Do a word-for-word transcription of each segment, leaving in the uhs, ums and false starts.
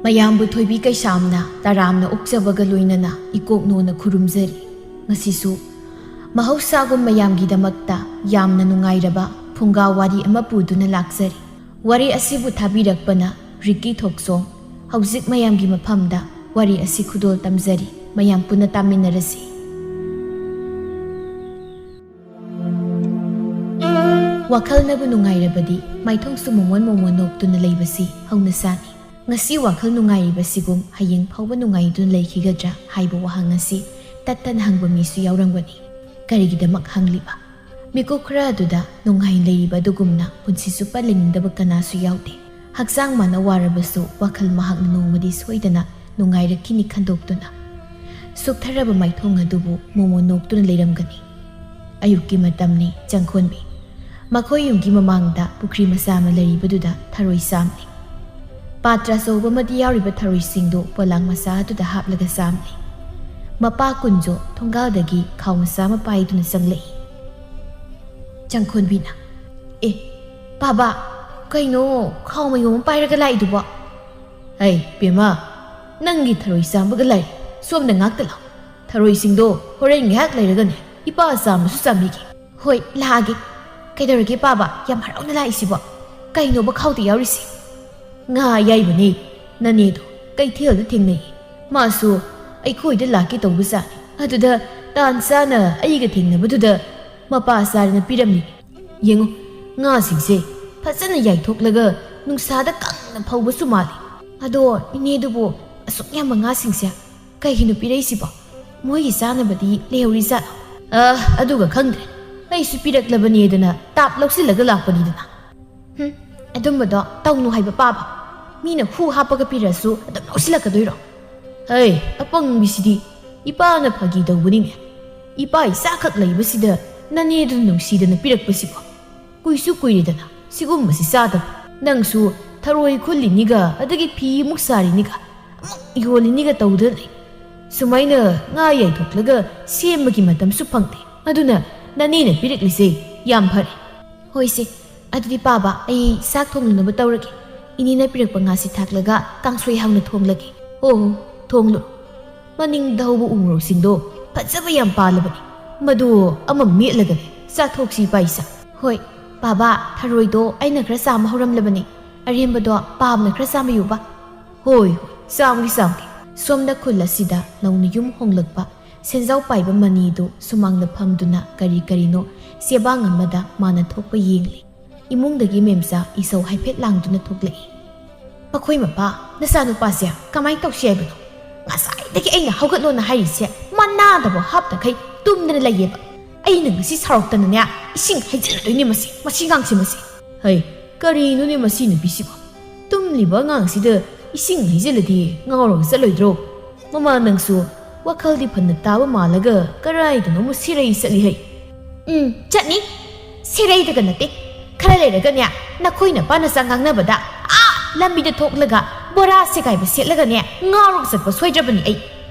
ꯃꯌꯥꯝꯕꯨ ꯊꯣꯏꯕꯤ ꯀꯩꯁꯥꯝꯅ ꯇꯔꯥꯝꯅ ꯑꯣꯛꯆꯕꯒ ꯂꯣꯏꯅꯅ ꯏꯀꯣꯛꯅꯣꯅ ꯈꯨꯔꯨꯝꯖꯔꯤ꯫ ꯉꯁꯤꯁꯨ ꯃꯍꯧꯁꯥꯒꯨꯝ ꯃꯌꯥꯝꯒꯤꯗꯃꯛꯇ ꯌꯥꯝꯅ ꯅꯨꯡꯉꯥꯏꯔꯕ ꯐꯨꯡꯒꯥ ꯋꯥꯔꯤ ꯑꯃ ꯄꯨꯗꯨꯅ ꯂꯥꯛꯆꯔꯤ꯫ ꯋꯥꯔꯤ ꯑꯁꯤꯕꯨ ꯊꯥꯕꯤꯔꯛꯄꯅ ꯔꯤꯀꯤ ꯊꯣꯛꯆꯣꯝ꯫ ꯍꯧꯖꯤꯛ ꯃꯌꯥꯝꯒꯤ ꯃꯐꯝꯗ ꯋꯥꯔꯤ ꯑꯁꯤ ꯈꯨꯗꯣꯜ ꯇꯝꯖꯔꯤ꯫ ꯃꯌꯥꯝ ꯄꯨꯟꯅ ꯇꯥꯃꯤꯟꯅꯔꯁꯤ꯫ ꯋꯥꯈꯜꯅꯕꯨ ꯅꯨꯡꯉꯥꯏꯔꯕꯗꯤ ꯃꯥꯏꯊꯣꯡꯁꯨ ꯃꯣꯃꯣꯟ ꯃꯣꯃꯣꯟ ꯅꯣꯛꯇꯨꯅ ꯂꯩꯕꯁꯤ ꯍꯧꯅꯁꯥꯅꯤ꯫ ꯉꯁꯤ ꯋꯥꯈꯜ ꯅꯨꯡꯉꯥꯏꯔꯤꯕꯁꯤꯒꯨꯝ ꯍꯌꯦꯡ ꯐꯥꯎꯕ ꯅꯨꯡꯉꯥꯏꯗꯨꯅ ꯂꯩꯈꯤꯒꯗ꯭ꯔꯥ ꯍꯥꯏꯕ ꯋꯥꯍꯪ ꯑꯁꯤ ꯇꯠꯇꯅ ꯍꯪꯕ ꯃꯤꯁꯨ ꯌꯥꯎꯔꯝꯒꯅꯤ꯫ ꯀꯔꯤꯒꯤꯗꯃꯛ ꯍꯪꯂꯤꯕ? ꯃꯤꯀꯨꯞ ꯈꯔ ꯑꯗꯨꯗ ꯅꯨꯡꯉꯥꯏ ꯂꯩꯔꯤꯕ ꯑꯗꯨꯒꯨꯝꯅ ꯄꯨꯟꯁꯤ ꯆꯨꯞꯄ ꯂꯩꯅꯤꯡꯗꯕ ꯀꯅꯥꯁꯨ ꯌꯥꯎꯗꯦ꯫ ꯍꯛꯆꯥꯡ ꯃꯥꯅ ꯋꯥꯔꯕꯁꯨ ꯋꯥꯈꯜ ꯃꯍꯥꯛꯅ ꯅꯣꯡꯃꯗꯤ ꯁꯣꯏꯗꯅ ꯅꯨꯡꯉꯥꯏꯔꯛꯈꯤꯅꯤ ꯈꯟꯗꯣꯛꯇꯨꯅ꯫ ꯁꯨꯞꯊꯔꯕ ꯃꯥꯏꯊꯣꯡ ꯑꯗꯨꯕꯨ ꯃꯣꯃꯣꯟ ꯅꯣꯛꯇꯨꯅ ꯂꯩꯔꯝꯒꯅꯤ꯫ ꯑꯌꯨꯛꯀꯤ ꯃꯇꯝꯅꯤ꯫ ꯆꯪꯈꯣꯟꯕꯤ ꯃꯈꯣꯏ ꯌꯨꯝꯒꯤ ꯃꯃꯥꯡꯗ ꯄꯨꯈ꯭ꯔꯤ ꯃꯆꯥ ꯑꯃ ꯂꯩꯔꯤꯕꯗꯨꯗ ꯊꯔꯣꯏ ꯆꯥꯝꯂꯤ꯫ ꯄꯥꯇ꯭ꯔ ꯑꯆꯧꯕ ꯑꯃꯗꯤ ꯌꯥꯎꯔꯤꯕ ꯊꯔꯣꯏꯁꯤꯡꯗꯨ ꯄꯣꯂꯥꯡ ꯃꯆꯥ ꯑꯗꯨꯗ ꯍꯥꯞꯂꯒ ꯆꯥꯝꯂꯤ꯫ ꯃꯄꯥ ꯀꯨꯟꯖꯣ ꯊꯣꯡꯒꯥꯜꯗꯒꯤ ꯈꯥꯎ ꯃꯆꯥ ꯑꯃ ꯄꯥꯏꯗꯨꯅ ꯆꯪꯂꯛꯏ꯫ ꯆꯪꯈꯣꯟꯕꯤꯅ, "ꯑꯦ, ꯄꯥꯕ, ꯀꯩꯅꯣ ꯈꯥꯎ ꯃꯌꯣꯝ ꯑꯃ ꯄꯥꯏꯔꯒ ꯂꯥꯛꯏꯗꯨꯕꯣ?" "ꯍꯩ, ꯄꯦꯝꯃ, ꯅꯪꯒꯤ ꯊꯔꯣꯏ ꯆꯥꯝꯕꯒ ꯂꯥꯏ, ꯁꯣꯝꯗ ꯉꯥꯛꯇ ꯂꯥꯛꯑꯣ꯫ ꯊꯔꯣꯏꯁꯤꯡꯗꯣ ꯍꯣꯔꯦꯟ ꯉꯥꯏꯍꯥꯛ ꯂꯩꯔꯒꯅꯦ ꯏꯄꯥ ꯆꯥꯝꯕꯁꯨ ꯆꯥꯝꯕꯤꯒꯦ꯫" "ꯍꯣꯏ, ꯂꯥꯛꯑꯒꯦ꯫ ꯀꯩꯗꯧꯔꯒꯦ ꯄꯥꯕ, ꯌꯥꯝ ꯍꯔꯥꯎꯅ ꯂꯥꯛꯏꯁꯤꯕꯣ? ꯀꯩꯅꯣꯕ ꯈꯥꯎꯗ ꯌꯥꯎꯔꯤꯁꯦ?" "ꯉꯥ ꯑꯌꯥꯏꯕꯅꯦ꯫ ꯅꯅꯦꯗꯣ ꯀꯩꯊꯦꯜꯗ ꯊꯦꯡꯅꯩ꯫ ꯃꯥꯁꯨ ꯑꯩꯈꯣꯏꯗ ꯂꯥꯛꯀꯦ ꯇꯧꯕꯖꯥꯠꯅꯤ꯫ ꯑꯗꯨꯗ ꯇꯥꯟ ꯆꯥꯅ ꯑꯩꯒ ꯊꯦꯡꯅꯕꯗꯨꯗ ꯃꯄꯥ ꯆꯥꯔꯅ ꯄꯤꯔꯝꯃꯤ꯫ ꯌꯦꯡꯉꯨ, ꯉꯥꯁꯤꯡꯁꯦ ꯐꯖꯅ ꯌꯥꯏꯊꯣꯛꯂꯒ ꯅꯨꯡꯁꯥꯗ ꯀꯪꯅ ꯐꯧꯕꯁꯨ ꯃꯥꯜꯂꯤ꯫ ꯑꯗꯣ ꯏꯅꯦꯗꯨꯕꯨ ꯑꯁꯨꯛ ꯌꯥꯝꯕ ꯉꯥꯁꯤꯡꯁꯦ ꯀꯩꯒꯤꯅꯣ ꯄꯤꯔꯛꯏꯁꯤꯕꯣ? ꯃꯣꯏꯒꯤ ꯆꯥꯅꯕꯗꯤ ꯂꯩꯍꯧꯔꯤꯖꯥꯠꯂꯣ?" "ꯑ, ꯑꯗꯨꯒ ꯈꯪꯗ꯭ꯔꯦ꯫ ꯑꯩꯁꯨ ꯄꯤꯔꯛꯂꯕꯅꯦꯗꯅ ꯇꯥꯞ ꯂꯧꯁꯤꯜꯂꯒ ꯂꯥꯛꯄꯅꯤꯗꯅ꯫" "ꯍꯨꯝ, ꯑꯗꯨꯝꯕꯗꯣ ꯇꯧꯅꯨ ꯍꯥꯏꯕ ꯄꯥꯕ꯫ ꯃꯤꯅ ꯍꯨ ꯍꯥꯞꯄꯒ ꯄꯤꯔꯛꯑꯁꯨ ꯑꯗꯨꯝ ꯂꯧꯁꯤꯜꯂꯛꯀꯗꯣꯏꯔꯣ?" "ꯍꯩ, ꯑꯄꯪꯕꯤꯁꯤꯗꯤ꯫ ꯏꯄꯥꯅ ꯐꯥꯒꯤ ꯇꯧꯕꯅꯤꯅꯦ꯫ ꯏꯄꯥ ꯏꯆꯥꯈꯛ ꯂꯩꯕꯁꯤꯗ ꯅꯅꯦꯗꯨꯅ ꯅꯨꯡꯁꯤꯗꯅ ꯄꯤꯔꯛꯄꯁꯤꯕꯣ꯫ ꯀꯨꯏꯁꯨ ꯀꯨꯏꯔꯦꯗꯅ ꯁꯤꯒꯨꯝꯕꯁꯤ ꯆꯥꯗꯕ꯫ ꯅꯪꯁꯨ ꯊꯔꯣꯏ ꯈꯨꯜꯂꯤꯅꯤꯒ ꯑꯗꯒꯤ ꯐꯤ ꯑꯃꯨꯛ ꯁꯥꯔꯤꯅꯤꯒ ꯑꯃꯨꯛ ꯌꯣꯜꯂꯤꯅꯤꯒ ꯇꯧꯗꯨꯅ ꯂꯩ꯫ ꯁꯨꯃꯥꯏꯅ ꯉꯥ ꯌꯥꯏꯊꯣꯛꯂꯒ ꯁꯦꯝꯕꯒꯤ ꯃꯇꯝꯁꯨ ꯐꯪꯗꯦ꯫ ꯑꯗꯨꯅ ꯅꯅꯦꯅ ꯄꯤꯔꯛꯂꯤꯁꯦ ꯌꯥꯝ ꯐꯔꯦ꯫" "ꯍꯣꯏꯁꯦ, ꯑꯗꯨꯗꯤ ꯄꯥꯕ, ꯑꯩ ꯆꯥꯛ ꯊꯣꯡꯅꯅꯕ ꯇꯧꯔꯒꯦ꯫ ꯏꯅꯦꯅ ꯄꯤꯔꯛꯄ ꯉꯥꯁꯤ ꯊꯥꯛꯂꯒ ꯀꯥꯡꯁꯣꯏ ꯍꯥꯎꯅ ꯊꯣꯡꯂꯒꯦ꯫ ꯑꯣ, ꯊꯣꯡꯂꯨ꯫ ꯃꯅꯤꯡꯗ ꯍꯧꯕ ꯎ ꯃꯣꯔꯣꯛꯁꯤꯡꯗꯣ ꯐꯖꯕ ꯌꯥꯝ ꯄꯥꯜꯂꯕꯅꯤ꯫ ꯃꯗꯨ ꯑꯃ ꯃꯦꯠꯂꯒꯅꯦ ꯆꯥꯊꯣꯛꯁꯤ ꯏꯄꯥ ꯏꯆꯥ꯫ ꯍꯣꯏ, ꯄꯥꯕ, ꯊꯔꯣꯏꯗꯣ ꯑꯩꯅ ꯈꯔ ꯆꯥꯝꯕ ꯍꯧꯔꯝꯂꯕꯅꯤ꯫ ꯑꯔꯦꯝꯕꯗꯣ ꯄꯥꯕꯅ ꯈꯔ ꯆꯥꯝꯕꯤꯌꯨꯕ꯫ ꯍꯣꯏ, ꯍꯣꯏ, ꯆꯥꯝꯒꯦ, ꯆꯥꯝꯒꯦ꯫ ꯁꯣꯝꯗ ꯈꯨꯜ ꯑꯁꯤꯗ ꯅꯧꯅ ꯌꯨꯝ ꯍꯣꯡꯂꯛꯄ ꯁꯦꯟꯖꯥꯎ ꯄꯥꯏꯕ ꯃꯅꯤꯗꯨ ꯁꯨꯃꯥꯡꯗ ꯐꯝꯗꯨꯅ ꯀꯔꯤ ꯀꯔꯤꯅꯣ ꯆꯦꯕꯥꯡ ꯑꯃꯗ ꯃꯥꯅ ꯊꯣꯛꯄ ꯌꯦꯡꯂꯤ꯫ ꯏꯃꯨꯡꯗꯒꯤ ꯃꯦꯝꯆꯥ ꯏꯁꯧ ꯍꯥꯏꯐꯦꯠ ꯂꯥꯡꯗꯨꯅ ꯊꯣꯛꯂꯛꯏ꯫ "ꯃꯈꯣꯏ ꯃꯄꯥ, ꯅꯆꯥꯅꯨꯄꯥꯁꯦ ꯀꯃꯥꯏꯅ ꯇꯧꯁꯤ ꯍꯥꯏꯕꯅꯣ? ꯉꯁꯥꯏꯗꯒꯤ ꯑꯩꯅ ꯍꯧꯒꯠꯂꯣꯅ ꯍꯥꯏꯔꯤꯁꯦ ꯃꯅꯥꯗꯕ ꯍꯥꯞꯇꯈꯩ ꯇꯨꯝꯗꯅ ꯂꯩꯌꯦꯕ꯫ ꯑꯩꯅ ꯉꯁꯤ ꯁꯥꯎꯔꯛꯇꯅꯅꯦ ꯏꯁꯤꯡ ꯍꯩꯖꯤꯜꯂꯗꯣꯏꯅꯦ ꯃꯁꯤ, ꯃꯁꯤ ꯑꯉꯥꯡꯁꯦ ꯃꯁꯤ꯫ ꯍꯩ, ꯀꯔꯤꯅꯣꯅꯦ ꯃꯁꯤ ꯅꯨꯄꯤꯁꯤꯕꯣ? ꯇꯨꯝꯂꯤꯕ ꯑꯉꯥꯡꯁꯤꯗ ꯏꯁꯤꯡ ꯍꯩꯖꯤꯜꯂꯗꯤ ꯉꯥꯎꯔꯒ ꯆꯠꯂꯣꯏꯗ꯭ꯔꯣ? ꯃꯃꯥ ꯅꯪꯁꯨ ꯋꯥꯈꯜꯗꯤ ꯐꯅ ꯇꯥꯕ ꯃꯥꯜꯂꯒ ꯀꯔꯥꯏꯗꯅꯣꯃ ꯁꯤꯔꯩ ꯆꯠꯂꯤ ꯍꯩ?" "ꯎꯝ, ꯆꯠꯅꯤ꯫ ꯁꯤꯔꯩꯗꯒ ꯅꯠꯇꯦ꯫ ꯈꯔ ꯂꯩꯔꯒꯅꯦ, ꯅꯈꯣꯏ ꯅꯄꯥ ꯅꯆꯥ ꯉꯥꯡꯅꯕꯗ ꯑꯥ ꯂꯝꯕꯤꯗ ꯊꯣꯛꯂꯒ ꯕꯣꯔꯥ ꯁꯦꯒꯥꯏꯕ ꯁꯦꯠꯂꯒꯅꯦ ꯉꯥꯎꯔꯒ ꯆꯠꯄ ꯁꯣꯏꯗ꯭ꯔꯕꯅꯤ ꯑꯩ꯫"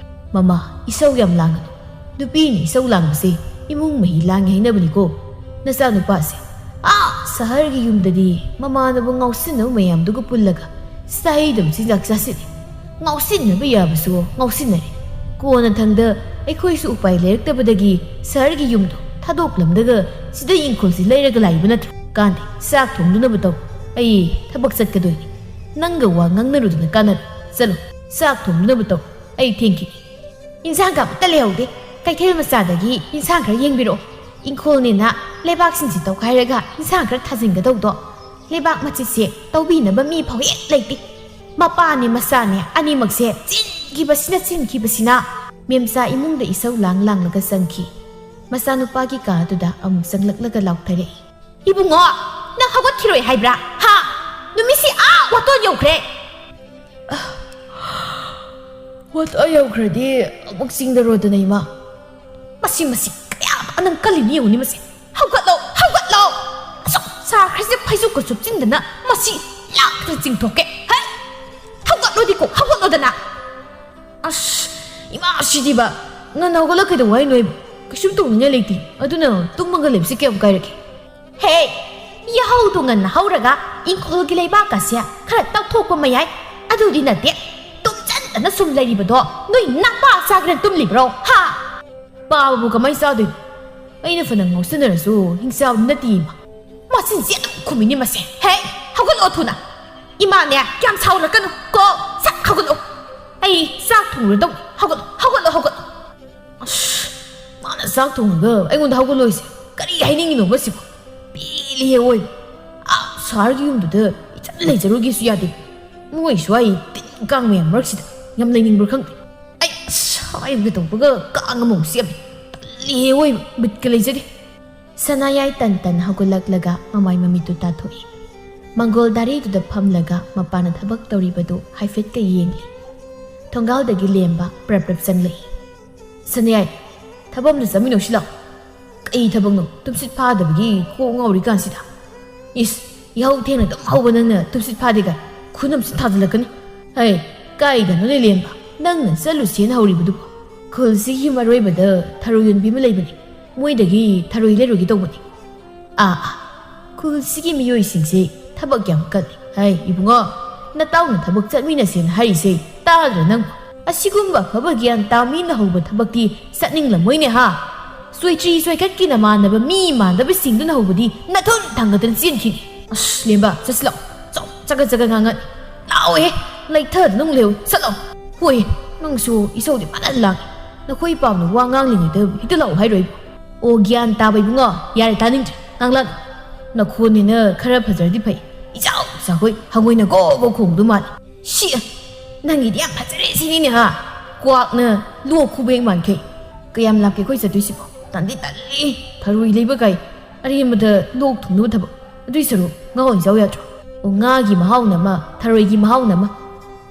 "ꯃꯃꯥ, ꯏꯁꯧ ꯌꯥꯝ ꯂꯥꯡꯒꯅꯨ꯫ ꯅꯨꯄꯤꯅ ꯏꯁꯧ ꯂꯥꯡꯕꯁꯦ ꯏꯃꯨꯡ ꯃꯍꯤ ꯂꯥꯡꯉꯦ ꯍꯥꯏꯅꯕꯅꯤꯀꯣ꯫ ꯅꯆꯥꯅꯨꯄꯥꯁꯦ ꯑꯥ ꯁꯍꯔꯒꯤ ꯌꯨꯝꯗꯗꯤ ꯃꯃꯥꯟꯅꯕ ꯉꯥꯎꯁꯤꯟꯅꯕ ꯃꯌꯥꯝꯗꯨꯒ ꯄꯨꯜꯂꯒ ꯆꯍꯩꯗꯕ ꯆꯤꯟꯖꯥꯛ ꯆꯥꯁꯤꯜꯂꯤ꯫ ꯉꯥꯎꯁꯤꯟꯅꯕ ꯌꯥꯕꯁꯨ ꯉꯥꯎꯁꯤꯟꯅꯔꯦ꯫ ꯀꯣꯟꯅꯊꯪꯗ ꯑꯩꯈꯣꯏꯁꯨ ꯎꯄꯥꯏ ꯂꯩꯔꯛꯇꯕꯗꯒꯤ ꯁꯍꯔꯒꯤ ꯌꯨꯝꯗꯣ ꯊꯥꯗꯣꯛꯂꯝꯂꯒ ꯁꯤꯗ ꯏꯪꯈꯣꯜꯁꯤ ꯂꯩꯔꯒ ꯂꯥꯛꯏꯕ ꯅꯠꯇ꯭ꯔꯣ? ꯀꯥꯟꯗꯦ, ꯆꯥꯛ ꯊꯣꯡꯗꯨꯅꯕ ꯇꯧ꯫ ꯑꯩ ꯊꯕꯛ ꯆꯠꯀꯗꯣꯏꯅꯤ꯫ ꯅꯪꯒ ꯋꯥ ꯉꯥꯡꯅꯔꯨꯗꯅ ꯀꯥꯟꯅꯔꯣꯏ꯫ ꯆꯠꯂꯣ, ꯆꯥꯛ ꯊꯣꯡꯗꯨꯅꯕ ꯇꯧ꯫ ꯑꯩ ꯊꯦꯡꯈꯤꯅꯤ꯫ ꯏꯟꯁꯥꯡꯒ ꯑꯃꯠꯇ ꯂꯩꯍꯧꯗꯦ꯫ ꯀꯩꯊꯦꯜ ꯃꯆꯥꯗꯒꯤ ꯏꯟꯁꯥꯡ ꯈꯔ ꯌꯦꯡꯕꯤꯔꯛꯑꯣ꯫ ꯏꯪꯈꯣꯜꯅꯦꯅ ꯂꯩꯕꯥꯛꯁꯤꯡꯁꯤ ꯇꯧꯈꯥꯏꯔꯒ ꯏꯟꯁꯥꯡ ꯈꯔ ꯊꯥꯖꯤꯟꯒꯗꯧꯗꯣ꯫ ꯂꯩꯕꯥꯛ ꯃꯆꯤꯠꯁꯦ ꯇꯧꯕꯤꯅꯕ ꯃꯤ ꯐꯥꯎ ꯍꯦꯛ ꯂꯩꯇꯦ꯫ ꯃꯄꯥꯅꯦ ꯃꯆꯥꯅꯦ ꯑꯅꯤꯃꯛꯁꯦ ꯆꯤꯟꯈꯤꯕꯁꯤꯅ ꯆꯤꯟꯈꯤꯕꯁꯤꯅ꯫ ꯃꯦꯝꯆꯥ ꯏꯃꯨꯡꯗ ꯏꯁꯧ ꯂꯥꯡ ꯂꯥꯡꯂꯒ ꯆꯪꯈꯤ꯫ ꯃꯆꯥꯅꯨꯄꯥꯒꯤ ꯀꯥ ꯑꯗꯨꯗ ꯑꯃꯨꯛ ꯆꯪꯂꯛꯂꯒ ꯂꯥꯎꯊꯔꯛꯏ꯫ "ꯏꯕꯨꯡꯉꯣ, ꯅꯪ ꯍꯧꯒꯠꯈꯤꯔꯣꯏ ꯍꯥꯏꯕ꯭ꯔꯥ? ꯍꯥ? ꯅꯨꯃꯤꯠꯁꯤ ꯑꯥ ꯋꯥꯇꯣꯟ ꯌꯧꯈ꯭ꯔꯦ꯫" "ꯋꯥꯇꯣꯟ ꯌꯧꯈ꯭ꯔꯗꯤ ꯑꯃꯨꯛ ꯆꯤꯡꯗꯔꯣꯗꯅ, ꯏꯃꯥ꯫" "ꯃꯁꯤ, ꯃꯁꯤ ꯀꯌꯥ ꯅꯪ ꯀꯜꯂꯤꯅꯤ ꯌꯦꯡꯉꯨꯅꯤ ꯃꯁꯤ꯫ ꯍꯧꯒꯠꯂꯣ, ꯍꯧꯒꯠꯂꯣ꯫ ꯑꯁꯨꯛ ꯁꯥꯈ꯭ꯔꯤꯁꯦ ꯐꯩꯖꯨꯞꯀ ꯁꯨꯞꯆꯤꯟꯗꯅ ꯃꯁꯤ ꯂꯥꯛꯇ ꯆꯤꯡꯊꯣꯛꯀꯦ꯫ ꯍꯩ! ꯍꯧꯒꯠꯂꯣꯗꯤꯀꯣ, ꯍꯧꯒꯠꯂꯣꯗꯅ꯫" "ꯑꯁ, ꯏꯃꯥ, ꯁꯤꯗꯤꯕ꯫ ꯉꯟꯅ ꯍꯧꯒꯠꯂ ꯀꯩꯗꯧ ꯍꯥꯏꯅꯣ ꯑꯩꯕꯨ? ꯀꯩꯁꯨꯝ ꯇꯧꯅꯤꯡꯉꯥꯏ ꯂꯩꯇꯦ꯫ ꯑꯗꯨꯅ ꯇꯨꯝꯃꯒ ꯂꯩꯕꯁꯦ ꯀꯌꯥꯝ ꯀꯥꯏꯔꯒꯦ?" "ꯍꯦ! ꯌꯥꯍꯧꯗꯣ ꯉꯟꯅ ꯍꯧꯔꯒ ꯏꯪꯈꯣꯜꯒꯤ ꯂꯩꯕꯥꯛꯀꯁꯦ ꯈꯔ ꯇꯧꯊꯣꯛꯄ ꯃꯌꯥꯏ꯫ ꯑꯗꯨꯗꯤ ꯅꯠꯇꯦ, ꯇꯨꯝꯆꯟꯗꯅ ꯁꯨꯝ ꯂꯩꯔꯤꯕꯗꯣ ꯅꯣꯏ ꯅꯄꯥ ꯆꯥꯒꯦꯅ ꯇꯨꯝꯂꯤꯕ꯭ꯔꯣ? ꯍꯥ? ꯄꯥꯕꯕꯨ ꯀꯃꯥꯏ ꯆꯥꯗꯣꯏꯅꯣ? ꯑꯩꯅ ꯐꯅ ꯉꯥꯎꯁꯟꯅꯔꯁꯨ ꯍꯤꯡꯆꯥꯕꯗꯤ ꯅꯠꯇꯦ ꯏꯃꯥ꯫ ꯃꯆꯤꯟꯁꯦ ꯑꯗꯨꯝ ꯈꯨꯝꯃꯤꯅꯦ ꯃꯁꯦ꯫ ꯍꯦ, ꯍꯧꯒꯠꯂꯛꯑꯣ ꯊꯨꯅ꯫ ꯏꯃꯥꯅꯦ ꯌꯥꯝ ꯁꯥꯎꯔꯛꯀꯅꯨ ꯀꯣ꯫ ꯁꯠ ꯍꯧꯒꯠꯂꯛꯑꯣ꯫ ꯑꯩ ꯆꯥꯛ ꯊꯣꯡꯂꯨꯔꯗꯧꯅꯤ꯫ ꯍꯧꯒꯠꯂꯣ, ꯍꯧꯒꯠꯂꯣ, ꯍꯧꯒꯠꯂꯣ꯫ ꯑꯁ, ꯃꯥꯅ ꯆꯥꯛ ꯊꯣꯡꯉꯒ ꯑꯩꯉꯣꯟꯗ ꯍꯧꯒꯠꯂꯣꯏꯁꯦ ꯀꯔꯤ ꯍꯥꯏꯅꯤꯡꯉꯤꯅꯣꯕ ꯁꯤꯕꯣ? ꯄꯦꯜꯂꯤꯍꯦ ꯑꯣꯏ꯫ ꯑꯥ, ꯁꯍꯔꯒꯤ ꯌꯨꯝꯗꯨꯗ ꯏꯆꯟ ꯂꯩꯖꯔꯨꯒꯦꯁꯨ ꯌꯥꯗꯦ꯫ ꯃꯣꯏ ꯁ꯭ꯋꯥꯏ ꯇꯤꯟ ꯀꯥꯡ ꯃꯌꯥꯝ ꯃꯔꯛꯁꯤꯗ ꯌꯥꯝ ꯂꯩꯅꯤꯡꯕ꯭ꯔꯥ ꯈꯪꯗꯦ꯫ ꯑꯩ ꯑꯁ, ꯍꯥꯏꯕꯒ ꯇꯧꯕꯒ ꯀꯥꯡ ꯑꯃꯨꯛ ꯆꯤꯛꯑꯝꯃꯤ꯫ ꯇꯜꯂꯤꯍꯦ ꯑꯣꯏ, ꯕꯤꯠꯀ ꯂꯩꯖꯗꯦ꯫ ꯁꯅꯥꯌꯥꯏ ꯇꯟ ꯇꯟ ꯍꯧꯒꯠꯂꯛꯂꯒ ꯃꯃꯥꯏ ꯃꯃꯤꯠꯇꯨ ꯇꯥꯊꯣꯛꯏ꯫ ꯃꯪꯒꯣꯜ ꯗꯥꯔꯤꯗꯨꯗ ꯐꯝꯂꯒ ꯃꯄꯥꯅ ꯊꯕꯛ ꯇꯧꯔꯤꯕꯗꯨ ꯍꯥꯏꯐꯦꯠꯀ ꯌꯦꯡꯂꯤ꯫ ꯊꯣꯡꯒꯥꯜꯗꯒꯤ ꯂꯦꯝꯕ ꯄ꯭ꯔꯞ ꯄ꯭ꯔꯞ ꯆꯪꯂꯛꯏ꯫ "ꯁꯅꯥꯌꯥꯏ, ꯊꯕꯛ ꯑꯝꯇ ꯆꯠꯃꯤꯟꯅꯧꯁꯤ ꯂꯥꯎ꯫" "ꯀꯩ ꯊꯕꯛꯅꯣ? ꯇꯨꯝꯁꯤꯠ ꯐꯥꯗꯕꯒꯤ ꯀꯣꯛ ꯉꯥꯎꯔꯤꯀꯥꯟꯁꯤꯗ?" "ꯏꯁ, ꯌꯥꯍꯧ ꯊꯦꯡꯅ ꯑꯗꯨꯝ ꯍꯧꯕ ꯅꯪꯅ ꯇꯨꯝꯁꯤꯠ ꯐꯥꯗꯦ ꯀꯥꯏ ꯈꯨꯅꯝꯁꯤ ꯊꯥꯖꯤꯜꯂꯛꯀꯅꯤ꯫ ꯍꯩ, ꯀꯥꯏꯗꯅꯣꯅꯦ ꯂꯦꯝꯕ ꯅꯪꯅ ꯆꯠꯂꯨꯁꯦꯅ ꯍꯧꯔꯤꯕꯗꯨꯕꯣ? ꯈꯨꯜꯁꯤꯒꯤ ꯌꯨꯝ ꯑꯔꯣꯏꯕꯗ ꯊꯔꯣꯏ ꯌꯣꯟꯕꯤ ꯑꯃ ꯂꯩꯕꯅꯤ, ꯃꯣꯏꯗꯒꯤ ꯊꯔꯣꯏ ꯂꯩꯔꯨꯒꯦ ꯇꯧꯕꯅꯤ꯫" "ꯑꯥ, ꯑꯥ, ꯈꯨꯜꯁꯤꯒꯤ ꯃꯤꯑꯣꯏꯁꯤꯡꯁꯦ ꯊꯕꯛ ꯌꯥꯝ ꯀꯜꯂꯤ꯫ ꯍꯩ, ꯏꯕꯨꯡꯉꯣ, ꯅꯇꯥꯎꯅ ꯊꯕꯛ ꯆꯠꯃꯤꯟꯅꯁꯦꯅ ꯍꯥꯏꯔꯤꯁꯦ ꯇꯥꯗ꯭ꯔ ꯅꯪ? ꯑꯁꯤꯒꯨꯝꯕ ꯑꯐꯕ ꯒ꯭ꯌꯥꯟ ꯇꯥ ꯃꯤꯅ ꯍꯧꯕ ꯊꯕꯛꯇꯤ ꯆꯠꯅꯤꯡꯂꯝꯃꯣꯏꯅꯦ ꯍꯥ? ꯆꯣꯏꯇ꯭ꯔꯤ ꯆꯣꯏꯈꯠꯀꯤ ꯅꯃꯥꯟꯅꯕ ꯃꯤ ꯃꯥꯟꯗꯕꯁꯤꯡꯗꯨꯅ ꯍꯧꯕꯗꯤ ꯅꯊꯨꯟ ꯊꯥꯡꯒꯠꯇꯅ ꯆꯦꯟꯈꯤꯅꯤ꯫ ꯑꯁ, ꯂꯦꯝꯕ, ꯆꯠꯁꯤ ꯂꯥꯛꯑꯣ꯫ ꯆꯥꯎ, ꯆꯒꯠ ꯆꯒꯠ ꯉꯥꯡꯉꯛꯑꯅꯤ꯫ ꯂꯥꯛꯑꯣꯍꯦ, ꯂꯩꯊꯗꯅ ꯑꯃꯨꯛ ꯂꯩꯍꯧ꯫ ꯆꯠꯂꯣ꯫ ꯍꯣꯏ, ꯅꯪꯁꯨ ꯏꯁꯧꯗꯤ ꯐꯖꯅ ꯂꯥꯡꯉꯤ꯫ ꯅꯈꯣꯏ ꯏꯄꯥꯝꯅ ꯋꯥ ꯉꯥꯡꯂꯤꯉꯩꯗ ꯍꯦꯛꯇ ꯂꯥꯛꯑꯣ ꯍꯥꯏꯔꯣꯏꯕ꯫ ꯑꯣ, ꯒ꯭ꯌꯥꯟ ꯇꯥꯕ ꯏꯕꯨꯡꯉꯣ, ꯌꯥꯔꯦ, ꯇꯥꯅꯤꯡꯗ꯭ꯔꯦ꯫ ꯉꯥꯡꯂꯛ꯫ ꯅꯈꯣꯟꯅꯤꯅ ꯈꯔ ꯐꯖꯔꯗꯤ ꯐꯩ꯫ ꯏꯆꯥꯎ ꯆꯥꯎꯈꯣꯏ, ꯍꯪꯉꯣꯏꯅ ꯒꯣ ꯒꯣ ꯈꯣꯡꯗꯧ ꯃꯥꯜꯂꯤ꯫ ꯁꯤ, ꯅꯪꯒꯤꯗꯤ ꯌꯥꯝ ꯐꯖꯔꯦ ꯁꯤꯅꯤꯅꯦ ꯍꯥ? ꯀ꯭ꯋꯥꯛꯅ ꯂꯣꯛ ꯈꯨꯕ ꯍꯦꯛ ꯃꯥꯟꯈꯩ꯫ ꯀꯌꯥꯝ ꯂꯥꯞꯀꯦ ꯑꯩꯈꯣꯏ ꯆꯠꯇꯣꯏꯁꯤꯕꯣ? ꯇꯟꯗꯤ ꯇꯜꯂꯤ꯫ ꯊꯔꯣꯏ ꯂꯩꯕ ꯀꯥꯏ ꯑꯔꯦꯝꯕꯗ ꯂꯣꯛ ꯊꯨꯡꯅꯕ ꯊꯕꯛ꯫ ꯑꯗꯨꯏ ꯁꯔꯨꯛ ꯉꯥ ꯑꯣꯏꯅ ꯆꯥꯎ ꯌꯥꯗ꯭ꯔꯣ? ꯑꯣ, ꯉꯥꯒꯤ ꯃꯍꯥꯎꯅ ꯑꯃ, ꯊꯔꯣꯏꯒꯤ ꯃꯍꯥꯎꯅ ꯑꯃ꯫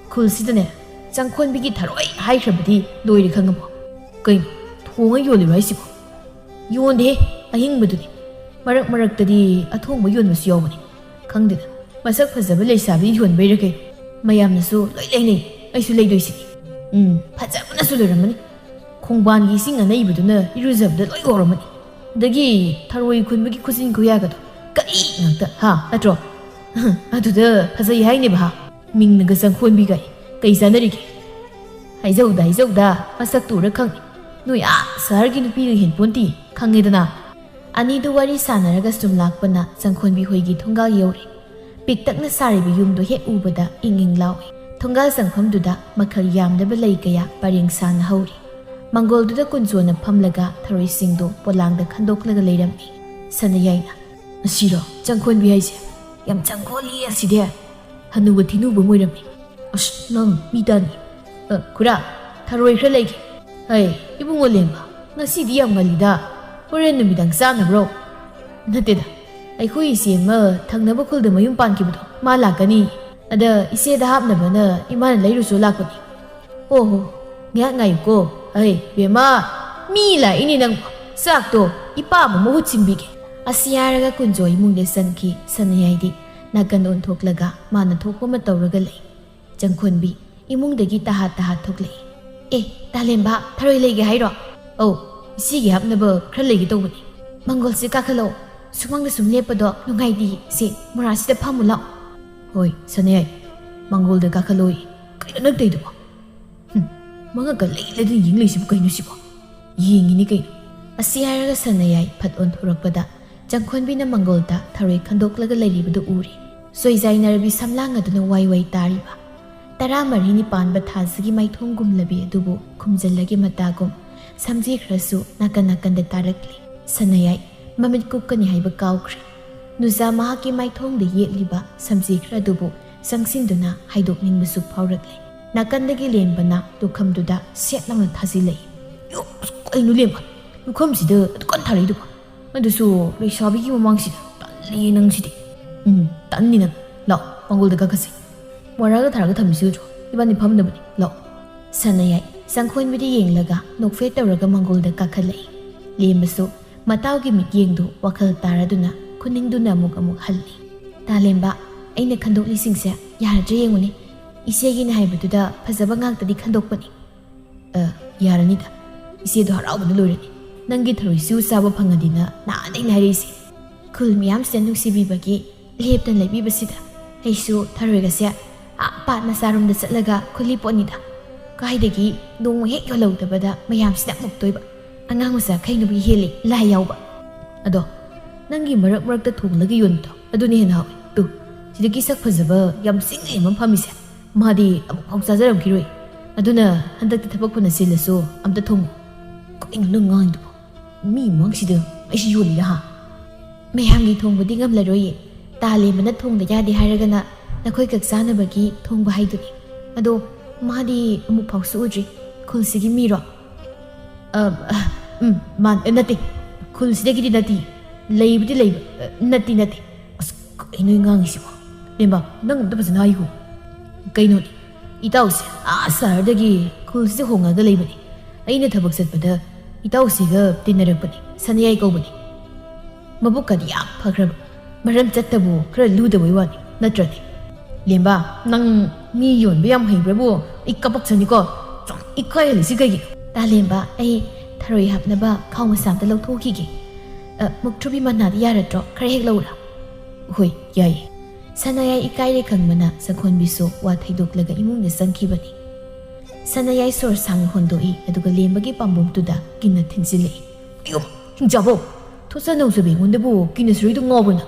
ꯈꯨꯜꯁꯤꯗꯅꯦ, ꯆꯪꯈꯣꯟꯕꯤꯒꯤ ꯊꯔꯣꯏ ꯍꯥꯏꯈ꯭ꯔꯕꯗꯤ ꯂꯣꯏꯔꯦ ꯈꯪꯉꯕꯣ? ꯀꯩꯅꯣ, ꯊꯣꯡꯉ ꯌꯣꯜꯂꯤꯔꯣ ꯍꯥꯏꯁꯤꯕꯣ? ꯌꯣꯟꯗꯦ, ꯑꯍꯤꯡꯕꯗꯨꯅꯤ꯫ ꯃꯔꯛ ꯃꯔꯛꯇꯗꯤ ꯑꯊꯣꯡꯕ ꯌꯣꯟꯕꯁꯨ ꯌꯥꯎꯕꯅꯤ꯫ ꯈꯪꯗꯦꯗ, ꯃꯁꯛ ꯐꯖꯕ ꯂꯩꯁꯥꯕꯤ ꯌꯣꯟꯕꯩꯔ ꯀꯩꯅꯣ, ꯃꯌꯥꯝꯅꯁꯨ ꯂꯣꯏ ꯂꯩꯅꯩ, ꯑꯩꯁꯨ ꯂꯩꯗꯣꯏꯁꯤꯅꯤ꯫ ꯎꯝ, ꯐꯖꯕꯅꯁꯨ ꯂꯣꯏꯔꯝꯃꯅꯤ꯫ ꯈꯣꯡꯕꯥꯟꯒꯤ ꯏꯁꯤꯡ ꯑꯅꯩꯕꯗꯨꯅ ꯏꯔꯨꯖꯕꯗ ꯂꯣꯏ ꯍꯧꯔꯝꯃꯅꯤ꯫ ꯑꯗꯒꯤ ꯊꯔꯣꯏ ꯈꯨꯟꯕꯒꯤ ꯈꯨꯖꯤꯟ ꯈꯨꯌꯥꯒꯗꯣ ꯀꯔꯤ ꯉꯥꯛꯇ, ꯍꯥ, ꯅꯠꯇ꯭ꯔꯣ? ꯑꯗꯨꯗ ꯐꯖꯩ ꯍꯥꯏꯅꯦꯕ ꯍꯥ? ꯃꯤꯡꯅꯒ ꯆꯪꯈꯣꯟꯕꯤꯒꯥꯏ꯫ ꯀꯩ ꯆꯥꯟꯅꯔꯤꯒꯦ? ꯍꯥꯏꯖꯧꯗ, ꯍꯥꯏꯖꯧꯗ, ꯃꯁꯛꯇꯨ ꯎꯔ ꯈꯪꯅꯤ꯫ ꯅꯣꯏ ꯑꯥ ꯁꯍꯔꯒꯤ ꯅꯨꯄꯤꯒ ꯍꯦꯟꯄꯣꯟꯇꯤ, ꯈꯪꯉꯦꯗꯅ꯫ ꯑꯅꯤꯗꯨ ꯋꯥꯔꯤ ꯁꯥꯟꯅꯔꯒ ꯁꯨꯝ ꯂꯥꯛꯄꯅ ꯆꯪꯈꯣꯟꯕꯤ ꯍꯣꯏꯒꯤ ꯊꯣꯡꯒꯥꯜ ꯌꯧꯔꯦ꯫ ꯄꯤꯛꯇꯛꯅ ꯁꯥꯔꯤꯕ ꯌꯨꯝꯗꯣ ꯍꯦꯛ ꯎꯕꯗ ꯏꯪ ꯏꯪ ꯂꯥꯎꯏ꯫ ꯊꯣꯡꯒꯥꯜ ꯆꯪꯐꯝꯗꯨꯗ ꯃꯈꯜ ꯌꯥꯝꯂꯕ ꯂꯩ ꯀꯌꯥ ꯄꯔꯦꯡ ꯁꯥꯅ ꯍꯧꯔꯤ꯫ ꯃꯪꯒꯣꯜꯗꯨꯗ ꯀꯨꯟꯖꯣꯅ ꯐꯝꯂꯒ ꯊꯔꯣꯏꯁꯤꯡꯗꯣ ꯄꯣꯂꯥꯡꯗ ꯈꯟꯗꯣꯛꯂꯒ ꯂꯩꯔꯝꯃꯤ꯫ ꯁꯅꯌꯥꯏꯅ, "ꯑꯁꯤꯔꯣ ꯆꯪꯈꯣꯟꯕꯤ ꯍꯥꯏꯁꯦ? ꯌꯥꯝ ꯆꯪꯈꯣꯜꯂꯤ ꯑꯁꯤꯗꯤ꯫ ꯍꯅꯨꯕ ꯊꯤꯅꯨꯕ ꯑꯣꯏꯔꯝꯃꯤ꯫ ꯑꯁ, ꯅꯪ ꯃꯤ ꯇꯥꯅꯤ꯫ ꯑ, ꯈꯨꯔꯥ, ꯊꯔꯣꯏ ꯈꯔ ꯂꯩꯒꯦ꯫ ꯍꯩ, ꯏꯕꯨꯡꯉꯣ ꯂꯦꯝꯕ, ꯉꯁꯤꯗꯤ ꯌꯥꯝ ꯉꯜꯂꯤꯗ꯫ ꯍꯣꯔꯦꯟ ꯅꯨꯃꯤꯗꯥꯡ ꯆꯥꯅꯕ꯭ꯔꯣ?" "ꯅꯠꯇꯦꯗ, ꯑꯩꯈꯣꯏ ꯏꯆꯦ ꯑꯃ ꯊꯪꯅꯕ ꯈꯨꯜꯗ ꯃꯌꯨꯝ ꯄꯥꯟꯈꯤꯕꯗꯣ, ꯃꯥ ꯂꯥꯛꯀꯅꯤ꯫ ꯑꯗ ꯏꯆꯦꯗ ꯍꯥꯞꯅꯕꯅ ꯏꯃꯥꯅ ꯂꯩꯔꯨꯁꯨ ꯂꯥꯛꯄꯅꯤ꯫" "ꯑꯣ ꯍꯣ, ꯉꯥꯏꯍꯥꯛ ꯉꯥꯏꯌꯨꯀꯣ꯫ ꯑꯩ, ꯕꯦꯝꯃ, ꯃꯤ ꯂꯥꯛꯏꯅꯦ ꯅꯪꯕꯨ꯫ ꯆꯥꯛꯇꯣ ꯏꯄꯥꯕꯨ ꯃꯍꯨꯠ ꯁꯤꯟꯕꯤꯒꯦ꯫" ꯑꯁꯤ ꯍꯥꯏꯔꯒ ꯀꯨꯟꯖꯣ ꯏꯃꯨꯡꯗ ꯆꯪꯈꯤ꯫ ꯁꯅꯌꯥꯏꯗꯤ ꯅꯥꯀꯟ ꯑꯣꯟꯊꯣꯛꯂꯒ ꯃꯥꯅ ꯊꯣꯛꯄ ꯑꯃ ꯇꯧꯔꯒ ꯂꯩ꯫ ꯆꯪꯈꯣꯟꯕꯤ ꯏꯃꯨꯡꯗꯒꯤ ꯇꯍꯥꯠ ꯇꯍꯥꯠ ꯊꯣꯛꯂꯛꯏ꯫ "ꯑꯦ, ꯇꯥꯂꯦꯝꯕ, ꯊꯔꯣꯏ ꯂꯩꯒꯦ ꯍꯥꯏꯔꯣ?" "ꯑꯧ, ꯏꯆꯦꯒꯤ ꯍꯥꯞꯅꯕ ꯈꯔ ꯂꯩꯒꯦ ꯇꯧꯕꯅꯤ꯫" "ꯃꯪꯒꯣꯜꯁꯦ ꯀꯥꯈꯠꯂꯛꯑꯣ꯫ ꯁꯨꯃꯥꯡꯗ ꯁꯨꯝ ꯂꯦꯞꯄꯗꯣ ꯅꯨꯡꯉꯥꯏꯇꯦ꯫ ꯁꯦ, ꯃꯣꯔꯥꯁꯤꯗ ꯐꯝꯃꯨ ꯂꯥꯛꯑꯣ꯫" "ꯍꯣꯏ, ꯁꯅꯌꯥꯏ, ꯃꯪꯒꯣꯜꯗ ꯀꯥꯈꯠꯂꯣꯏ꯫ ꯀꯩꯅꯣ ꯅꯪ ꯇꯧꯏꯗꯨꯕꯣ? ꯍꯨꯝ, ꯃꯉꯛꯀ ꯂꯩ ꯂꯩꯗꯅ ꯌꯦꯡ ꯂꯩꯁꯤꯕꯨ ꯀꯩꯅꯣ ꯁꯤꯕꯣ?" "ꯌꯦꯡꯉꯤꯅꯤ ꯀꯩꯅꯣ꯫" ꯑꯁꯤ ꯍꯥꯏꯔꯒ ꯁꯅꯌꯥꯏ ꯐꯠ ꯑꯣꯟꯊꯣꯔꯛꯄꯗ ꯆꯪꯈꯣꯟꯕꯤꯅ ꯃꯪꯒꯣꯜꯗ ꯊꯔꯣꯏ ꯈꯟꯗꯣꯛꯂꯒ ꯂꯩꯔꯤꯕꯗꯨ ꯎꯔꯦ꯫ ꯁꯣꯏꯖꯥꯏꯅꯔꯕꯤ ꯁꯝꯂꯥꯡ ꯑꯗꯨꯅ ꯋꯥꯏ ꯋꯥꯏ ꯇꯥꯔꯤꯕ ꯇꯔꯥꯃꯔꯤꯅꯤ ꯄꯥꯟꯕ ꯊꯥꯁꯤꯒꯤ ꯃꯥꯏꯊꯣꯡꯒꯨꯝꯂꯕꯤ ꯑꯗꯨꯕꯨ ꯈꯨꯝꯖꯤꯜꯂꯒꯦ ꯃꯇꯥꯒꯨꯝ ꯁꯝꯖꯤ ꯈꯔꯁꯨ ꯅꯥꯀꯟ ꯅꯥꯀꯟꯗ ꯇꯥꯔꯛꯂꯤ꯫ ꯁꯅꯌꯥꯏ ꯃꯃꯤꯠ ꯀꯨꯞꯀꯅꯤ ꯍꯥꯏꯕ ꯀꯥꯎꯈ꯭ꯔꯦ꯫ ꯅꯨꯖꯥ ꯃꯍꯥꯛꯀꯤ ꯃꯥꯏꯊꯣꯡꯗ ꯌꯦꯠꯂꯤꯕ ꯁꯝꯖꯤ ꯈꯔ ꯑꯗꯨꯕꯨ ꯆꯪꯁꯤꯟꯗꯨꯅ ꯍꯥꯏꯗꯣꯛꯅꯤꯡꯕꯁꯨ ꯐꯥꯎꯔꯛꯂꯦ꯫ ꯅꯥꯀꯟꯗꯒꯤ ꯂꯦꯝꯕꯅ ꯂꯨꯈꯝꯗꯨꯗ ꯁꯦꯠ ꯂꯥꯎꯅ ꯊꯥꯖꯤꯜꯂꯛꯏ꯫ "ꯌꯣ, ꯀꯩꯅꯣ ꯂꯦꯝꯕ? ꯂꯨꯈꯝꯁꯤꯗ ꯑꯗꯨꯛ ꯀꯟꯅ ꯊꯥꯔꯛꯏꯗꯨꯕꯣ? ꯑꯗꯨꯁꯨ ꯂꯩꯁꯥꯕꯤꯒꯤ ꯃꯃꯥꯡꯁꯤꯗ꯫ ꯇꯜꯂꯤ ꯅꯪꯁꯤꯗꯤ꯫ ꯎꯝ, ꯇꯟꯅꯤ ꯅꯪ꯫ ꯂꯥꯛꯑꯣ, ꯃꯪꯒꯣꯜꯗ ꯀꯥꯈꯠꯁꯤ꯫ ꯃꯣꯔꯥꯒ ꯊꯥꯔꯒ ꯊꯝꯃꯤꯁꯤ ꯎꯗ꯭ꯔꯣ? ꯏꯕꯥꯅꯤ ꯐꯝꯅꯕꯅꯤ꯫ ꯂꯥꯛꯑꯣ꯫" ꯁꯅꯌꯥꯏ ꯆꯪꯈꯣꯟꯕꯤꯗ ꯌꯦꯡꯂꯒ ꯅꯣꯛꯐꯦꯠ ꯇꯧꯔꯒ ꯃꯪꯒꯣꯜꯗ ꯀꯥꯈꯠꯂꯛꯏ꯫ ꯂꯦꯝꯕꯁꯨ ꯃꯇꯥꯎꯒꯤ ꯃꯤꯠꯌꯦꯡꯗꯨ ꯋꯥꯈꯜ ꯇꯥꯔꯗꯨꯅ ꯈꯨꯅꯤꯡꯗꯨꯅ ꯑꯃꯨꯛ ꯑꯃꯨꯛ ꯍꯜꯂꯤ꯫ "ꯇꯥꯂꯦꯝꯕ, ꯑꯩꯅ ꯈꯟꯗꯣꯛꯂꯤꯁꯤꯡꯁꯦ ꯌꯥꯔꯗ꯭ꯔꯥ ꯌꯦꯡꯉꯨꯅꯦ꯫ ꯏꯆꯦꯒꯤꯅ ꯍꯥꯏꯕꯗꯨꯗ ꯐꯖꯕ ꯉꯥꯛꯇꯗꯤ ꯈꯟꯗꯣꯛꯄꯅꯤ꯫" "ꯑ, ꯌꯥꯔꯅꯤꯗ꯫ ꯏꯆꯦꯗꯣ ꯍꯔꯥꯎꯕꯅ ꯂꯣꯏꯔꯅꯤ꯫ ꯅꯪꯒꯤ ꯊꯔꯣꯏꯁꯨ ꯆꯥꯕ ꯐꯪꯉꯗꯤꯅ ꯅꯍꯥꯟꯗꯩꯅ ꯍꯥꯏꯔꯛꯏꯁꯦ꯫" "ꯈꯨꯜ ꯃꯤꯌꯥꯝꯁꯤꯅ ꯅꯨꯡꯁꯤꯕꯤꯕꯒꯤ ꯂꯦꯞꯇꯅ ꯂꯩꯕꯤꯕꯁꯤꯗ ꯑꯩꯁꯨ ꯊꯔꯣꯏꯒꯁꯦ ꯑꯥ ꯄꯥꯠ ꯃꯆꯥꯔꯣꯝꯗ ꯆꯠꯂꯒ ꯈꯨꯜꯂꯤ ꯄꯣꯠꯅꯤꯗ꯫ ꯀꯥꯏꯗꯒꯤ ꯅꯣꯡꯃ ꯍꯦꯛ ꯌꯣꯜꯍꯧꯗꯕꯗ ꯃꯌꯥꯝꯁꯤꯅ ꯑꯃꯨꯛꯇꯣꯏꯕ꯫ ꯑꯉꯥꯡ ꯃꯆꯥ ꯈꯩꯅꯕꯨ ꯍꯦꯜꯂꯤ ꯂꯥꯏ ꯌꯥꯎꯕ꯫ ꯑꯗꯣ ꯅꯪꯒꯤ ꯃꯔꯛ ꯃꯔꯛꯇ ꯊꯣꯡꯂꯒ ꯌꯣꯟꯕꯗꯣ ꯑꯗꯨꯅ ꯍꯦꯟꯅ ꯍꯥꯎꯏ꯫ ꯇꯨ, ꯁꯤꯗꯒꯤ ꯁꯛ ꯐꯖꯕ ꯌꯥꯝ ꯆꯤꯡꯂꯤ ꯑꯃ ꯐꯝꯃꯤꯁꯦ, ꯃꯥꯗꯤ ꯑꯃꯨꯛꯐꯥꯎ ꯆꯥꯖꯔꯝꯈꯤꯔꯣꯏ꯫ ꯑꯗꯨꯅ ꯍꯟꯗꯛꯇꯤ ꯊꯕꯛ ꯐꯅ ꯆꯤꯜꯂꯁꯨ ꯑꯝꯇ ꯊꯣꯡꯉꯨ꯫ ꯀꯩꯅꯣ ꯅꯪ ꯉꯥꯡꯉꯤꯗꯨꯕꯣ? ꯃꯤ ꯃꯃꯥꯡꯁꯤꯗ ꯑꯩꯁꯤ ꯌꯣꯜꯂꯤꯔꯥ ꯍꯥ? ꯃꯌꯥꯝꯒꯤ ꯊꯣꯡꯕꯗꯤ ꯉꯝꯂꯔꯣꯏꯌꯦ꯫ ꯇꯥꯂꯦꯝꯕꯅ ꯊꯣꯡꯗ ꯌꯥꯗꯦ ꯍꯥꯏꯔꯒꯅ ꯅꯈꯣꯏ ꯈꯛ ꯆꯥꯅꯕꯒꯤ ꯊꯣꯡꯕ ꯍꯥꯏꯗꯨꯅꯤ꯫ ꯑꯗꯣ ꯃꯥꯗꯤ ꯑꯃꯨꯛ ꯐꯥꯎꯁꯨ ꯎꯗ꯭ꯔꯤ꯫ ꯈꯨꯜꯁꯤꯒꯤ ꯃꯤꯔꯣ? ꯑ, ꯑ, ꯎꯝ, ꯃꯥ-, ꯅꯠꯇꯦ꯫ ꯈꯨꯜꯁꯤꯗꯒꯤꯗꯤ ꯅꯠꯇꯦ꯫ ꯂꯩꯕꯨꯗꯤ ꯂꯩꯕ, ꯑ, ꯅꯠꯇꯦ, ꯅꯠꯇꯦ꯫ ꯑꯁ, ꯀꯩꯅꯣ ꯉꯥꯡꯉꯤꯁꯤꯕꯣ? ꯂꯦꯝꯕ, ꯅꯪ ꯑꯝꯇ ꯐꯖꯅ ꯍꯥꯏꯌꯨ꯫ ꯀꯩꯅꯣꯅꯦ? ꯏꯇꯥꯎꯁꯦ ꯑꯥ ꯁꯍꯔꯗꯒꯤ ꯈꯨꯜꯁꯤꯗ ꯍꯣꯡꯉꯒ ꯂꯩꯕꯅꯤ꯫ ꯑꯩꯅ ꯊꯕꯛ ꯆꯠꯄꯗ ꯏꯇꯥꯎꯁꯤꯒ ꯇꯤꯟꯅꯔꯛꯄꯅꯤ꯫ ꯁꯅꯥꯌꯥꯏ ꯀꯧꯕꯅꯤ꯫ ꯃꯕꯨꯛꯀꯗꯤ ꯌꯥꯝ ꯐꯈ꯭ꯔꯕ꯫ ꯃꯔꯝ ꯆꯠꯇꯕꯨ ꯈꯔ ꯂꯨꯗꯕꯩ ꯋꯥꯅꯤ, ꯅꯠꯇ꯭ꯔꯗꯤ꯫ ꯂꯦꯝꯕ, ꯅꯪ ꯃꯤ ꯌꯣꯟꯕ ꯌꯥꯝ ꯍꯩꯕ꯭ꯔꯕꯨ? ꯑꯩ ꯀꯄꯛꯆꯅꯤꯀꯣ꯫ ꯁꯨꯝ ꯏꯀꯥꯏꯍꯜꯂꯤꯁꯤ ꯀꯩꯒꯤꯅꯣ? ꯇꯥꯂꯦꯝꯕ, ꯑꯩ ꯊꯔꯣꯏ ꯍꯥꯞꯅꯕ ꯈꯥꯎ ꯃꯆꯥ ꯑꯝꯇ ꯂꯧꯊꯣꯛꯈꯤꯒꯦ꯫ ꯑ, ꯃꯨꯛꯊ꯭ꯔꯨꯕꯤ ꯃꯅꯥꯗ ꯌꯥꯔꯗ꯭ꯔꯣ? ꯈꯔ ꯍꯦꯛ ꯂꯧꯔꯥ? ꯍꯣꯏ, ꯌꯥꯏꯌꯦ꯫ ꯁꯅꯥꯌꯥꯏ ꯏꯀꯥꯏꯔꯦ ꯈꯪꯕꯅ ꯆꯪꯈꯣꯟꯕꯤꯁꯨ ꯋꯥ ꯊꯩꯗꯣꯛꯂꯒ ꯏꯃꯨꯡꯗ ꯆꯪꯈꯤꯕꯅꯤ꯫ ꯁꯅꯥꯌꯥꯏ ꯁꯣꯔ ꯁꯥꯡꯅ ꯍꯣꯟꯗꯣꯛꯏ, ꯑꯗꯨꯒ ꯂꯦꯝꯕꯒꯤ ꯄꯥꯝꯕꯣꯝꯗꯨꯗ ꯀꯤꯟꯅ ꯊꯤꯟꯖꯤꯜꯂꯛꯏ꯫ ꯑꯌꯣ, ꯍꯤꯡꯆꯥꯕꯧ! ꯊꯣꯠꯆꯅꯧꯖꯕꯤ ꯑꯩꯉꯣꯟꯗꯕꯨ ꯀꯤꯟꯅ ꯁꯨꯔꯤꯗꯨ ꯉꯥꯎꯕ꯭ꯔꯅ?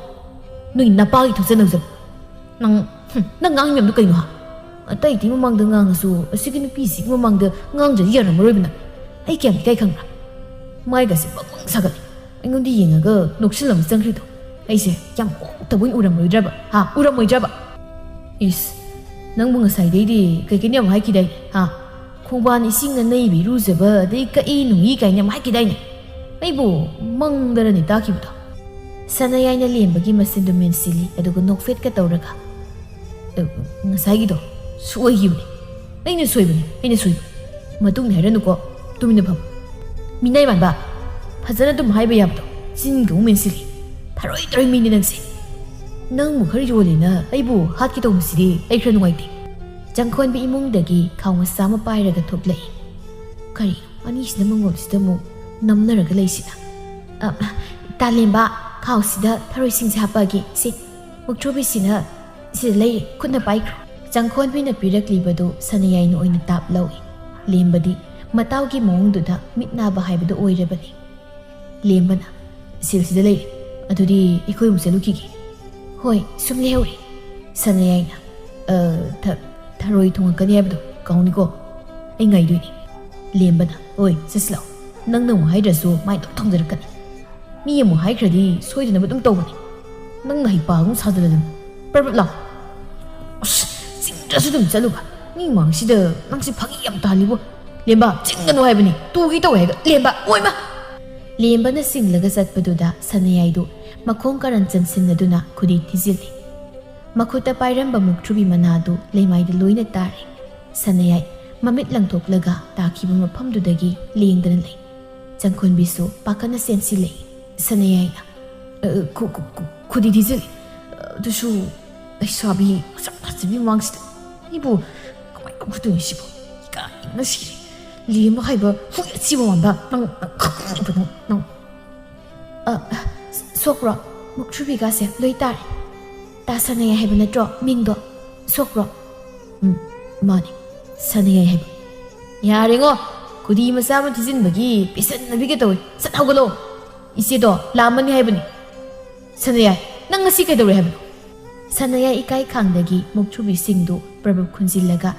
ꯅꯣꯏ ꯅꯄꯥꯒꯤ ꯊꯣꯠꯆꯅꯧꯖꯕ꯫ ꯅꯪ, ꯍꯨꯝ, ꯅꯪ ꯉꯥꯡꯉꯤ ꯃꯌꯥꯝꯗꯣ ꯀꯩꯅꯣ ꯍꯥ? ꯑꯇꯩ ꯑꯇꯩ ꯃꯃꯥꯡꯗ ꯉꯥꯡꯉꯁꯨ ꯑꯁꯤꯒꯤ ꯅꯨꯄꯤꯁꯤꯒꯤ ꯃꯃꯥꯡꯗ ꯉꯥꯡꯗ꯭ꯔꯗꯤ ꯌꯥꯔꯝꯃꯔꯣꯏꯕ ꯅꯪ꯫ ꯑꯩ ꯀꯌꯥꯝ ꯏꯀꯥꯏ ꯈꯪꯕ꯭ꯔꯥ? ꯃꯥꯏꯒꯁꯦ ꯕꯪ ꯕꯪ ꯁꯥꯒꯠꯂꯦ꯫ ꯑꯩꯉꯣꯟꯗ ꯌꯦꯡꯉꯒ ꯅꯣꯛꯁꯤꯜꯂꯝ ꯆꯪꯈ꯭ꯔꯤꯗꯣ ꯑꯩꯁꯦ ꯌꯥꯝ ꯑꯣꯛꯇꯕ ꯑꯣꯏꯅ ꯎꯔꯝꯂꯣꯏꯗ꯭ꯔꯕ? ꯍꯥ? ꯎꯔꯝꯃꯣꯏꯗ꯭ꯔꯕ? ꯏꯁ, ꯅꯪꯕꯨ ꯉꯁꯥꯏꯗꯩꯗꯤ ꯀꯩꯀꯩꯅꯣ ꯌꯥꯝ ꯍꯥꯏꯈꯤꯗꯥꯏꯅꯦ? ꯍꯥ? ꯈꯣꯡꯕꯥꯟ ꯏꯁꯤꯡꯅ ꯅꯩꯕ ꯏꯔꯨꯖꯕ, ꯑꯗꯩ ꯀꯛꯏ ꯅꯨꯡꯏ ꯀꯥꯏꯅ ꯌꯥꯝ ꯍꯥꯏꯈꯤꯗꯥꯏꯅꯦ? ꯑꯩꯕꯨ ꯃꯪꯗꯔꯅꯦ ꯇꯥꯈꯤꯕꯗꯣ? ꯁꯅꯥꯌꯥꯏꯅ ꯂꯦꯝꯕꯒꯤ ꯃꯆꯤꯟꯗꯨ ꯃꯦꯟꯁꯤꯜꯂꯤ, ꯑꯗꯨꯒ ꯅꯣꯛꯐꯦꯠꯀ ꯇꯧꯔꯒ, "ꯑ, ꯉꯁꯥꯏꯒꯤꯗꯣ ꯁꯣꯏꯈꯤꯕꯅꯤ꯫ ꯑꯩꯅ ꯁꯣꯏꯕꯅꯤ, ꯑꯩꯅ ꯁꯣꯏꯕꯅꯤ꯫ ꯃꯇꯨꯡꯗ ꯍꯥꯏꯔꯅꯨꯀꯣ, ꯇꯨꯃꯤꯟꯅ ꯐꯝ꯫ ꯃꯤꯅꯥꯏ ꯃꯥꯟꯕ, ꯐꯖꯅ ꯑꯗꯨꯝ ꯍꯥꯏꯕ ꯌꯥꯕꯗꯣ, ꯆꯤꯟꯒ ꯑꯃꯨꯛ ꯃꯦꯟꯁꯤꯜꯂꯤ꯫ ꯊꯔꯣꯏ ꯊꯔꯣꯏ ꯃꯤꯅꯤ ꯅꯪꯁꯦ꯫ ꯅꯪꯕꯨ ꯈꯔ ꯌꯣꯜꯂꯦꯅ ꯑꯩꯕꯨ ꯍꯥꯠꯀꯦ ꯇꯧꯕꯁꯤꯗꯤ ꯑꯩ ꯈꯔ ꯅꯨꯡꯉꯥꯏꯇꯦ꯫" ꯆꯪꯈꯣꯟꯕꯤ ꯏꯃꯨꯡꯗꯒꯤ ꯈꯥꯎ ꯃꯆꯥ ꯑꯃ ꯄꯥꯏꯔꯒ ꯊꯣꯛꯂꯛꯏ꯫ ꯀꯔꯤꯅꯣ ꯑꯅꯤꯁꯤꯅ ꯃꯉꯣꯟꯁꯤꯗ ꯑꯃꯨꯛ ꯅꯝꯅꯔꯒ ꯂꯩꯁꯤꯅ? "ꯑ, ꯇꯥꯂꯦꯝꯕ, ꯈꯥꯎꯁꯤꯗ ꯊꯔꯣꯏꯁꯤꯡꯁꯦ ꯍꯥꯞꯄꯛꯑꯒꯦ꯫ ꯁꯦ, ꯃꯨꯛꯊ꯭ꯔꯨꯕꯤꯁꯤꯅ ꯁꯤꯗ ꯂꯩꯔꯦ, ꯈꯨꯠꯅ ꯄꯥꯏꯈ꯭ꯔꯣ꯫ ꯆꯪꯈꯣꯟꯕꯤꯅ ꯄꯤꯔꯛꯂꯤꯕꯗꯨ ꯁꯅꯌꯥꯏꯅ ꯑꯣꯏꯅ ꯇꯥꯞ ꯂꯧꯏ꯫ ꯂꯦꯝꯕꯗꯤ ꯃꯇꯥꯎꯒꯤ ꯃꯑꯣꯡꯗꯨꯗ ꯃꯤꯠ ꯅꯥꯕ ꯍꯥꯏꯕꯗꯨ ꯑꯣꯏꯔꯕꯅꯤ꯫ ꯂꯦꯝꯕꯅ, "ꯁꯤꯜꯁꯤꯗ ꯂꯩꯔꯦ, ꯑꯗꯨꯗꯤ ꯑꯩꯈꯣꯏ ꯑꯃꯨꯛ ꯆꯠꯂꯨꯈꯤꯒꯦ꯫" "ꯍꯣꯏ, ꯁꯨꯝ ꯂꯩꯍꯧꯔꯦ꯫" ꯁꯅꯌꯥꯏꯅ, "ꯑ, ꯊ-, ꯊꯔꯣꯏ ꯊꯣꯡꯉꯛꯀꯅꯤ ꯍꯥꯏꯕꯗꯣ ꯀꯥꯎꯅꯤꯀꯣ, ꯑꯩ ꯉꯥꯏꯗꯣꯏꯅꯤ꯫" ꯂꯦꯝꯕꯅ, "ꯍꯣꯏ, ꯆꯠꯁꯤ ꯂꯥꯛꯑꯣ, ꯅꯪꯅ ꯑꯃꯨꯛ ꯍꯥꯏꯗ꯭ꯔꯁꯨ ꯃꯥꯏ ꯑꯗꯨꯝ ꯊꯣꯡꯖꯔꯛꯀꯅꯤ꯫ ꯃꯤ ꯑꯃꯨꯛ ꯍꯥꯏꯈ꯭ꯔꯗꯤ ꯁꯣꯏꯗꯅꯕ ꯑꯗꯨꯝ ꯇꯧꯕꯅꯤ꯫ ꯅꯪꯅ ꯍꯩꯄꯥ ꯑꯃꯨꯛ ꯁꯥꯖꯤꯜꯂꯗꯅ꯫ ꯄ꯭ꯔꯞ ꯄ꯭ꯔꯞ ꯂꯥꯎ꯫" "ꯑꯁ, ꯆꯤꯡꯗ꯭ꯔꯁꯨ ꯑꯗꯨꯝ ꯆꯠꯂꯨꯕ꯫ ꯃꯤ ꯃꯥꯡꯁꯤꯗ ꯅꯪꯁꯦ ꯐꯥꯒꯤ ꯌꯥꯝ ꯇꯥꯜꯂꯤꯕꯣ꯫ ꯂꯦꯝꯕ, ꯆꯤꯡꯒꯅꯨ ꯍꯥꯏꯕꯅꯤ꯫ ꯇꯨꯒꯦ ꯇꯧꯋꯦ ꯍꯥꯏꯒ꯫ ꯂꯦꯝꯕ, ꯑꯣꯏꯃ!" ꯂꯦꯝꯕꯅ ꯆꯤꯡꯂꯒ ꯆꯠꯄꯗꯨꯗ ꯁꯅꯌꯥꯏꯗꯨ ꯃꯈꯣꯡ ꯀꯔꯟ ꯆꯟꯁꯤꯟꯅꯗꯨꯅ ꯈꯨꯗꯤ ꯊꯤꯖꯤꯜꯂꯤ꯫ ꯃꯈꯨꯠꯇ ꯄꯥꯏꯔꯝꯕ ꯃꯨꯛꯊ꯭ꯔꯨꯕꯤ ꯃꯅꯥꯗꯨ ꯂꯩꯃꯥꯏꯗ ꯂꯣꯏꯅ ꯇꯥꯔꯦ꯫ ꯁꯅꯌꯥꯏ ꯃꯃꯤꯠ ꯂꯪꯊꯣꯛꯂꯒ ꯇꯥꯈꯤꯕ ꯃꯐꯝꯗꯨꯗꯒꯤ ꯂꯦꯡꯗꯅ ꯂꯩ꯫ ꯆꯪꯈꯣꯟꯕꯤꯁꯨ ꯄꯥꯈꯠꯅ ꯆꯦꯟꯁꯤꯜꯂꯛꯏ꯫ ꯁꯅꯌꯥꯏꯅ, "ꯑ, ꯈꯨ-, ꯈꯨ-, ꯈꯨ-, ꯈꯨꯗꯤ ꯊꯤꯖꯤꯜꯂꯤ꯫ ꯑꯗꯨꯁꯨ ꯂꯩꯁꯥꯕꯤ ꯃꯁꯛ ꯐꯖꯕꯤ ꯃꯃꯥꯡꯁꯤꯗ꯫ ꯑꯩꯕꯨ ꯀꯃꯥꯏꯅ ꯇꯧꯒꯗꯣꯏꯅꯣ ꯁꯤꯕꯨ? ꯏꯀꯥꯏꯕꯅ ꯁꯤꯔꯦ꯫ ꯂꯦꯝꯕ ꯍꯥꯏꯕ ꯍꯨꯏ ꯑꯁꯤꯕ ꯃꯥꯟꯕ꯫ ꯅꯪ, ꯅꯪ ꯈꯪꯉꯤꯕ ꯅꯪ, ꯅꯪ꯫" "ꯑ, ꯁꯣꯛꯄ꯭ꯔꯣ? ꯃꯨꯛꯊ꯭ꯔꯨꯕꯤꯒꯥꯁꯦ ꯂꯣꯏ ꯇꯥꯔꯦ꯫ ꯇꯥ ꯁꯅꯌꯥꯏ ꯍꯥꯏꯕ ꯅꯠꯇ꯭ꯔꯣ ꯃꯤꯡꯗꯣ? ꯁꯣꯛꯄ꯭ꯔꯣ?" "ꯎꯝ, ꯃꯥꯅꯤ, ꯁꯅꯌꯥꯏ ꯍꯥꯏꯕ꯫" "ꯌꯥꯔꯦꯉꯣ, ꯈꯨꯗꯤ ꯃꯆꯥ ꯑꯃ ꯊꯤꯖꯤꯟꯕꯒꯤ ꯄꯦꯁꯟꯅꯕꯤꯒ ꯇꯧꯏ꯫ ꯁꯠ ꯍꯧꯒꯠꯂꯣ꯫ ꯏꯆꯦꯗꯣ ꯂꯥꯝꯃꯅꯤ ꯍꯥꯏꯕꯅꯤ꯫" "ꯁꯅꯌꯥꯏ, ꯅꯪ ꯉꯁꯤ ꯀꯩꯗꯧꯔꯦ ꯍꯥꯏꯕꯅꯣ?" ꯁꯅꯌꯥꯏ ꯏꯀꯥꯏ ꯈꯥꯡꯗꯒꯤ ꯃꯨꯛꯊ꯭ꯔꯨꯕꯤꯁꯤꯡꯗꯨ ꯄ꯭ꯔꯕꯨꯞ ꯈꯨꯟꯖꯤꯜꯂꯒ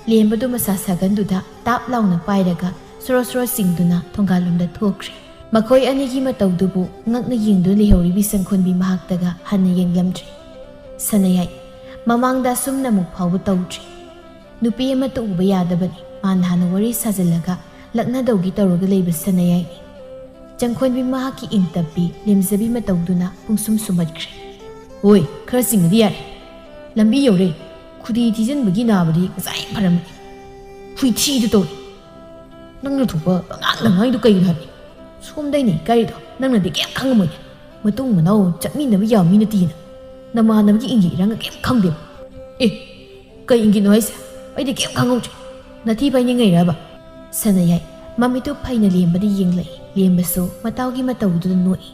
ꯂꯦꯝꯕꯗꯨ ꯃꯁꯥ ꯁꯥꯒꯟꯗꯨꯗ ꯇꯥꯞ ꯂꯥꯎꯅ ꯄꯥꯏꯔꯒ ꯁꯣꯔꯣ ꯁꯣꯔꯣ ꯆꯤꯡꯗꯨꯅ ꯊꯣꯡꯒꯥꯜꯂꯣꯝꯗ ꯊꯣꯛꯈ꯭ꯔꯦ꯫ ꯃꯈꯣꯏ ꯑꯅꯤꯒꯤ ꯃꯇꯧꯗꯨꯕꯨ ꯉꯛꯅ ꯌꯦꯡꯗꯨꯅ ꯂꯩꯍꯧꯔꯤꯕꯤ ꯆꯪꯈꯣꯟꯕꯤ ꯃꯍꯥꯛꯇꯒ ꯍꯟꯅ ꯌꯦꯡꯂꯝꯗ꯭ꯔꯦ꯫ ꯁꯅꯌꯥꯏ ꯃꯃꯥꯡꯗ ꯑꯁꯨꯝꯅ ꯑꯃꯨꯛ ꯐꯥꯎꯕ ꯇꯧꯗ꯭ꯔꯤ꯫ ꯅꯨꯄꯤ ꯑꯃꯠꯇ ꯎꯕ ꯌꯥꯗꯕꯅꯤ꯫ ꯃꯥꯅ ꯍꯥꯟꯅ ꯋꯥꯔꯤ ꯁꯥꯖꯤꯜꯂꯒ ꯂꯛꯅꯗꯧꯒꯤ ꯇꯧꯔꯒ ꯂꯩꯕ ꯁꯅꯌꯥꯏꯅꯤ꯫ ꯆꯪꯈꯣꯟꯕꯤ ꯃꯍꯥꯛꯀꯤ ꯏꯪ ꯇꯞꯄꯤ ꯂꯦꯝꯖꯕꯤ ꯃꯇꯧꯗꯨꯅ ꯄꯨꯡꯁꯨꯝ ꯁꯨꯝꯍꯠꯈ꯭ꯔꯦ꯫ "ꯍꯣꯏ, ꯈꯔ ꯆꯤꯡꯉꯗꯤ ꯌꯥꯔꯦ꯫ ꯂꯝꯕꯤ ꯌꯧꯔꯦ꯫ ꯈꯨꯗꯤ ꯊꯤꯖꯤꯟꯕꯒꯤ ꯅꯥꯕꯗꯤ ꯉꯁꯥꯏ ꯐꯔꯝꯃꯅꯤ꯫ ꯍꯨꯏꯊꯤꯗꯨ ꯇꯧꯔꯦ꯫ ꯅꯪꯅ ꯊꯣꯛꯄ ꯄꯉꯥꯡꯗ ꯉꯥꯡꯉꯤꯗꯨ ꯀꯩꯒꯤꯅꯣ ꯍꯥꯏꯕꯅꯤ? ꯁꯣꯝꯗꯩꯅꯦ ꯏꯀꯥꯏꯔꯤꯗꯣ, ꯅꯪꯅꯗꯤ ꯀꯩꯝ ꯈꯪꯉꯝꯃꯣꯏꯅꯦ꯫ ꯃꯇꯨꯡ ꯃꯅꯥꯎ ꯆꯠꯃꯤꯟꯅꯕ ꯌꯥꯕ ꯃꯤ ꯅꯠꯇꯦꯅ꯫ ꯅꯃꯥꯟꯅꯕꯒꯤ ꯏꯪꯒꯤ ꯏꯔꯥꯡꯒ ꯀꯩꯝ ꯈꯪꯗꯦꯕ꯫" "ꯑꯦ, ꯀꯩ ꯏꯪꯒꯤꯠꯅꯣ ꯍꯥꯏꯁꯦ? ꯑꯩꯗꯤ ꯀꯩꯝ ꯈꯪꯍꯧꯗ꯭ꯔꯦ꯫ ꯅꯊꯤ ꯐꯥꯏꯅꯤꯡꯉꯩꯔꯕ?" ꯁꯅꯌꯥꯏ ꯃꯃꯤꯠꯇꯨ ꯐꯩꯅ ꯂꯦꯝꯕꯗ ꯌꯦꯡꯂꯛꯏ꯫ ꯂꯦꯝꯕꯁꯨ ꯃꯇꯥꯎꯒꯤ ꯃꯇꯧꯗꯨꯗ ꯅꯣꯛꯏ꯫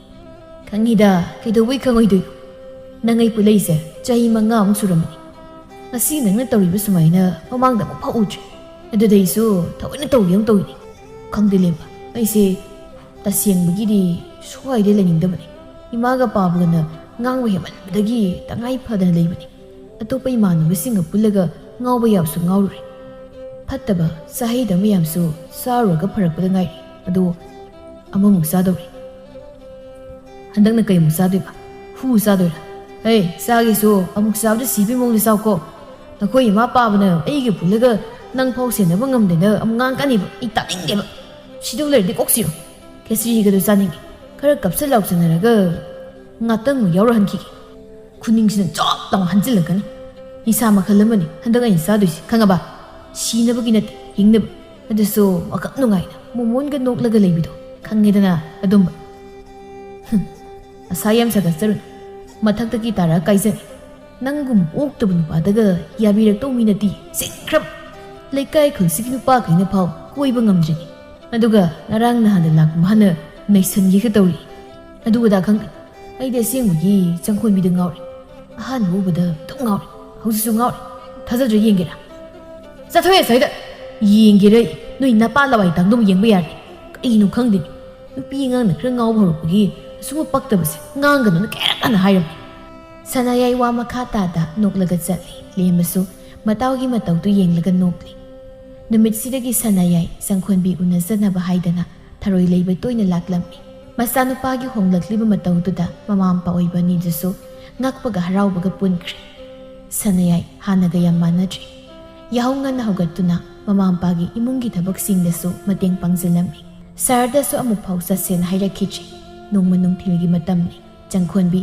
"ꯈꯪꯉꯤꯗ, ꯀꯩꯗꯧꯕꯩ ꯈꯪꯉꯣꯏꯗꯣꯏꯅꯣ? ꯅꯪ ꯑꯩ ꯄꯨꯜꯂꯛꯏꯁꯦ ꯆꯍꯤ ꯃꯉꯥꯃꯨꯛ ꯁꯨꯔꯝꯃꯅꯤ꯫ ꯉꯁꯤ ꯅꯪꯅ ꯇꯧꯔꯤꯕ ꯁꯨꯃꯥꯏꯅ ꯃꯃꯥꯡꯗ ꯑꯃꯨꯛ ꯐꯥꯎ ꯎꯗ꯭ꯔꯤ꯫ ꯑꯗꯨꯗ ꯑꯩꯁꯨ ꯊꯑꯣꯏꯅ ꯇꯧꯒꯦ ꯑꯃꯨꯛ ꯇꯧꯔꯤꯅꯤ꯫ ꯈꯪꯗꯦ ꯂꯦꯝꯕ, ꯑꯩꯁꯦ ꯇꯁꯦꯡꯕꯒꯤꯗꯤ ꯁ꯭ꯋꯥꯏꯗ ꯂꯩꯅꯤꯡꯗꯕꯅꯤ꯫ ꯏꯃꯥꯒ ꯄꯥꯕꯒꯅ ꯉꯥꯡꯕ ꯍꯦꯟꯃꯟꯕꯗꯒꯤ ꯇꯉꯥꯏ ꯐꯗꯅ ꯂꯩꯕꯅꯤ꯫ ꯑꯇꯣꯞꯄ ꯏꯃꯥꯟꯅꯕꯁꯤꯡꯒ ꯄꯨꯜꯂꯒ ꯉꯥꯎꯕ ꯌꯥꯕꯁꯨ ꯉꯥꯎꯔꯨꯔꯦ꯫ ꯐꯠꯇꯕ ꯆꯍꯩꯗ ꯃꯌꯥꯝꯁꯨ ꯆꯥꯔꯨꯔꯒ ꯐꯔꯛꯄꯗ ꯉꯥꯏꯔꯤ꯫ ꯑꯗꯣ ꯑꯃꯃꯨꯛ ꯆꯥꯗꯧꯔꯤ꯫ ꯍꯟꯗꯛꯅ ꯀꯩꯃꯨꯛ ꯆꯥꯗꯣꯏꯕ? ꯍꯨ ꯆꯥꯗꯣꯏꯔꯥ? ꯍꯦ, ꯆꯥꯒꯦꯁꯨ ꯑꯃꯨꯛ ꯆꯥꯕꯗ ꯁꯤꯕꯩ ꯃꯑꯣꯡꯗ ꯆꯥꯎꯀꯣ꯫ ꯅꯈꯣꯏ ꯏꯃꯥ ꯄꯥꯕꯅ ꯑꯩꯒ ꯄꯨꯜꯂꯒ ꯅꯪ ꯐꯥꯎ ꯁꯦꯟꯅꯕ ꯉꯝꯗꯦꯅ ꯑꯃꯨꯛ ꯉꯥꯡꯀꯅꯤꯕ꯫ ꯑꯩ ꯇꯥꯅꯤꯡꯗꯦꯕ꯫ ꯁꯤꯗꯧ ꯂꯩꯔꯗꯤ ꯀꯣꯛ ꯁꯤꯔꯣ꯫ ꯈꯦꯆ꯭ꯔꯤꯒꯗꯣ ꯆꯥꯅꯤꯡꯉꯤ꯫ ꯈꯔ ꯀꯞꯁꯟ ꯂꯥꯎꯁꯟꯅꯔꯒ ꯉꯥꯛꯇꯪ ꯌꯥꯎꯔꯍꯟꯈꯤꯒꯦ꯫ ꯈꯨꯅꯤꯡꯁꯤꯅ ꯆꯣꯞ ꯂꯥꯎ ꯍꯟꯖꯤꯜꯂꯛꯀꯅꯤ꯫ ꯅꯤꯁꯥ ꯃꯈꯜ ꯑꯃꯅꯤ ꯍꯟꯗꯛ ꯑꯩꯅ ꯆꯥꯗꯣꯏꯁꯦ, ꯈꯪꯉꯕ? ꯁꯤꯅꯕꯒꯤ ꯅꯠꯇꯦ, ꯍꯤꯡꯅꯕ꯫ ꯑꯗꯨꯁꯨ ꯋꯥꯈꯜ ꯅꯨꯡꯉꯥꯏꯅ ꯃꯣꯃꯣꯟꯒ ꯅꯣꯛꯂꯒ ꯂꯩꯕꯤꯗꯣ, ꯈꯪꯉꯦꯗꯅ ꯑꯗꯨꯝꯕ꯫ ꯍꯨꯝ, ꯑꯁꯥ ꯌꯥꯝ ꯁꯥꯒꯠꯆꯔꯨꯅꯨ꯫ ꯃꯊꯛꯇꯒꯤ ꯇꯥꯔꯛꯑ ꯀꯥꯏꯖꯅꯤ꯫ ꯅꯪꯒꯨꯝ ꯑꯣꯛꯇꯕ ꯅꯨꯄꯥꯗꯒ ꯌꯥꯕꯤꯔꯛꯇꯧ ꯃꯤ ꯅꯠꯇꯦ, ꯆꯤꯡꯈ꯭ꯔꯞ꯫ ꯂꯩꯀꯥꯏ ꯈꯨꯜꯁꯤꯒꯤ ꯅꯨꯄꯥꯈꯩꯅ ꯐꯥꯎ ꯀꯣꯏꯕ ꯉꯝꯗ꯭ꯔꯤꯅꯤ꯫ ꯑꯗꯨꯒ ꯉꯔꯥꯡ ꯅꯍꯥꯟꯗ ꯂꯥꯛꯄ ꯃꯥꯅ ꯅꯩꯁꯟꯒꯦꯒ ꯇꯧꯔꯤ꯫ ꯑꯗꯨ ꯑꯗꯥ ꯈꯪꯗꯦ꯫ ꯑꯩꯗꯤ ꯑꯁꯦꯡꯕꯒꯤ ꯆꯪꯈꯣꯟꯕꯤꯗ ꯉꯥꯎꯔꯦ꯫ ꯑꯍꯥꯟꯕ ꯎꯕꯗ ꯑꯗꯨꯝ ꯉꯥꯎꯔꯦ꯫ ꯍꯧꯖꯤꯛꯁꯨ ꯉꯥꯎꯔꯦ꯫ ꯊꯥꯖꯗ꯭ꯔ ꯌꯦꯡꯒꯦꯔꯥ? ꯆꯠꯊꯣꯛꯑꯦ ꯑꯁ꯭ꯋꯥꯏꯗ꯫ ꯌꯦꯡꯒꯦꯔ? ꯅꯣꯏ ꯅꯄꯥ ꯂꯋꯥꯏ ꯇꯥꯡꯗꯨꯝ ꯌꯦꯡꯕ ꯌꯥꯔꯦ꯫ ꯀꯩꯅꯣ ꯈꯪꯗꯦ꯫ ꯅꯨꯄꯤ ꯑꯉꯥꯡꯅ ꯈꯔ ꯉꯥꯎꯕ ꯍꯧꯔꯛꯄꯒꯤ ꯑꯁꯨꯝꯕ ꯄꯛꯇꯕꯁꯦ ꯉꯥꯡꯒꯅꯨꯅ ꯀꯌꯥꯔꯛ ꯍꯥꯟꯅ ꯍꯥꯏꯔꯝꯃꯤ꯫ ꯁꯅꯥꯌꯥꯏ ꯋꯥ ꯃꯈꯥ ꯇꯥꯗ ꯅꯣꯛꯂꯒ ꯆꯠꯂꯤ꯫ ꯂꯦꯝꯕꯁꯨ ꯃꯇꯥꯎꯒꯤ ꯃꯇꯧꯗꯨ ꯌꯦꯡꯂꯒ ꯅꯣꯛꯂꯤ꯫ ꯅꯨꯃꯤꯠꯁꯤꯗꯒꯤ ꯁꯅꯥꯌꯥꯏ ꯆꯪꯈꯣꯟꯕꯤ ꯎꯅꯖꯅꯕ ꯍꯥꯏꯗꯅ ꯊꯔꯣꯏ ꯂꯩꯕ ꯇꯣꯏꯅ ꯂꯥꯛꯂꯝꯃꯤ꯫ ꯃꯆꯥꯅꯨꯄꯥꯒꯤ ꯍꯣꯡꯂꯛꯂꯤꯕ ꯃꯇꯧꯗꯨꯗ ꯃꯃꯥ ꯃꯄꯥ ꯑꯣꯏꯕ ꯑꯅꯤꯗꯨꯁꯨ ꯉꯛꯄꯒ ꯍꯔꯥꯎꯕꯒ ꯄꯨꯟꯈ꯭ꯔꯦ꯫ ꯁꯅꯥꯌꯥꯏ ꯍꯥꯟꯅꯒ ꯌꯥꯝ ꯃꯥꯟꯅꯗ꯭ꯔꯦ꯫ ꯌꯥꯍꯧ ꯉꯟꯅ ꯍꯧꯒꯠꯇꯨꯅ ꯃꯃꯥ ꯃꯄꯥꯒꯤ ꯏꯃꯨꯡꯒꯤ ꯊꯕꯛꯁꯤꯡꯗꯁꯨ ꯃꯇꯦꯡ ꯄꯥꯡꯁꯤꯜꯂꯝꯃꯤ꯫ ꯁꯍꯔꯗꯁꯨ ꯑꯃꯨꯛ ꯐꯥꯎ ꯆꯠꯁꯦꯅ ꯍꯥꯏꯔꯛꯈꯤꯗ꯭ꯔꯦ꯫ ꯅꯣꯡꯃ ꯅꯨꯡꯊꯤꯜꯒꯤ ꯃꯇꯝꯅꯤ꯫ ꯆꯪꯈꯣꯟꯕꯤ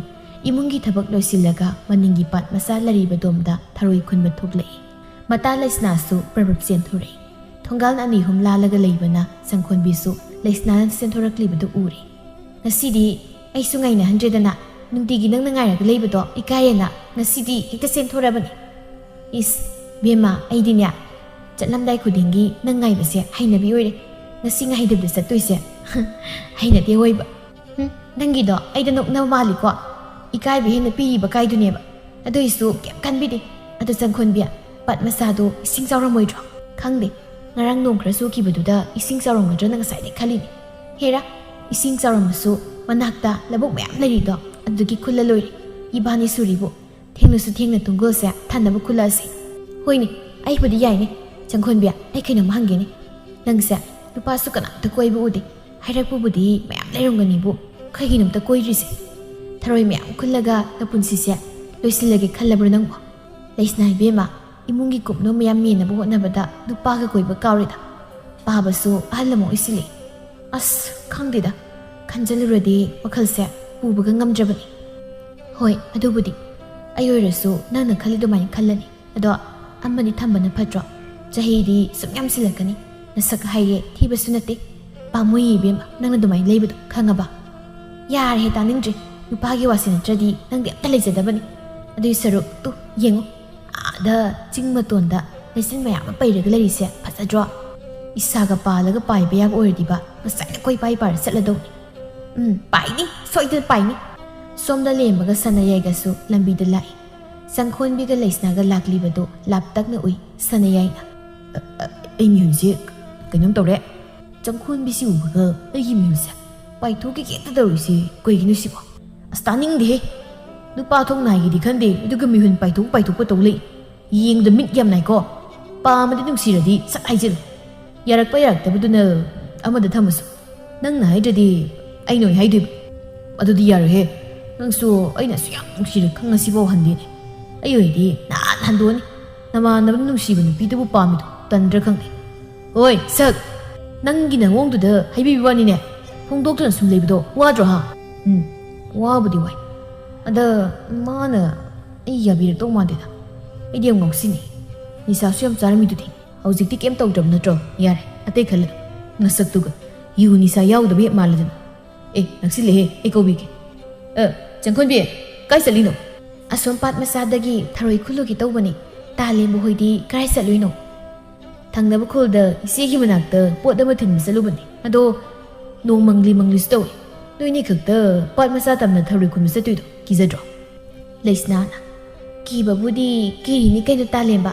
ꯏꯃꯨꯡꯒꯤ ꯊꯕꯛ ꯂꯣꯏꯁꯤꯜꯂꯒ ꯃꯅꯤꯡꯒꯤ ꯄꯥꯠ ꯃꯆꯥ ꯂꯩꯔꯤꯕ ꯑꯗꯣꯝꯗ ꯊꯔꯣꯏ ꯈꯨꯟꯕ ꯊꯣꯛꯂꯛꯏ꯫ ꯃꯇꯥ ꯂꯩꯁꯅꯥꯁꯨ ꯄ꯭ꯔꯞ ꯄ꯭ꯔꯞ ꯆꯦꯟꯊꯣꯔꯛꯏ꯫ ꯊꯣꯡꯒꯥꯜ ꯑꯅꯤ ꯑꯍꯨꯝ ꯂꯥꯜꯂꯒ ꯂꯩꯕꯅ ꯆꯪꯈꯣꯟꯕꯤꯁꯨ ꯂꯩꯁꯅꯥꯅ ꯆꯦꯟꯊꯣꯔꯛꯂꯤꯕꯗꯨ ꯎꯔꯦ꯫ "ꯉꯁꯤꯗꯤ ꯑꯩꯁꯨ ꯉꯥꯏꯅꯍꯟꯗ꯭ꯔꯦꯗꯅ, ꯅꯨꯡꯇꯤꯒꯤ ꯅꯪꯅ ꯉꯥꯏꯔꯒ ꯂꯩꯕꯗꯣ ꯏꯀꯥꯏꯌꯦꯅ ꯉꯁꯤꯗꯤ ꯍꯦꯛꯇ ꯆꯦꯟꯊꯣꯔꯛꯑꯕꯅꯤ꯫" "ꯏꯁ, ꯕꯦꯝꯃ, ꯑꯩꯗꯤꯅꯦ ꯆꯠꯂꯝꯗꯥꯏ ꯈꯨꯗꯤꯡꯒꯤ ꯅꯪ ꯉꯥꯏꯕꯁꯦ ꯍꯩꯅꯕꯤ ꯑꯣꯏꯔꯦ꯫ ꯉꯁꯤ ꯉꯥꯏꯗꯕꯤꯗ ꯆꯠꯇꯣꯏꯁꯦ ꯍꯩꯅꯗꯦ ꯑꯣꯏꯕ꯫" "ꯍꯨꯝ, ꯅꯪꯒꯤꯗꯣ ꯑꯩꯗ ꯅꯣꯛꯅꯕ ꯃꯥꯜꯂꯤꯀꯣ?" ꯏꯀꯥꯏꯕ ꯍꯦꯟꯅ ꯄꯤꯔꯤꯕ ꯀꯥꯏꯗꯨꯅꯦꯕ꯫ ꯑꯗꯨꯏꯁꯨ ꯀꯩꯝ ꯈꯟꯕꯤꯗꯦ꯫ ꯑꯗꯨ ꯆꯪꯈꯣꯟꯕꯤ, ꯄꯥꯠ ꯃꯆꯥꯗꯣ ꯏꯁꯤꯡ ꯆꯥꯎꯔꯝꯃꯣꯏꯗ꯭ꯔꯣ? ꯈꯪꯗꯦ, ꯉꯔꯥꯡ ꯅꯣꯡ ꯈꯔ ꯆꯨꯈꯤꯕꯗꯨꯗ ꯏꯁꯤꯡ ꯆꯥꯎꯔꯝꯒꯗ꯭ꯔꯅ ꯉꯁꯥꯏꯗꯩ ꯈꯜꯂꯤꯅꯦ꯫ ꯍꯦꯔꯥ, ꯏꯁꯤꯡ ꯆꯥꯎꯔꯝꯃꯁꯨ ꯃꯅꯥꯛꯇ ꯂꯧꯕꯨꯛ ꯃꯌꯥꯝ ꯂꯩꯔꯤꯗꯣ, ꯑꯗꯨꯗꯒꯤ ꯈꯨꯜꯂ ꯂꯣꯏꯔꯦ꯫ ꯏꯕꯥꯅꯤ ꯁꯨꯔꯤꯕꯨ꯫ ꯊꯦꯡꯂꯁꯨ ꯊꯦꯡꯅ ꯇꯨꯡꯒꯣꯜꯁꯦ ꯊꯟꯅꯕ ꯈꯨꯜꯂꯛꯑꯁꯤ꯫ ꯍꯣꯏꯅꯦ, ꯑꯩꯕꯨꯗꯤ ꯌꯥꯏꯅꯦ꯫ ꯆꯪꯈꯣꯟꯕꯤ, ꯑꯩ ꯀꯩꯅꯣꯝ ꯍꯪꯒꯦꯅꯦ꯫ ꯅꯪꯁꯦ ꯅꯨꯄꯥꯁꯨ ꯀꯅꯥꯝꯇ ꯀꯣꯏꯕ ꯎꯗꯦ꯫ ꯍꯥꯏꯔꯛꯄꯕꯨꯗꯤ ꯃꯌꯥꯝ ꯂꯩꯔꯝꯒꯅꯤꯕꯨ, ꯀꯩꯒꯤꯅꯣꯝꯇ ꯀꯣꯏꯗ꯭ꯔꯤꯁꯦ? ꯊꯔꯣꯏ ꯃꯌꯥꯝ ꯈꯨꯜꯂꯒ ꯅꯄꯨꯟꯁꯤꯁꯦ ꯂꯣꯏꯁꯤꯜꯂꯒꯦ ꯈꯜꯂꯕ꯭ꯔꯣ ꯅꯪꯕꯣ? ꯂꯩꯁꯅꯥ ꯏꯕꯦꯝꯃ, ꯏꯃꯨꯡꯒꯤ ꯀꯨꯞꯅꯣꯝ ꯃꯌꯥꯝ ꯃꯦꯟꯅꯕ ꯍꯣꯠꯅꯕꯗ ꯅꯨꯄꯥꯒ ꯀꯣꯏꯕ ꯀꯥꯎꯔꯦꯗ꯫ ꯄꯥꯕꯁꯨ ꯑꯍꯜ ꯑꯃ ꯑꯣꯏꯁꯤꯜꯂꯛꯑꯦ꯫ ꯑꯁ, ꯈꯪꯗꯦꯗ꯫ ꯈꯟꯖꯜꯂꯨꯔꯗꯤ ꯋꯥꯈꯜꯁꯦ ꯄꯨꯕꯒ ꯉꯝꯗ꯭ꯔꯕꯅꯤ꯫ ꯍꯣꯏ, ꯑꯗꯨꯕꯨꯗꯤ ꯑꯩ ꯑꯣꯏꯔꯁꯨ ꯅꯪꯅ ꯈꯜꯂꯤ ꯑꯗꯨꯃꯥꯏꯅ ꯈꯜꯂꯅꯤ꯫ ꯑꯗꯣ ꯑꯃꯗꯤ ꯊꯝꯕꯅ ꯐꯠꯇ꯭ꯔꯣ? ꯆꯍꯤꯗꯤ ꯁꯨꯝ ꯌꯥꯝꯁꯤꯜꯂꯛꯀꯅꯤ꯫ ꯅꯁꯛ ꯍꯥꯏꯔꯦ ꯊꯤꯕꯁꯨ ꯅꯠꯇꯦ꯫ ꯄꯥꯝꯃꯨꯏ ꯏꯕꯦꯝꯃ, ꯅꯪꯅ ꯑꯗꯨꯃꯥꯏꯅ ꯂꯩꯕꯗꯣ ꯈꯪꯉꯕ? ꯌꯥꯔꯦꯍꯦ, ꯇꯥꯅꯤꯡꯗ꯭ꯔꯦ꯫ ꯅꯨꯄꯥꯒꯤ ꯋꯥꯁꯤ ꯅꯠꯇ꯭ꯔꯗꯤ ꯅꯪꯗꯤ ꯑꯝꯇ ꯂꯩꯖꯗꯕꯅꯤ꯫ ꯑꯗꯨꯏ ꯁꯔꯨꯛ ꯇꯨ ꯌꯦꯡꯉꯨ, ꯑꯥꯗ ꯆꯤꯡ ꯃꯇꯣꯟꯗ ꯂꯩꯆꯤꯜ ꯃꯌꯥꯝ ꯑꯃ ꯄꯩꯔꯒ ꯂꯩꯔꯤꯁꯦ ꯐꯖꯗ꯭ꯔꯣ? ꯏꯁꯥꯒ ꯄꯥꯜꯂꯒ ꯄꯥꯏꯕ ꯌꯥꯕ ꯑꯣꯏꯔꯗꯤꯕ ꯉꯁꯥꯏꯅ ꯀꯣꯏ ꯄꯥꯏ ꯄꯥꯏꯔ ꯆꯠꯂꯗꯧꯅꯤ꯫ ꯎꯝ, ꯄꯥꯏꯅꯤ, ꯁꯣꯏꯗꯅ ꯄꯥꯏꯅꯤ꯫ ꯁꯣꯝꯗ ꯂꯦꯝꯕꯒ ꯁꯅꯥꯌꯥꯏꯒꯁꯨ ꯂꯝꯕꯤꯗ ꯂꯥꯛꯏ꯫ ꯆꯪꯈꯣꯟꯕꯤꯒ ꯂꯩꯁꯅꯥꯒ ꯂꯥꯛꯂꯤꯕꯗꯨ ꯂꯥꯞꯇꯛꯅ ꯎꯏ ꯁꯅꯥꯌꯥꯏꯅ꯫ "ꯑ, ꯑ, ꯑꯩ ꯃꯤꯍꯨꯟꯁꯦ ꯀꯩꯅꯣꯝ ꯇꯧꯔꯦ꯫ ꯆꯪꯈꯣꯟꯕꯤꯁꯤ ꯎꯕꯒ ꯑꯩꯒꯤ ꯃꯤꯍꯨꯟꯁꯦ ꯄꯥꯏꯊꯣꯛꯀꯦ ꯍꯦꯛꯇ ꯇꯧꯔꯤꯁꯦ ꯀꯩꯒꯤꯅꯣ ꯁꯤꯕꯣ? ꯑꯁ, ꯇꯥꯅꯤꯡꯗꯦꯍꯦ꯫ ꯅꯨꯄꯥ ꯊꯣꯛ ꯅꯥꯏꯒꯦꯗꯤ ꯈꯟꯗꯦ, ꯑꯗꯨꯒ ꯃꯤꯍꯨꯟ ꯄꯥꯏꯊꯣꯛ ꯄꯥꯏꯊꯣꯛꯄ ꯇꯧ ꯂꯩ꯫ ꯌꯦꯡꯕꯗ ꯃꯤꯠ ꯌꯥꯝ ꯅꯥꯏꯀꯣ꯫ ꯄꯥꯝꯃꯗꯤ ꯅꯨꯡꯁꯤꯔꯗꯤ ꯁꯠ ꯍꯥꯏꯖꯤꯜꯂꯨ꯫ ꯌꯥꯔꯛꯄ ꯌꯥꯔꯛꯇꯕꯗꯨꯅ ꯑꯃꯗ ꯊꯝꯃꯁꯨ꯫ ꯅꯪꯅ ꯍꯥꯏꯗ꯭ꯔꯗꯤ ꯑꯩꯅ ꯑꯣꯏ ꯍꯥꯏꯗꯣꯏꯕ꯫ ꯑꯗꯨꯗꯤ ꯌꯥꯔꯣꯏꯍꯦ꯫ ꯅꯪꯁꯨ ꯑꯩꯅ ꯑꯁꯨꯛ ꯌꯥꯝ ꯅꯨꯡꯁꯤꯔ ꯈꯪꯉꯁꯤꯐꯥꯎ ꯍꯟꯗꯦꯅꯦ꯫ ꯑꯩ ꯑꯣꯏꯗꯤ ꯅꯍꯥꯟ ꯍꯟꯗꯣꯛꯑꯅꯤ꯫ ꯅꯃꯥꯟꯅꯕꯅ ꯅꯨꯡꯁꯤꯕ ꯅꯨꯄꯤꯗꯨꯕꯨ ꯄꯥꯝꯃꯤꯗꯣ ꯇꯟꯗ꯭ꯔꯥ ꯈꯪꯗꯦ꯫ ꯍꯣꯏ, ꯁꯛ! ꯅꯪꯒꯤ ꯅꯑꯣꯡꯗꯨꯗ ꯍꯥꯏꯕꯤꯕ ꯋꯥꯅꯤꯅꯦ꯫ ꯐꯣꯡꯗꯣꯛꯇꯨꯅ ꯁꯨꯝ ꯂꯩꯕꯗꯣ ꯋꯥꯗ꯭ꯔꯣ, ꯍꯥ? ꯎꯝ, ꯋꯥꯕꯨꯗꯤ ꯋꯥꯏ꯫ ꯑꯗ ꯃꯥꯅ ꯑꯩ ꯌꯥꯕꯤꯔꯛꯇꯧ ꯃꯥꯟꯗꯦꯗ꯫ ꯑꯩꯗꯤ ꯌꯥꯝ ꯉꯥꯎꯁꯤꯟꯅꯩ꯫ ꯅꯤꯁꯥꯁꯨ ꯌꯥꯝ ꯆꯥꯔꯝꯃꯤꯗꯨꯗꯤ꯫ ꯍꯧꯖꯤꯛꯇꯤ ꯀꯩꯝ ꯇꯧꯗ꯭ꯔꯕ ꯅꯠꯇ꯭ꯔꯣ? ꯌꯥꯔꯦ, ꯑꯇꯩ ꯈꯜꯂꯅꯨ꯫ ꯅꯁꯛꯇꯨꯒ꯫ ꯌꯨ ꯅꯤꯁꯥ ꯌꯥꯎꯗꯕ ꯍꯦꯛ ꯃꯥꯜꯂꯗꯅ꯫ ꯑꯦ, ꯅꯛꯁꯤꯜꯂꯦꯍꯦ, ꯑꯩ ꯀꯧꯕꯤꯒꯦ꯫ ꯑ, ꯆꯪꯈꯣꯟꯕꯤ, ꯀꯥꯏ ꯆꯠꯂꯤꯅꯣ? ꯑꯁꯣꯝ ꯄꯥꯠ ꯃꯆꯥꯗꯒꯤ ꯊꯔꯣꯏ ꯈꯨꯜꯂꯨꯒꯦ ꯇꯧꯕꯅꯤ꯫ ꯇꯥꯂꯦꯝꯕ ꯍꯣꯏꯗꯤ ꯀꯔꯥꯏ ꯆꯠꯂꯨꯏꯅꯣ? ꯊꯪꯅꯕ ꯈꯨꯜꯗ ꯏꯆꯦꯒꯤ ꯃꯅꯥꯛꯇ ꯄꯣꯠ ꯑꯃ ꯊꯤꯟꯕ ꯆꯠꯂꯨꯕꯅꯤ꯫ ꯑꯗꯣ ꯅꯣꯡ ꯃꯪꯂꯤ ꯃꯪꯂꯤꯁꯨ ꯇꯧꯏ꯫ ꯅꯣꯏꯅꯤ ꯈꯛꯇ ꯄꯥꯠ ꯃꯆꯥ ꯇꯝꯅ ꯊꯔꯣꯏ ꯈꯨꯟꯕ ꯆꯠꯇꯣꯏꯗꯣ ꯀꯤꯖꯗ꯭ꯔꯣ? ꯂꯩꯁꯅꯥꯅ, "ꯀꯤꯕꯕꯨꯗꯤ ꯀꯤꯔꯤꯅꯤ ꯀꯩꯅꯣ ꯇꯥꯂꯦꯝꯕ,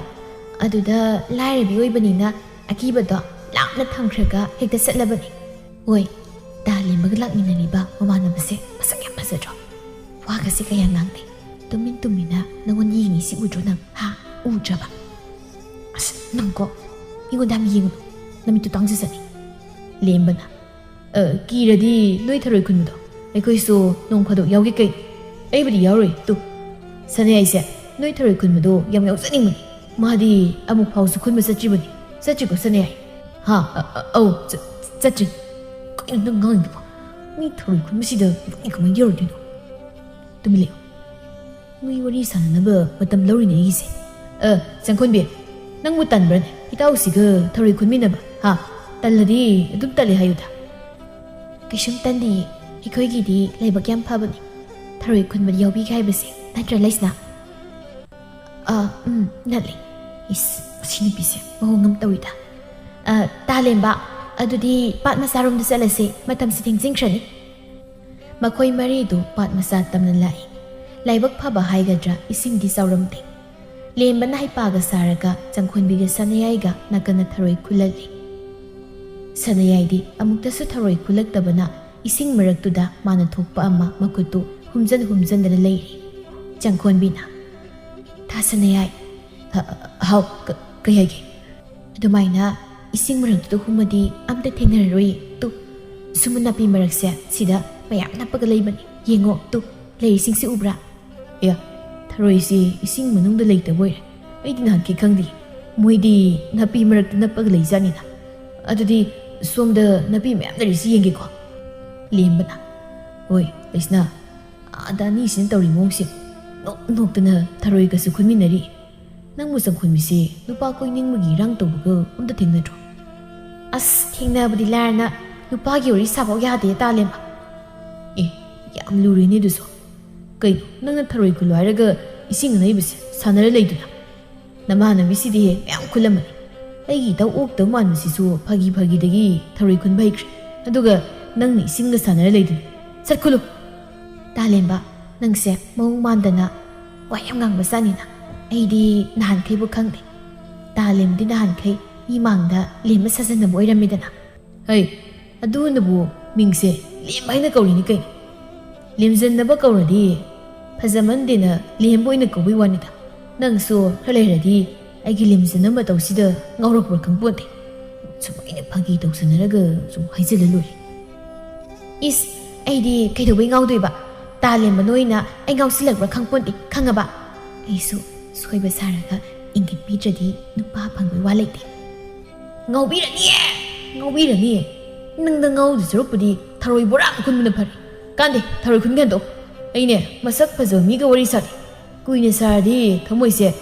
ꯑꯗꯨꯗ ꯂꯥꯏꯔꯕꯤ ꯑꯣꯏꯕꯅꯤꯅ ꯑꯀꯤꯕꯗꯣ ꯂꯥꯞꯅ ꯊꯝꯈ꯭ꯔꯒ ꯍꯦꯛꯇ ꯆꯠꯂꯕꯅꯤ꯫ ꯍꯣꯏ, ꯇꯥꯂꯦꯝꯕꯒ ꯂꯥꯛꯃꯤꯟꯅꯔꯤꯕ ꯃꯃꯥꯟꯅꯕꯁꯦ ꯃꯁꯛ ꯌꯥꯝ ꯐꯖꯗ꯭ꯔꯣ? ꯋꯥꯒꯁꯦ ꯀꯌꯥ ꯉꯥꯡꯗꯦ, ꯇꯨꯃꯤꯟ ꯇꯨꯃꯤꯟꯅ ꯅꯪꯉꯣꯟꯗ ꯌꯦꯡꯉꯤꯁꯤ ꯎꯗ꯭ꯔꯣ ꯅꯪ? ꯍꯥ? ꯎꯗ꯭ꯔꯕ? ꯑꯁ, ꯅꯪꯀꯣ, ꯃꯤꯉꯣꯟꯗ ꯌꯥꯝ ꯌꯦꯡꯉꯨꯅꯨ, ꯅꯃꯤꯠꯇꯨ ꯇꯥꯡꯖꯁꯅꯤ꯫" ꯂꯦꯝꯕꯅ, "ꯑ, ꯀꯤꯔꯗꯤ ꯅꯣꯏ ꯊꯔꯣꯏ ꯈꯨꯟꯕꯗꯣ ꯑꯩꯈꯣꯏꯁꯨ ꯅꯣꯡ ꯐꯥꯗꯣꯛ ꯌꯥꯎꯒꯦ ꯀꯩꯅꯣ꯫ ꯑꯩꯕꯨꯗꯤ ꯌꯥꯎꯔꯣꯏ ꯇꯨ꯫ ꯁꯅꯥꯌꯥꯏꯁꯦ ꯅꯣꯏ ꯊꯔꯣꯏ ꯈꯨꯟꯕꯗꯣ ꯌꯥꯝ ꯌꯥꯎꯖꯅꯤꯡꯕꯅꯤ꯫ ꯃꯥꯗꯤ ꯑꯃꯨꯛ ꯐꯥꯎꯁꯨ ꯈꯨꯟꯕ ꯆꯠꯇ꯭ꯔꯤꯕꯅꯤ꯫ ꯆꯠꯇ꯭ꯔꯤꯀꯣ ꯁꯅꯥꯌꯥꯏ?" "ꯍꯥ? ꯑ, ꯑ, ꯑꯧ, ꯆ-, ꯆꯠꯇ꯭ꯔꯤ꯫" "ꯀꯩꯅꯣ ꯅꯪ ꯉꯥꯡꯉꯤꯗꯨꯕꯣ? ꯃꯤ ꯊꯔꯣꯏ ꯈꯨꯟꯕꯁꯤꯗ ꯏꯕꯥꯅꯤ ꯀꯃꯥꯏꯅ ꯌꯥꯎꯔꯨꯗꯣꯏꯅꯣ?" "ꯇꯨꯃꯤꯟ ꯂꯩꯌꯨ꯫ ꯅꯣꯏ ꯋꯥꯔꯤ ꯁꯥꯟꯅꯅꯕ ꯃꯇꯝ ꯂꯧꯔꯤꯅꯦ ꯑꯩꯒꯤꯁꯦ꯫" "ꯑ, ꯆꯪꯈꯣꯟꯕꯤ, ꯅꯪꯕꯨ ꯇꯟꯕ꯭ꯔꯅꯦ ꯏꯇꯥꯎꯁꯤꯒ ꯊꯔꯣꯏ ꯈꯨꯟꯃꯤꯟꯅꯕ? ꯍꯥ? ꯇꯜꯂꯗꯤ ꯑꯗꯨꯝ ꯇꯜꯂꯦ ꯍꯥꯏꯌꯨꯗ꯫" "ꯀꯩꯁꯨꯝ ꯇꯟꯗꯤꯌꯦ, ꯑꯩꯈꯣꯏꯒꯤꯗꯤ ꯂꯥꯏꯕꯛ ꯌꯥꯝ ꯐꯕꯅꯤ꯫ ꯊꯔꯣꯏ ꯈꯨꯟꯕꯗ ꯌꯥꯎꯕꯤꯒꯦ ꯍꯥꯏꯕꯁꯦ ꯅꯠꯇ꯭ꯔ ꯂꯩꯁꯅꯥ?" "ꯑꯥ, ꯎꯝ, ꯅꯠꯂꯦ꯫" "ꯏꯁ, ꯃꯁꯤ ꯅꯨꯄꯤꯁꯦ ꯃꯑꯣꯡ ꯑꯃ ꯇꯧꯏꯗ꯫" "ꯑ, ꯇꯥꯂꯦꯝꯕ, ꯑꯗꯨꯗꯤ ꯄꯥꯠ ꯃꯆꯥꯔꯣꯝꯗ ꯆꯠꯂꯁꯦ, ꯃꯇꯝꯁꯤ ꯊꯦꯡꯖꯤꯟꯈ꯭ꯔꯅꯤ꯫" ꯃꯈꯣꯏ ꯃꯔꯤꯗꯨ ꯄꯥꯠ ꯃꯆꯥ ꯇꯝꯅ ꯂꯥꯛꯏ꯫ ꯂꯥꯏꯕꯛ ꯐꯕ ꯍꯥꯏꯒꯗ꯭ꯔꯥ, ꯏꯁꯤꯡꯗꯤ ꯆꯥꯎꯔꯝꯗꯦ꯫ ꯂꯦꯝꯕꯅ ꯍꯩꯄꯥꯒ ꯁꯥꯔꯒ ꯆꯪꯈꯣꯟꯕꯤꯒ ꯁꯅꯥꯌꯥꯏꯒ ꯅꯥꯀꯟꯅ ꯊꯔꯣꯏ ꯈꯨꯜꯍꯜꯂꯤ꯫ ꯁꯅꯥꯌꯥꯏꯗꯤ ꯑꯃꯨꯛꯇꯁꯨ ꯊꯔꯣꯏ ꯈꯨꯜꯂꯛꯇꯕꯅ ꯏꯁꯤꯡ ꯃꯔꯛꯇꯨꯗ ꯃꯥꯅ ꯊꯣꯛꯄ ꯑꯃ ꯃꯈꯨꯠꯇꯨ ꯍꯨꯝꯖꯟ ꯍꯨꯝꯖꯟꯗꯅ ꯂꯩꯔꯤ꯫ ꯆꯪꯈꯣꯟꯕꯤꯅ, "ꯊꯥ ꯁꯅꯥꯌꯥꯏ꯫" "ꯍ-, ꯍꯥꯎ, ꯀ-, ꯀꯩ ꯍꯥꯏꯒꯦ?" "ꯑꯗꯨꯃꯥꯏꯅ ꯏꯁꯤꯡ ꯃꯔꯛꯇꯨꯗ ꯍꯨꯝꯃꯗꯤ ꯑꯝꯇ ꯊꯦꯡꯅꯔꯔꯣꯏꯌꯦ꯫ ꯇꯨ, ꯁꯨꯝꯕ ꯅꯥꯄꯤ ꯃꯔꯛꯁꯦ ꯁꯤꯗ ꯃꯌꯥꯝ ꯅꯞꯄꯒ ꯂꯩꯕꯅꯤ꯫ ꯌꯦꯡꯉꯣ, ꯇꯨ, ꯂꯩꯔꯤꯁꯤꯡꯁꯤ ꯎꯕ꯭ꯔꯥ?" "ꯑꯦ, ꯊꯔꯣꯏꯁꯤ ꯏꯁꯤꯡ ꯃꯅꯨꯡꯗ ꯂꯩꯇꯕ ꯑꯣꯏꯔꯦ꯫ ꯑꯩꯗꯤ ꯅꯍꯥꯟꯈꯩ ꯈꯪꯗꯦ꯫ ꯃꯣꯏꯗꯤ ꯅꯥꯄꯤ ꯃꯔꯛꯇ ꯅꯞꯄꯒ ꯂꯩꯖꯥꯠꯅꯤꯅ꯫ ꯑꯗꯨꯗꯤ ꯁꯣꯝꯗ ꯅꯥꯄꯤ ꯃꯌꯥꯝ ꯂꯩꯔꯤꯁꯤ ꯌꯦꯡꯒꯦꯀꯣ꯫" ꯂꯦꯝꯕꯅ, "ꯍꯣꯏ, ꯂꯩꯁꯅꯥ, ꯑꯥꯗ ꯑꯅꯤꯁꯤꯅ ꯇꯧꯔꯤ ꯃꯑꯣꯡꯁꯦ꯫ ꯅꯣꯛ ꯅꯣꯛꯇꯅ ꯊꯔꯣꯏꯒꯁꯨ ꯈꯨꯟꯃꯤꯟꯅꯔꯤ꯫ ꯅꯪꯕꯨ ꯆꯪꯈꯨꯟꯕꯤꯁꯦ ꯅꯨꯄꯥ ꯀꯣꯏꯅꯤꯡꯕꯒꯤ ꯏꯔꯥꯡ ꯇꯧꯕꯒ ꯑꯝꯇ ꯊꯦꯡꯅꯗ꯭ꯔꯣ?" "ꯑꯁ, ꯊꯦꯡꯅꯕꯗꯤ ꯂꯥꯏꯔꯅ ꯅꯨꯄꯥꯒꯤ ꯋꯥꯔꯤ ꯁꯥꯐꯥꯎ ꯌꯥꯗꯦ ꯇꯥꯂꯦꯝꯕ꯫" "ꯑꯦ, ꯌꯥꯝ ꯂꯨꯔꯦꯅꯦ ꯑꯗꯨꯁꯨ꯫ ꯀꯩꯅꯣ, ꯅꯪꯅ ꯊꯔꯣꯏ ꯈꯨꯜꯂꯨ ꯍꯥꯏꯔꯒ ꯏꯁꯤꯡ ꯑꯅꯩꯕꯁꯦ ꯁꯥꯟꯅꯔ ꯂꯩꯗꯨꯅ? ꯅꯃꯥꯟꯅꯕꯤꯁꯤꯗꯤ ꯃꯌꯥꯝ ꯈꯨꯜꯂꯝꯃꯅꯤ꯫ ꯑꯩꯒꯤ ꯏꯇꯥꯎ ꯑꯣꯛꯇꯕ ꯃꯥꯟꯕꯁꯤꯁꯨ ꯐꯥꯒꯤ ꯐꯥꯒꯤꯗꯒꯤ ꯊꯔꯣꯏ ꯈꯨꯟꯕ ꯍꯩꯈ꯭ꯔꯦ꯫ ꯑꯗꯨꯒ ꯅꯪꯅ ꯏꯁꯤꯡꯒ ꯁꯥꯟꯅꯔ ꯂꯩꯗꯨꯅ꯫ ꯆꯠꯈꯨꯂꯨ꯫ ꯇꯥꯂꯦꯝꯕ, ꯅꯪꯁꯦ ꯃꯑꯣꯡ ꯃꯥꯟꯗꯅ ꯋꯥ ꯌꯥꯝ ꯉꯥꯡꯕ ꯖꯥꯠꯅꯤꯅ꯫ ꯑꯩꯗꯤ ꯅꯍꯥꯟꯈꯩꯕꯨ ꯈꯪꯗꯦ꯫ ꯇꯥꯂꯦꯝꯕꯗꯤ ꯅꯍꯥꯟꯈꯩ ꯃꯤ ꯃꯥꯡꯗ ꯂꯦꯝꯕ ꯁꯥꯖꯟꯅꯕ ꯑꯣꯏꯔꯝꯃꯤꯗꯅ꯫ ꯍꯩ, ꯑꯗꯨꯅꯕꯨ ꯃꯤꯡꯁꯦ ꯂꯦꯝꯕ ꯍꯥꯏꯅ ꯀꯧꯔꯤꯅꯤ ꯀꯩꯅꯣ꯫ ꯂꯦꯝꯖꯟꯅꯕ ꯀꯧꯔꯗꯤ ꯐꯖꯃꯟꯗꯦꯅ ꯂꯦꯝꯕ ꯑꯣꯏꯅ ꯀꯧꯕꯩ ꯋꯥꯅꯤꯗ꯫ ꯅꯪꯁꯨ ꯈꯔ ꯂꯩꯔꯗꯤ ꯑꯩꯒꯤ ꯂꯦꯝꯖꯟꯅꯕ ꯃꯇꯧꯁꯤꯗ ꯉꯥꯎꯔꯛꯄ꯭ꯔꯥ ꯈꯪꯄꯣꯟꯇꯦ꯫ ꯁꯨꯃꯥꯏꯅ ꯐꯥꯒꯤ ꯇꯧꯁꯟꯅꯔꯒ ꯁꯨꯝ ꯍꯥꯏꯖꯤꯜꯂ ꯂꯣꯏꯔꯦ꯫ ꯏꯁ, ꯑꯩꯗꯤ ꯀꯩꯗꯧꯕꯩ ꯉꯥꯎꯗꯣꯏꯕ? ꯇꯥꯂꯦꯝꯕ ꯅꯣꯏꯅ ꯑꯩ ꯉꯥꯎꯁꯤꯜꯂꯛꯄ꯭ꯔꯥ ꯈꯪꯄꯣꯟꯇꯦ, ꯈꯪꯉꯕ? ꯑꯩꯁꯨ ꯁꯣꯏꯕ ꯁꯥꯔꯒ ꯏꯪꯒꯤꯠ ꯄꯤꯗ꯭ꯔꯗꯤ ꯅꯨꯄꯥ ꯐꯪꯕꯩ ꯋꯥ ꯂꯩꯇꯦ꯫ ꯉꯥꯎꯕꯤꯔꯅꯤꯌꯦ, ꯉꯥꯎꯕꯤꯔꯅꯤꯌꯦ꯫ ꯅꯪꯗ ꯉꯥꯎꯗꯣꯏ ꯁꯔꯨꯛꯄꯨꯗꯤ ꯊꯔꯣꯏ ꯕꯣꯔꯥ ꯑꯃ ꯈꯨꯟꯕꯅ ꯐꯔꯦ꯫ ꯀꯥꯟꯗꯦ, ꯊꯔꯣꯏ ꯈꯨꯟꯒꯦ ꯍꯟꯗꯣꯛ꯫ ꯑꯩꯅꯦ ꯃꯁꯛ ꯐꯖꯕ ꯃꯤꯒ ꯋꯥꯔꯤ ꯁꯥꯗꯦ꯫ ꯀꯨꯏꯅ ꯁꯥꯔꯗꯤ ꯊꯃꯣꯏꯁꯦ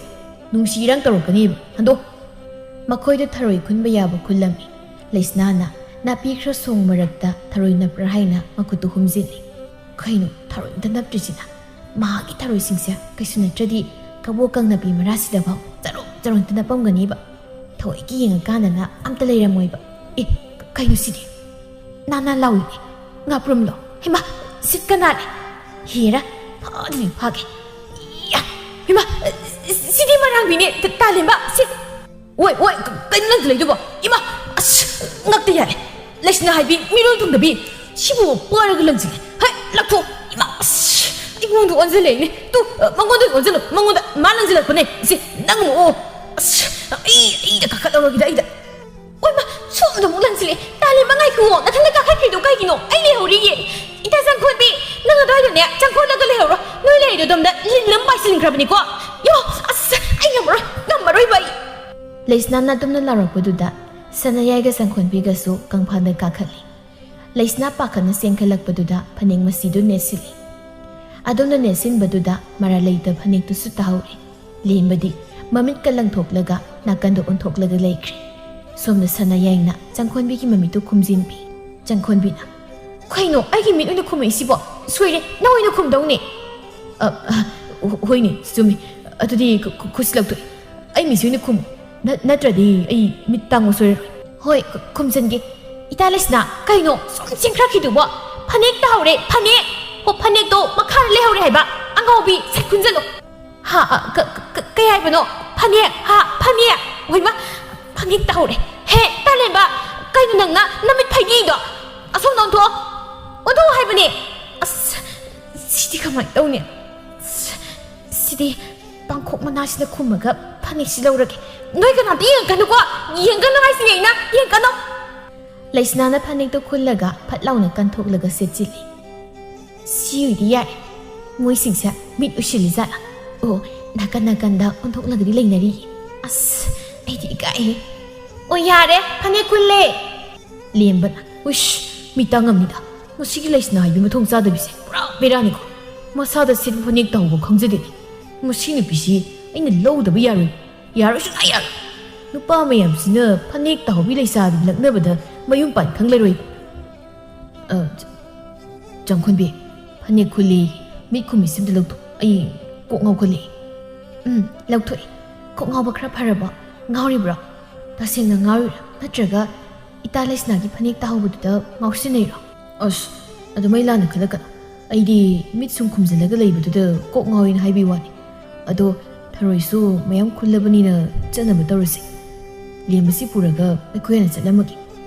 ꯅꯨꯡꯁꯤ ꯏꯔꯥꯡ ꯇꯧꯔꯛꯀꯅꯦꯕ꯫ ꯍꯟꯗꯣꯛ꯫ ꯃꯈꯣꯏꯗ ꯊꯔꯣꯏ ꯈꯨꯟꯕ ꯌꯥꯕ ꯈꯨꯜꯂꯝꯃꯤ꯫ ꯂꯩꯁꯅꯥꯅ ꯅꯥꯄꯤ ꯈꯔ ꯁꯣꯡ ꯃꯔꯛꯇ ꯊꯔꯣꯏ ꯅꯞꯄ꯭ꯔꯥ ꯍꯥꯏꯅ ꯃꯈꯨꯠꯇꯨ ꯍꯨꯝꯖꯤꯜꯂꯤ꯫ ꯀꯩꯅꯣ ꯊꯔꯣꯏ ꯑꯝꯇ ꯅꯞꯇ꯭ꯔꯤꯁꯤꯅ? ꯃꯍꯥꯛꯀꯤ ꯊꯔꯣꯏꯁꯤꯡꯁꯦ ꯀꯩꯁꯨ ꯅꯠꯇ꯭ꯔꯗꯤ ꯀꯕꯣꯀꯪ ꯅꯥꯄꯤ ꯃꯔꯥꯁꯤꯗꯐꯥꯎ ꯆꯔꯣꯡ ꯆꯔꯣꯡꯇ ꯅꯞꯄꯝꯒꯅꯤꯕ꯫ ꯊꯑꯣꯏꯀꯤ ꯌꯦꯡꯉꯀꯥꯟꯗꯅ ꯑꯝꯇ ꯂꯩꯔꯝꯃꯣꯏꯕ꯫ ꯑꯦ, ꯀꯩꯅꯣ ꯁꯤꯗꯤ? ꯅꯥ ꯅꯥ ꯂꯥꯎꯏꯅꯦ꯫ ꯉꯥꯄ꯭ꯔꯨꯝꯂꯣ? ꯍꯩꯃꯥ, ꯁꯤꯠꯀ ꯅꯥꯔꯦ꯫ ꯍꯦꯔꯥ, ꯐꯥꯗ꯭ꯔꯤ ꯐꯥꯒꯦ꯫ ꯏꯌꯥ! ꯍꯩꯃꯥ, ꯁꯤꯗꯤ ꯃꯔꯥꯡꯕꯤꯅꯦ, ꯇꯥꯂꯦꯝꯕ, ꯁꯤ꯫ ꯑꯣꯏ, ꯑꯣꯏ, ꯀ-, ꯀꯩꯅꯣ ꯅꯪꯁꯨ ꯂꯩꯗꯨꯕꯣ? ꯏꯃꯥ! ꯑꯁ! ꯉꯛꯇ ꯌꯥꯜꯂꯦ꯫ ꯂꯩꯁꯅꯥ ꯍꯥꯏꯕꯤ, ꯃꯤꯔꯣꯜ ꯊꯨꯡꯗꯕꯤ꯫ ꯁꯤꯕꯨ ꯄꯥꯏꯔꯒ ꯂꯪꯁꯤꯜꯂꯦ꯫ ꯍꯩ, ꯂꯪꯊꯣꯛ! ꯏꯃꯥ! ꯑꯁ! ꯑꯩꯉꯣꯟꯗ ꯑꯣꯟꯁꯤꯜꯂꯛꯏꯅꯦ꯫ ꯇꯨ, ꯃꯉꯣꯟꯗ ꯑꯣꯟꯁꯤꯜꯂꯨ, ꯃꯉꯣꯟꯗ꯫ ꯃꯥ ꯂꯪꯁꯤꯜꯂꯛꯄꯅꯦ꯫ ꯁꯤ, ꯅꯪ ꯑꯃꯨꯛ ꯑꯣ꯫ ꯑꯁ! ꯑꯩ, ꯑꯩꯗ ꯀꯥꯈꯠꯍꯧꯔꯒꯦꯗ, ꯑꯩꯗ꯫ ꯑꯣꯏꯃꯥ! ꯁꯣꯝꯗ ꯑꯃꯨꯛ ꯂꯪꯁꯤꯜꯂꯛꯑꯦ꯫ ꯇꯥꯂꯦꯝꯕ, ꯉꯥꯏꯈꯨꯑꯣ꯫ ꯅꯊꯟꯗ ꯀꯥꯈꯠꯈ꯭ꯔꯤꯗꯣ ꯀꯩꯒꯤꯅꯣ? ꯑꯩ ꯂꯩꯍꯧꯔꯤꯌꯦ꯫ ꯏꯇꯥ ꯆꯪꯈꯣꯟꯕꯤ, ꯅꯪ ꯑꯗꯨꯋꯥꯏꯗꯅꯦ, ꯆꯪꯈꯣꯜꯂꯒ ꯂꯩꯍꯧꯔꯣ꯫ ꯅꯣꯏ ꯂꯩꯔꯤꯗꯣ ꯑꯗꯣꯝꯗ ꯂꯤꯟ ꯑꯃ ꯄꯥꯏꯁꯤꯟꯈ꯭ꯔꯕꯅꯤꯀꯣ꯫ ꯌꯣ! ꯑꯁ! ꯑꯩ ꯉꯝꯃꯔꯣꯏ, ꯉꯝꯃꯔꯣꯏꯕ ꯑꯩ꯫ ꯂꯩꯁꯅꯥꯅ ꯇꯨꯝꯅ ꯂꯥꯎꯔꯛꯄꯗꯨꯗ ꯁꯅꯥꯌꯥꯏꯒ ꯆꯪꯈꯣꯟꯕꯤꯒꯁꯨ ꯀꯪꯐꯥꯟꯗ ꯀꯥꯈꯠꯂꯤ꯫ ꯂꯩꯁꯅꯥ ꯄꯥꯈꯠꯅ ꯆꯦꯟꯈꯠꯂꯛꯄꯗꯨꯗ ꯐꯅꯦꯛ ꯃꯁꯤꯗꯨ ꯅꯦꯠꯁꯤꯜꯂꯤ꯫ ꯑꯗꯣꯝꯅ ꯅꯦꯠꯁꯤꯟꯕꯗꯨꯗ ꯃꯔꯥꯜ ꯂꯩꯇ ꯐꯅꯦꯛꯇꯨꯁꯨ ꯇꯥꯍꯧꯔꯦ꯫ ꯂꯦꯝꯕꯗꯤ ꯃꯃꯤꯠꯀ ꯂꯪꯊꯣꯛꯂꯒ ꯅꯥꯀꯟꯗ ꯑꯣꯟꯊꯣꯛꯂꯒ ꯂꯩꯈ꯭ꯔꯦ꯫ ꯁꯣꯝꯗ ꯁꯅꯥꯌꯥꯏꯅ ꯆꯪꯈꯣꯟꯕꯤꯒꯤ ꯃꯃꯤꯠꯇꯨ ꯈꯨꯝꯖꯤꯟꯕꯤ꯫ ꯆꯪꯈꯣꯟꯕꯤꯅ, "ꯀꯩꯅꯣ, ꯑꯩꯒꯤ ꯃꯤꯠ ꯑꯣꯏꯅ ꯈꯨꯝꯃꯛꯏꯁꯤꯕꯣ? ꯁꯣꯏꯔꯦ, ꯅꯪ ꯑꯣꯏꯅ ꯈꯨꯝꯗꯧꯅꯦ꯫" "ꯑ, ꯑ, ꯍꯣꯏꯅꯦ, ꯆꯨꯝꯃꯤ꯫ ꯑꯗꯨꯗꯤ ꯈꯨ-, ꯈꯨ-, ꯈꯨꯠꯁꯤ ꯂꯧꯊꯣꯛꯑꯦ꯫ ꯑꯩ ꯃꯤꯠꯁꯤ ꯑꯣꯏꯅ ꯈꯨꯝꯃꯨ꯫ ꯅ-, ꯅꯠꯇ꯭ꯔꯗꯤ ꯑꯩ ꯃꯤꯠ ꯇꯥꯡꯕ ꯁꯣꯏꯔꯔꯣꯏ꯫" "ꯍꯣꯏ, ꯈꯨ-, ꯈꯨꯝꯖꯟꯒꯦ꯫ ꯏꯇꯥ ꯂꯩꯁꯅꯥ, ꯀꯩꯅꯣ ꯁꯨꯝ ꯆꯦꯟꯈ꯭ꯔꯛꯈꯤꯗꯨꯕꯣ? ꯐꯅꯦꯛ ꯇꯥꯍꯧꯔꯦ, ꯐꯅꯦꯛ! ꯍꯣ, ꯐꯅꯦꯛꯇꯣ ꯃꯈꯥꯗ ꯂꯩꯍꯧꯔꯦ ꯍꯥꯏꯕ꯫ ꯑꯉꯥꯎꯕꯤ, ꯁꯠ ꯈꯨꯟꯖꯜꯂꯣ꯫ ꯍꯥ, ꯑ, ꯀ-, ꯀ-, ꯀ-, ꯀꯩ ꯍꯥꯏꯕꯅꯣ? ꯐꯅꯦꯛ, ꯍꯥ, ꯐꯅꯦꯛ! ꯍꯣꯏꯃ, ꯐꯅꯦꯛ ꯇꯥꯍꯧꯔꯦ꯫ ꯍꯦ, ꯇꯥꯂꯦꯝꯕ, ꯀꯩꯅꯣ ꯅꯪꯅ ꯅꯃꯤꯠ ꯐꯩꯅꯤꯗꯣ? ꯑꯁꯣꯝꯗ ꯑꯣꯟꯊꯣꯛꯑꯣ, ꯑꯣꯟꯊꯣꯛꯑꯣ ꯍꯥꯏꯕꯅꯦ꯫ ꯑꯁ, ꯁꯤꯗꯤ ꯀꯃꯥꯏꯅ ꯇꯧꯅꯤ? ꯑꯁ, ꯁꯤꯗꯤ ꯄꯥꯡꯈꯣꯛ ꯃꯅꯥꯁꯤꯅ ꯈꯨꯝꯃꯒ ꯐꯅꯦꯛꯁꯤ ꯂꯧꯔꯒꯦ꯫ ꯅꯣꯏ ꯀꯅꯥꯝꯇ ꯌꯦꯡꯉꯛꯀꯅꯨꯀꯣ꯫ ꯌꯦꯡꯒꯅꯨ ꯍꯥꯏꯁꯤꯅꯦ ꯑꯩꯅ, ꯌꯦꯡꯒꯅꯨ꯫ ꯂꯩꯁꯅꯥꯅ ꯐꯅꯦꯛꯇꯣ ꯈꯨꯜꯂꯒ ꯐꯠ ꯂꯥꯎꯅ ꯀꯟꯊꯣꯛꯂꯒ ꯁꯦꯠꯆꯤꯜꯂꯤ꯫ ꯁꯤ ꯑꯣꯏꯗꯤ ꯌꯥꯔꯦ꯫ ꯃꯣꯏꯁꯤꯡꯁꯦ ꯃꯤꯠ ꯎꯏꯁꯤꯜꯂꯤ ꯖꯥꯠꯂꯥ? ꯑꯣ, ꯅꯥꯀꯟ ꯅꯥꯀꯟꯗ ꯑꯣꯟꯊꯣꯛꯂꯒꯗꯤ ꯂꯩꯅꯔꯤ꯫ ꯑꯁ, ꯑꯩꯗꯤ ꯏꯀꯥꯏꯍꯦ꯫ ꯑꯣ, ꯌꯥꯔꯦ, ꯐꯅꯦꯛ ꯈꯨꯜꯂꯦ꯫ ꯂꯦꯝꯕꯅ, "ꯎꯏꯁ, ꯃꯤ ꯇꯥꯡꯉꯝꯅꯤꯗ꯫ ꯃꯁꯤꯒꯤ ꯂꯩꯁꯅꯥ ꯍꯥꯏꯕꯤ ꯃꯊꯣꯡ ꯆꯥꯗꯕꯤꯁꯦ ꯄꯨꯔꯥ ꯕꯦꯔꯥꯅꯤꯀꯣ꯫ ꯃꯁꯥꯗ ꯁꯦꯠꯄ ꯐꯅꯦꯛ ꯇꯥꯍꯧꯕ ꯈꯪꯖꯗꯦꯅꯦ꯫ ꯃꯁꯤ ꯅꯨꯄꯤꯁꯤ ꯑꯩꯅ ꯂꯧꯗꯕ ꯌꯥꯔꯣꯏ꯫ ꯌꯥꯔꯣꯏ, ꯁꯨꯡꯌꯥ ꯌꯥꯔꯣꯏ꯫ ꯅꯨꯄꯥ ꯃꯌꯥꯝꯁꯤꯅ ꯐꯅꯦꯛ ꯇꯥꯍꯧꯕꯤ ꯂꯩꯁꯥꯕꯤ ꯂꯛꯅꯕꯗ ꯃꯌꯨꯝ ꯄꯥꯟ ꯈꯪꯂꯔꯣꯏ꯫" ꯑ, ꯆ-, ꯆꯪꯈꯣꯟꯕꯤ, ꯐꯅꯦꯛ ꯈꯨꯜꯂꯤ, ꯃꯤꯠ ꯈꯨꯝꯃꯤꯁꯤ ꯑꯝꯇ ꯂꯧꯊꯣꯛ꯫ ꯑꯩ ꯀꯣꯛ ꯉꯥꯎꯈꯠꯂꯛꯏ꯫ ꯎꯝ, ꯂꯧꯊꯣꯛꯑꯦ꯫ ꯀꯣꯛ ꯉꯥꯎꯕ ꯈꯔ ꯐꯔꯕꯣ? ꯉꯥꯎꯔꯤꯕ꯭ꯔꯣ? ꯇꯁꯦꯡꯅ ꯉꯥꯎꯔꯤꯔꯥ? ꯅꯠꯇ꯭ꯔꯒ ꯏꯇꯥ ꯂꯩꯁꯅꯥꯒꯤ ꯐꯅꯦꯛ ꯇꯥꯍꯧꯕꯗꯨꯗ ꯉꯥꯎꯁꯤꯟꯅꯩꯔꯣ? ꯑꯁ, ꯑꯗꯨꯃꯥꯏ ꯂꯥꯟꯅ ꯈꯜꯂꯛꯀꯅꯨ꯫ ꯑꯩꯗꯤ ꯃꯤꯠ ꯁꯨꯝ ꯈꯨꯝꯖꯤꯜꯂꯒ ꯂꯩꯕꯗꯨꯗ ꯀꯣꯛ ꯉꯥꯎꯋꯦꯅ ꯍꯥꯏꯕꯤ ꯋꯥꯅꯤ꯫ ꯑꯗꯣ ꯊꯔꯣꯏꯁꯨ ꯃꯌꯥꯝ ꯈꯨꯜꯂꯕꯅꯤꯅ ꯆꯠꯅꯕ ꯇꯧꯔꯁꯦ꯫ ꯂꯦꯝꯕꯁꯤ ꯄꯨꯔꯒ ꯑꯩꯈꯣꯏ ꯍꯥꯟꯅ ꯆꯠꯂꯝꯃꯒꯦ꯫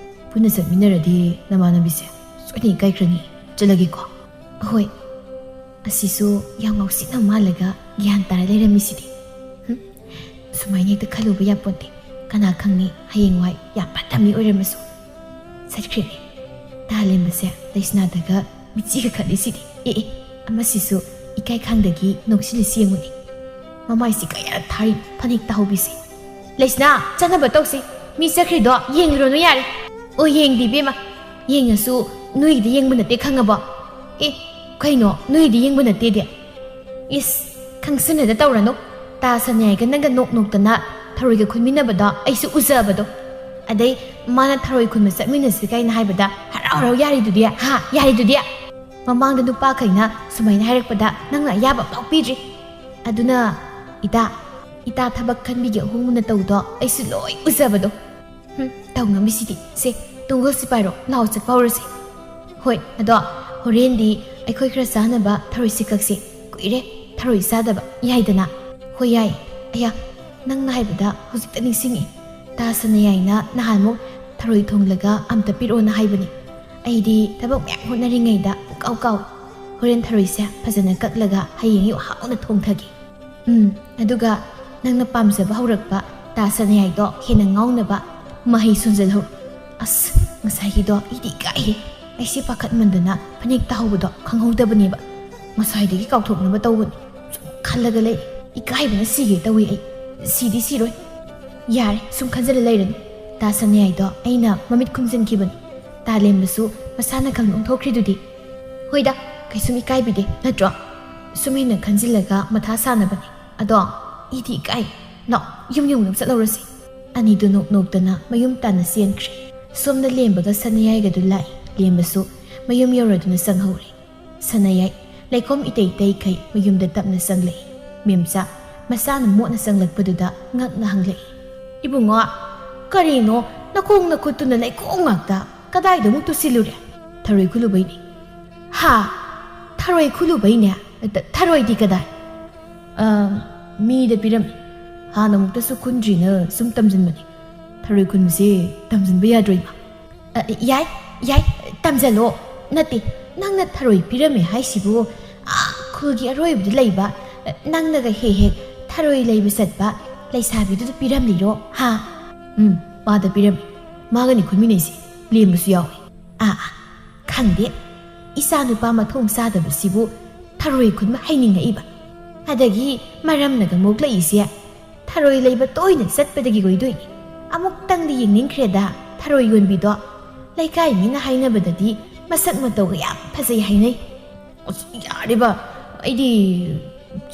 ꯄꯨꯟꯅ ꯆꯠꯃꯤꯟꯅꯔꯗꯤ ꯅꯃꯥꯟꯅꯕꯤꯁꯦ ꯁꯣꯏꯗꯅ ꯏꯀꯥꯏꯈ꯭ꯔꯅꯤ꯫ ꯆꯠꯂꯒꯦꯀꯣ꯫ ꯑꯍꯣꯏ꯫ ꯑꯁꯤꯁꯨ ꯌꯥꯝ ꯉꯥꯎꯁꯤꯟꯅ ꯃꯥꯜꯂꯒ ꯒ꯭ꯌꯥꯟ ꯇꯥꯔ ꯂꯩꯔꯝꯃꯤꯁꯤꯗꯤ꯫ ꯍꯨꯝ, ꯁꯨꯃꯥꯏꯅ ꯍꯦꯛꯇ ꯈꯜꯂꯨꯕ ꯌꯥꯄꯣꯟꯇꯦ꯫ ꯀꯅꯥ ꯈꯪꯅꯤ, ꯍꯌꯦꯡꯋꯥꯏ ꯌꯥꯝ ꯐꯠꯇ ꯃꯤ ꯑꯣꯏꯔꯝꯃꯁꯨ꯫ ꯆꯠꯈ꯭ꯔꯦꯅꯦ꯫ ꯇꯥꯂꯦꯝꯕꯁꯦ ꯂꯩꯁꯅꯥꯗꯒ ꯃꯤꯠꯆꯤꯒ ꯈꯠꯂꯤꯁꯤꯗꯤ꯫ ꯑꯦ, ꯑꯦ, ꯑꯃꯁꯤꯁꯨ ꯏꯀꯥꯏ ꯈꯪꯗꯒꯤ ꯅꯣꯛꯁꯤꯜꯂꯤꯁꯤ ꯌꯦꯡꯉꯨꯅꯦ꯫ ꯃꯃꯥꯏꯁꯤ ꯀꯌꯥꯔꯛ ꯊꯥꯔꯤ ꯐꯅꯦꯛ ꯇꯥꯍꯧꯕꯤꯁꯦ꯫ ꯂꯩꯁꯅꯥ, ꯆꯠꯅꯕ ꯇꯧꯁꯤ꯫ ꯃꯤ ꯆꯠꯈ꯭ꯔꯤꯗꯣ ꯌꯦꯡꯂꯨꯔꯅꯨ ꯌꯥꯔꯦ꯫ ꯑꯣ, ꯌꯦꯡꯗꯦ ꯏꯕꯦꯝꯃ꯫ ꯌꯦꯡꯉꯁꯨ ꯅꯣꯏꯒꯤꯗꯤ ꯌꯦꯡꯕ ꯅꯠꯇꯦ, ꯈꯪꯉꯕꯣ? ꯑꯦ, ꯀꯩꯅꯣ ꯅꯣꯏꯒꯤꯗꯤ ꯌꯦꯡꯕ ꯅꯠꯇꯦꯗꯤ? ꯏꯁ, ꯈꯪꯁꯤꯟꯅꯗ ꯇꯧꯔꯅꯨ꯫ ꯇꯥ ꯁꯅꯤꯌꯥꯏꯒ ꯅꯪꯒ ꯅꯣꯛ ꯅꯣꯛꯇꯅ ꯊꯔꯣꯏꯒ ꯈꯨꯟꯃꯤꯟꯅꯕꯗꯣ ꯑꯩꯁꯨ ꯎꯖꯕꯗꯣ꯫ ꯑꯗꯩ ꯃꯥꯅ ꯊꯔꯣꯏ ꯈꯨꯟꯕ ꯆꯠꯃꯤꯟꯅꯁꯤ ꯀꯥꯏꯅ ꯍꯥꯏꯕꯗ ꯍꯔꯥꯎ ꯍꯔꯥꯎ ꯌꯥꯔꯤꯗꯨꯗꯤ, ꯍꯥ? ꯌꯥꯔꯤꯗꯨꯗꯤ? ꯃꯃꯥꯡꯗ ꯅꯨꯄꯥꯈꯩꯅ ꯁꯨꯃꯥꯏꯅ ꯍꯥꯏꯔꯛꯄꯗ ꯅꯪꯅ ꯑꯌꯥꯕ ꯑꯝꯐꯥꯎ ꯄꯤꯗ꯭ꯔꯤ꯫ ꯑꯗꯨꯅ ꯏꯇꯥ, ꯏꯇꯥ ꯊꯕꯛ ꯈꯟꯕꯤꯒꯤ ꯑꯍꯣꯡꯕꯅ ꯇꯧꯗꯣ ꯑꯩꯁꯨ ꯂꯣꯏ ꯎꯖꯕꯗꯣ꯫ ꯍꯨꯝ, ꯇꯧ ꯉꯝꯃꯤꯁꯤꯗꯤ꯫ ꯁꯦ, ꯅꯨꯡꯒꯣꯜ ꯁꯤꯄꯥꯏꯔꯣ? ꯂꯥꯛꯑꯣ, ꯆꯠꯄ ꯍꯧꯔꯁꯤ꯫ ꯍꯣꯏ, ꯑꯗꯣ ꯍꯣꯔꯦꯟꯗꯤ ꯑꯩꯈꯣꯏ ꯈꯔ ꯆꯥꯅꯕ ꯊꯔꯣꯏꯁꯤ ꯀꯛꯁꯤ꯫ ꯀꯨꯏꯔꯦ ꯊꯔꯣꯏ ꯆꯥꯗꯕ꯫ ꯌꯥꯏꯗꯅ? ꯍꯣꯏ, ꯌꯥꯏ꯫ ꯑꯌꯥ, ꯅꯪꯅ ꯍꯥꯏꯕꯗ ꯍꯧꯖꯤꯛꯇ ꯅꯤꯡꯁꯤꯡꯉꯤ꯫ ꯇꯥ ꯁꯅꯥꯌꯥꯏꯅ ꯅꯍꯥꯟꯃꯨꯛ ꯊꯔꯣꯏ ꯊꯣꯡꯂꯒ ꯑꯝꯇ ꯄꯤꯔꯛꯑꯣꯅ ꯍꯥꯏꯕꯅꯤ꯫ ꯑꯩꯗꯤ ꯊꯕꯛ ꯃꯌꯥꯝ ꯍꯣꯠꯅꯔꯤꯉꯩꯗ ꯄꯨꯡꯀꯥꯎ ꯀꯥꯎꯏ꯫ ꯍꯣꯔꯦꯟ ꯊꯔꯣꯏꯁꯦ ꯐꯖꯅ ꯀꯛꯂꯒ ꯍꯌꯦꯡ ꯑꯌꯨꯛ ꯍꯥꯎꯅ ꯊꯣꯡꯊꯒꯦ꯫ ꯎꯝ, ꯑꯗꯨꯒ ꯅꯪꯅ ꯄꯥꯝꯖꯕ ꯍꯧꯔꯛꯄ ꯇꯥ ꯁꯅꯥꯌꯥꯏꯗꯣ ꯍꯦꯟꯅ ꯉꯥꯎꯅꯕ ꯃꯍꯩ ꯁꯣꯟꯖꯜꯍꯧ꯫ ꯑꯁ, ꯉꯁꯥꯏꯒꯤꯗꯣ ꯑꯩꯗꯤ ꯏꯀꯥꯏꯍꯦ꯫ ꯑꯩꯁꯦ ꯄꯥꯈꯠꯃꯟꯗꯅ ꯐꯅꯦꯛ ꯇꯥꯍꯧꯕꯗꯣ ꯈꯪꯍꯧꯗꯕꯅꯦꯕ꯫ ꯉꯁꯥꯏꯗꯒꯤ ꯀꯥꯎꯊꯣꯛꯅꯕ ꯇꯧꯕꯅꯤ꯫ ꯁꯨꯝ ꯈꯜꯂꯒ ꯂꯩ꯫ ꯏꯀꯥꯏꯕꯅ ꯁꯤꯒꯦ ꯇꯧꯏ ꯑꯩ꯫ ꯁꯤꯗꯤ ꯁꯤꯔꯣꯏ꯫ ꯌꯥꯔꯦ, ꯁꯨꯝ ꯈꯟꯖꯜꯂ ꯂꯩꯔꯅꯨ꯫ ꯇꯥ ꯁꯅꯥꯌꯥꯏꯗꯣ ꯑꯩꯅ ꯃꯃꯤꯠ ꯈꯨꯝꯖꯤꯟꯈꯤꯕꯅꯤ꯫ ꯇꯥ ꯂꯦꯝꯕꯁꯨ ꯃꯁꯥꯅ ꯈꯪ ꯑꯣꯟꯊꯣꯛꯈ꯭ꯔꯤꯗꯨꯗꯤ꯫ ꯍꯣꯏꯗ, ꯀꯩꯁꯨꯝ ꯏꯀꯥꯏꯕꯤꯗꯦ, ꯅꯠꯇ꯭ꯔꯣ? ꯁꯨꯝ ꯍꯦꯟꯅ ꯈꯟꯖꯤꯜꯂꯒ ꯃꯊꯥ ꯁꯥꯅꯕꯅꯦ꯫ ꯑꯗꯣ ꯑꯩꯗꯤ ꯏꯀꯥꯏ꯫ ꯂꯥꯛꯑꯣ, ꯌꯨꯝ ꯌꯧꯅꯕ ꯆꯠꯍꯧꯔꯁꯤ꯫ ꯑꯅꯤꯗꯨ ꯅꯣꯛ ꯅꯣꯛꯇꯅ ꯃꯌꯨꯝ ꯇꯥꯟꯅ ꯆꯦꯟꯈ꯭ꯔꯦ꯫ ꯁꯣꯝꯗ ꯂꯦꯝꯕꯒ ꯁꯅꯥꯌꯥꯏꯒꯗꯨ ꯂꯥꯛꯏ꯫ ꯂꯦꯝꯕꯁꯨ ꯃꯌꯨꯝ ꯌꯧꯔꯗꯨꯅ ꯆꯪꯍꯧꯔꯦ꯫ ꯁꯅꯥꯌꯥꯏ ꯂꯩꯈꯣꯝ ꯏꯇꯩ ꯇꯩꯈꯩ ꯃꯌꯨꯝꯗ ꯇꯞꯅ ꯆꯪꯂꯛꯏ꯫ ꯃꯦꯝꯆꯥ ꯃꯆꯥꯅ ꯃꯣꯠꯅ ꯆꯪꯂꯛꯄꯗꯨꯗ ꯉꯛꯅ ꯍꯪꯂꯛꯏ, "ꯏꯕꯨꯡꯉꯣ, ꯀꯔꯤꯅꯣ ꯅꯈꯣꯡ ꯅꯈꯨꯠꯇꯨꯅ ꯂꯩꯈꯣꯝ ꯉꯥꯛꯇ? ꯀꯗꯥꯏꯗ ꯑꯃꯨꯛ ꯇꯨꯁꯤꯜꯂꯨꯔꯦ?" "ꯊꯔꯣꯏ ꯈꯨꯜꯂꯨꯕꯩꯅꯤ꯫" "ꯍꯥ? ꯊꯔꯣꯏ ꯈꯨꯜꯂꯨꯕꯩꯅꯦ? ꯊ-, ꯊꯔꯣꯏꯗꯤ ꯀꯗꯥꯏ?" "ꯑ, ꯃꯤꯗ ꯄꯤꯔꯝꯃꯤ꯫ ꯍꯥꯟꯅ ꯑꯃꯨꯛꯇꯁꯨ ꯈꯨꯟꯗ꯭ꯔꯤꯅ ꯁꯨꯝ ꯇꯝꯁꯤꯟꯕꯅꯤ꯫ ꯊꯔꯣꯏ ꯈꯨꯟꯕꯁꯦ ꯇꯝꯁꯤꯟꯕ ꯌꯥꯗ꯭ꯔꯣ, ꯏꯃꯥ?" "ꯑ, ꯌꯥꯏ, ꯌꯥꯏ, ꯇꯝꯁꯤꯜꯂꯣ꯫ ꯅꯠꯇꯦ, ꯅꯪꯅ ꯊꯔꯣꯏ ꯄꯤꯔꯝꯃꯦ ꯍꯥꯏꯁꯤꯕꯨ, ꯑꯥ, ꯈꯨꯜꯒꯤ ꯑꯔꯣꯏꯕꯗ ꯂꯩꯕ, ꯅꯪꯅꯒ ꯍꯦꯛ ꯍꯦꯛ ꯊꯔꯣꯏ ꯂꯩꯕ ꯆꯠꯄ ꯂꯩꯁꯥꯕꯤꯗꯨꯗ ꯄꯤꯔꯝꯂꯤꯔꯣ, ꯍꯥ?" "ꯎꯝ, ꯃꯥꯗ ꯄꯤꯔꯝꯃꯤ꯫ ꯃꯥꯒꯅꯤ ꯈꯨꯟꯃꯤꯟꯅꯩꯁꯦ꯫ ꯂꯦꯝꯕꯁꯨ ꯌꯥꯎꯏ꯫" "ꯑꯥ, ꯑꯥ, ꯈꯪꯗꯦ꯫ ꯏꯆꯥ ꯅꯨꯄꯥ ꯃꯊꯣꯡ ꯆꯥꯗꯕꯁꯤꯕꯨ ꯊꯔꯣꯏ ꯈꯨꯟꯕ ꯍꯩꯅꯤꯡꯉꯛꯏꯕ꯫ ꯑꯗꯒꯤ ꯃꯔꯝꯅꯒ ꯃꯣꯛꯂꯛꯏꯁꯦ ꯊꯔꯣꯏ ꯂꯩꯕ ꯇꯣꯏꯅ ꯆꯠꯄꯗꯒꯤ ꯑꯣꯏꯗꯣꯏꯅꯤ꯫ ꯑꯃꯨꯛꯇꯪꯗꯤ ꯌꯦꯡꯅꯤꯡꯈ꯭ꯔꯦꯗ ꯊꯔꯣꯏ ꯌꯣꯟꯕꯤꯗꯣ꯫ ꯂꯩꯀꯥꯏ ꯃꯤꯅ ꯍꯥꯏꯅꯕꯗꯗꯤ ꯃꯁꯛ ꯃꯇꯧꯒ ꯌꯥꯝ ꯐꯖꯩ ꯍꯥꯏꯅꯩ꯫" "ꯑꯁ, ꯌꯥꯔꯦꯕ, ꯑꯩꯗꯤ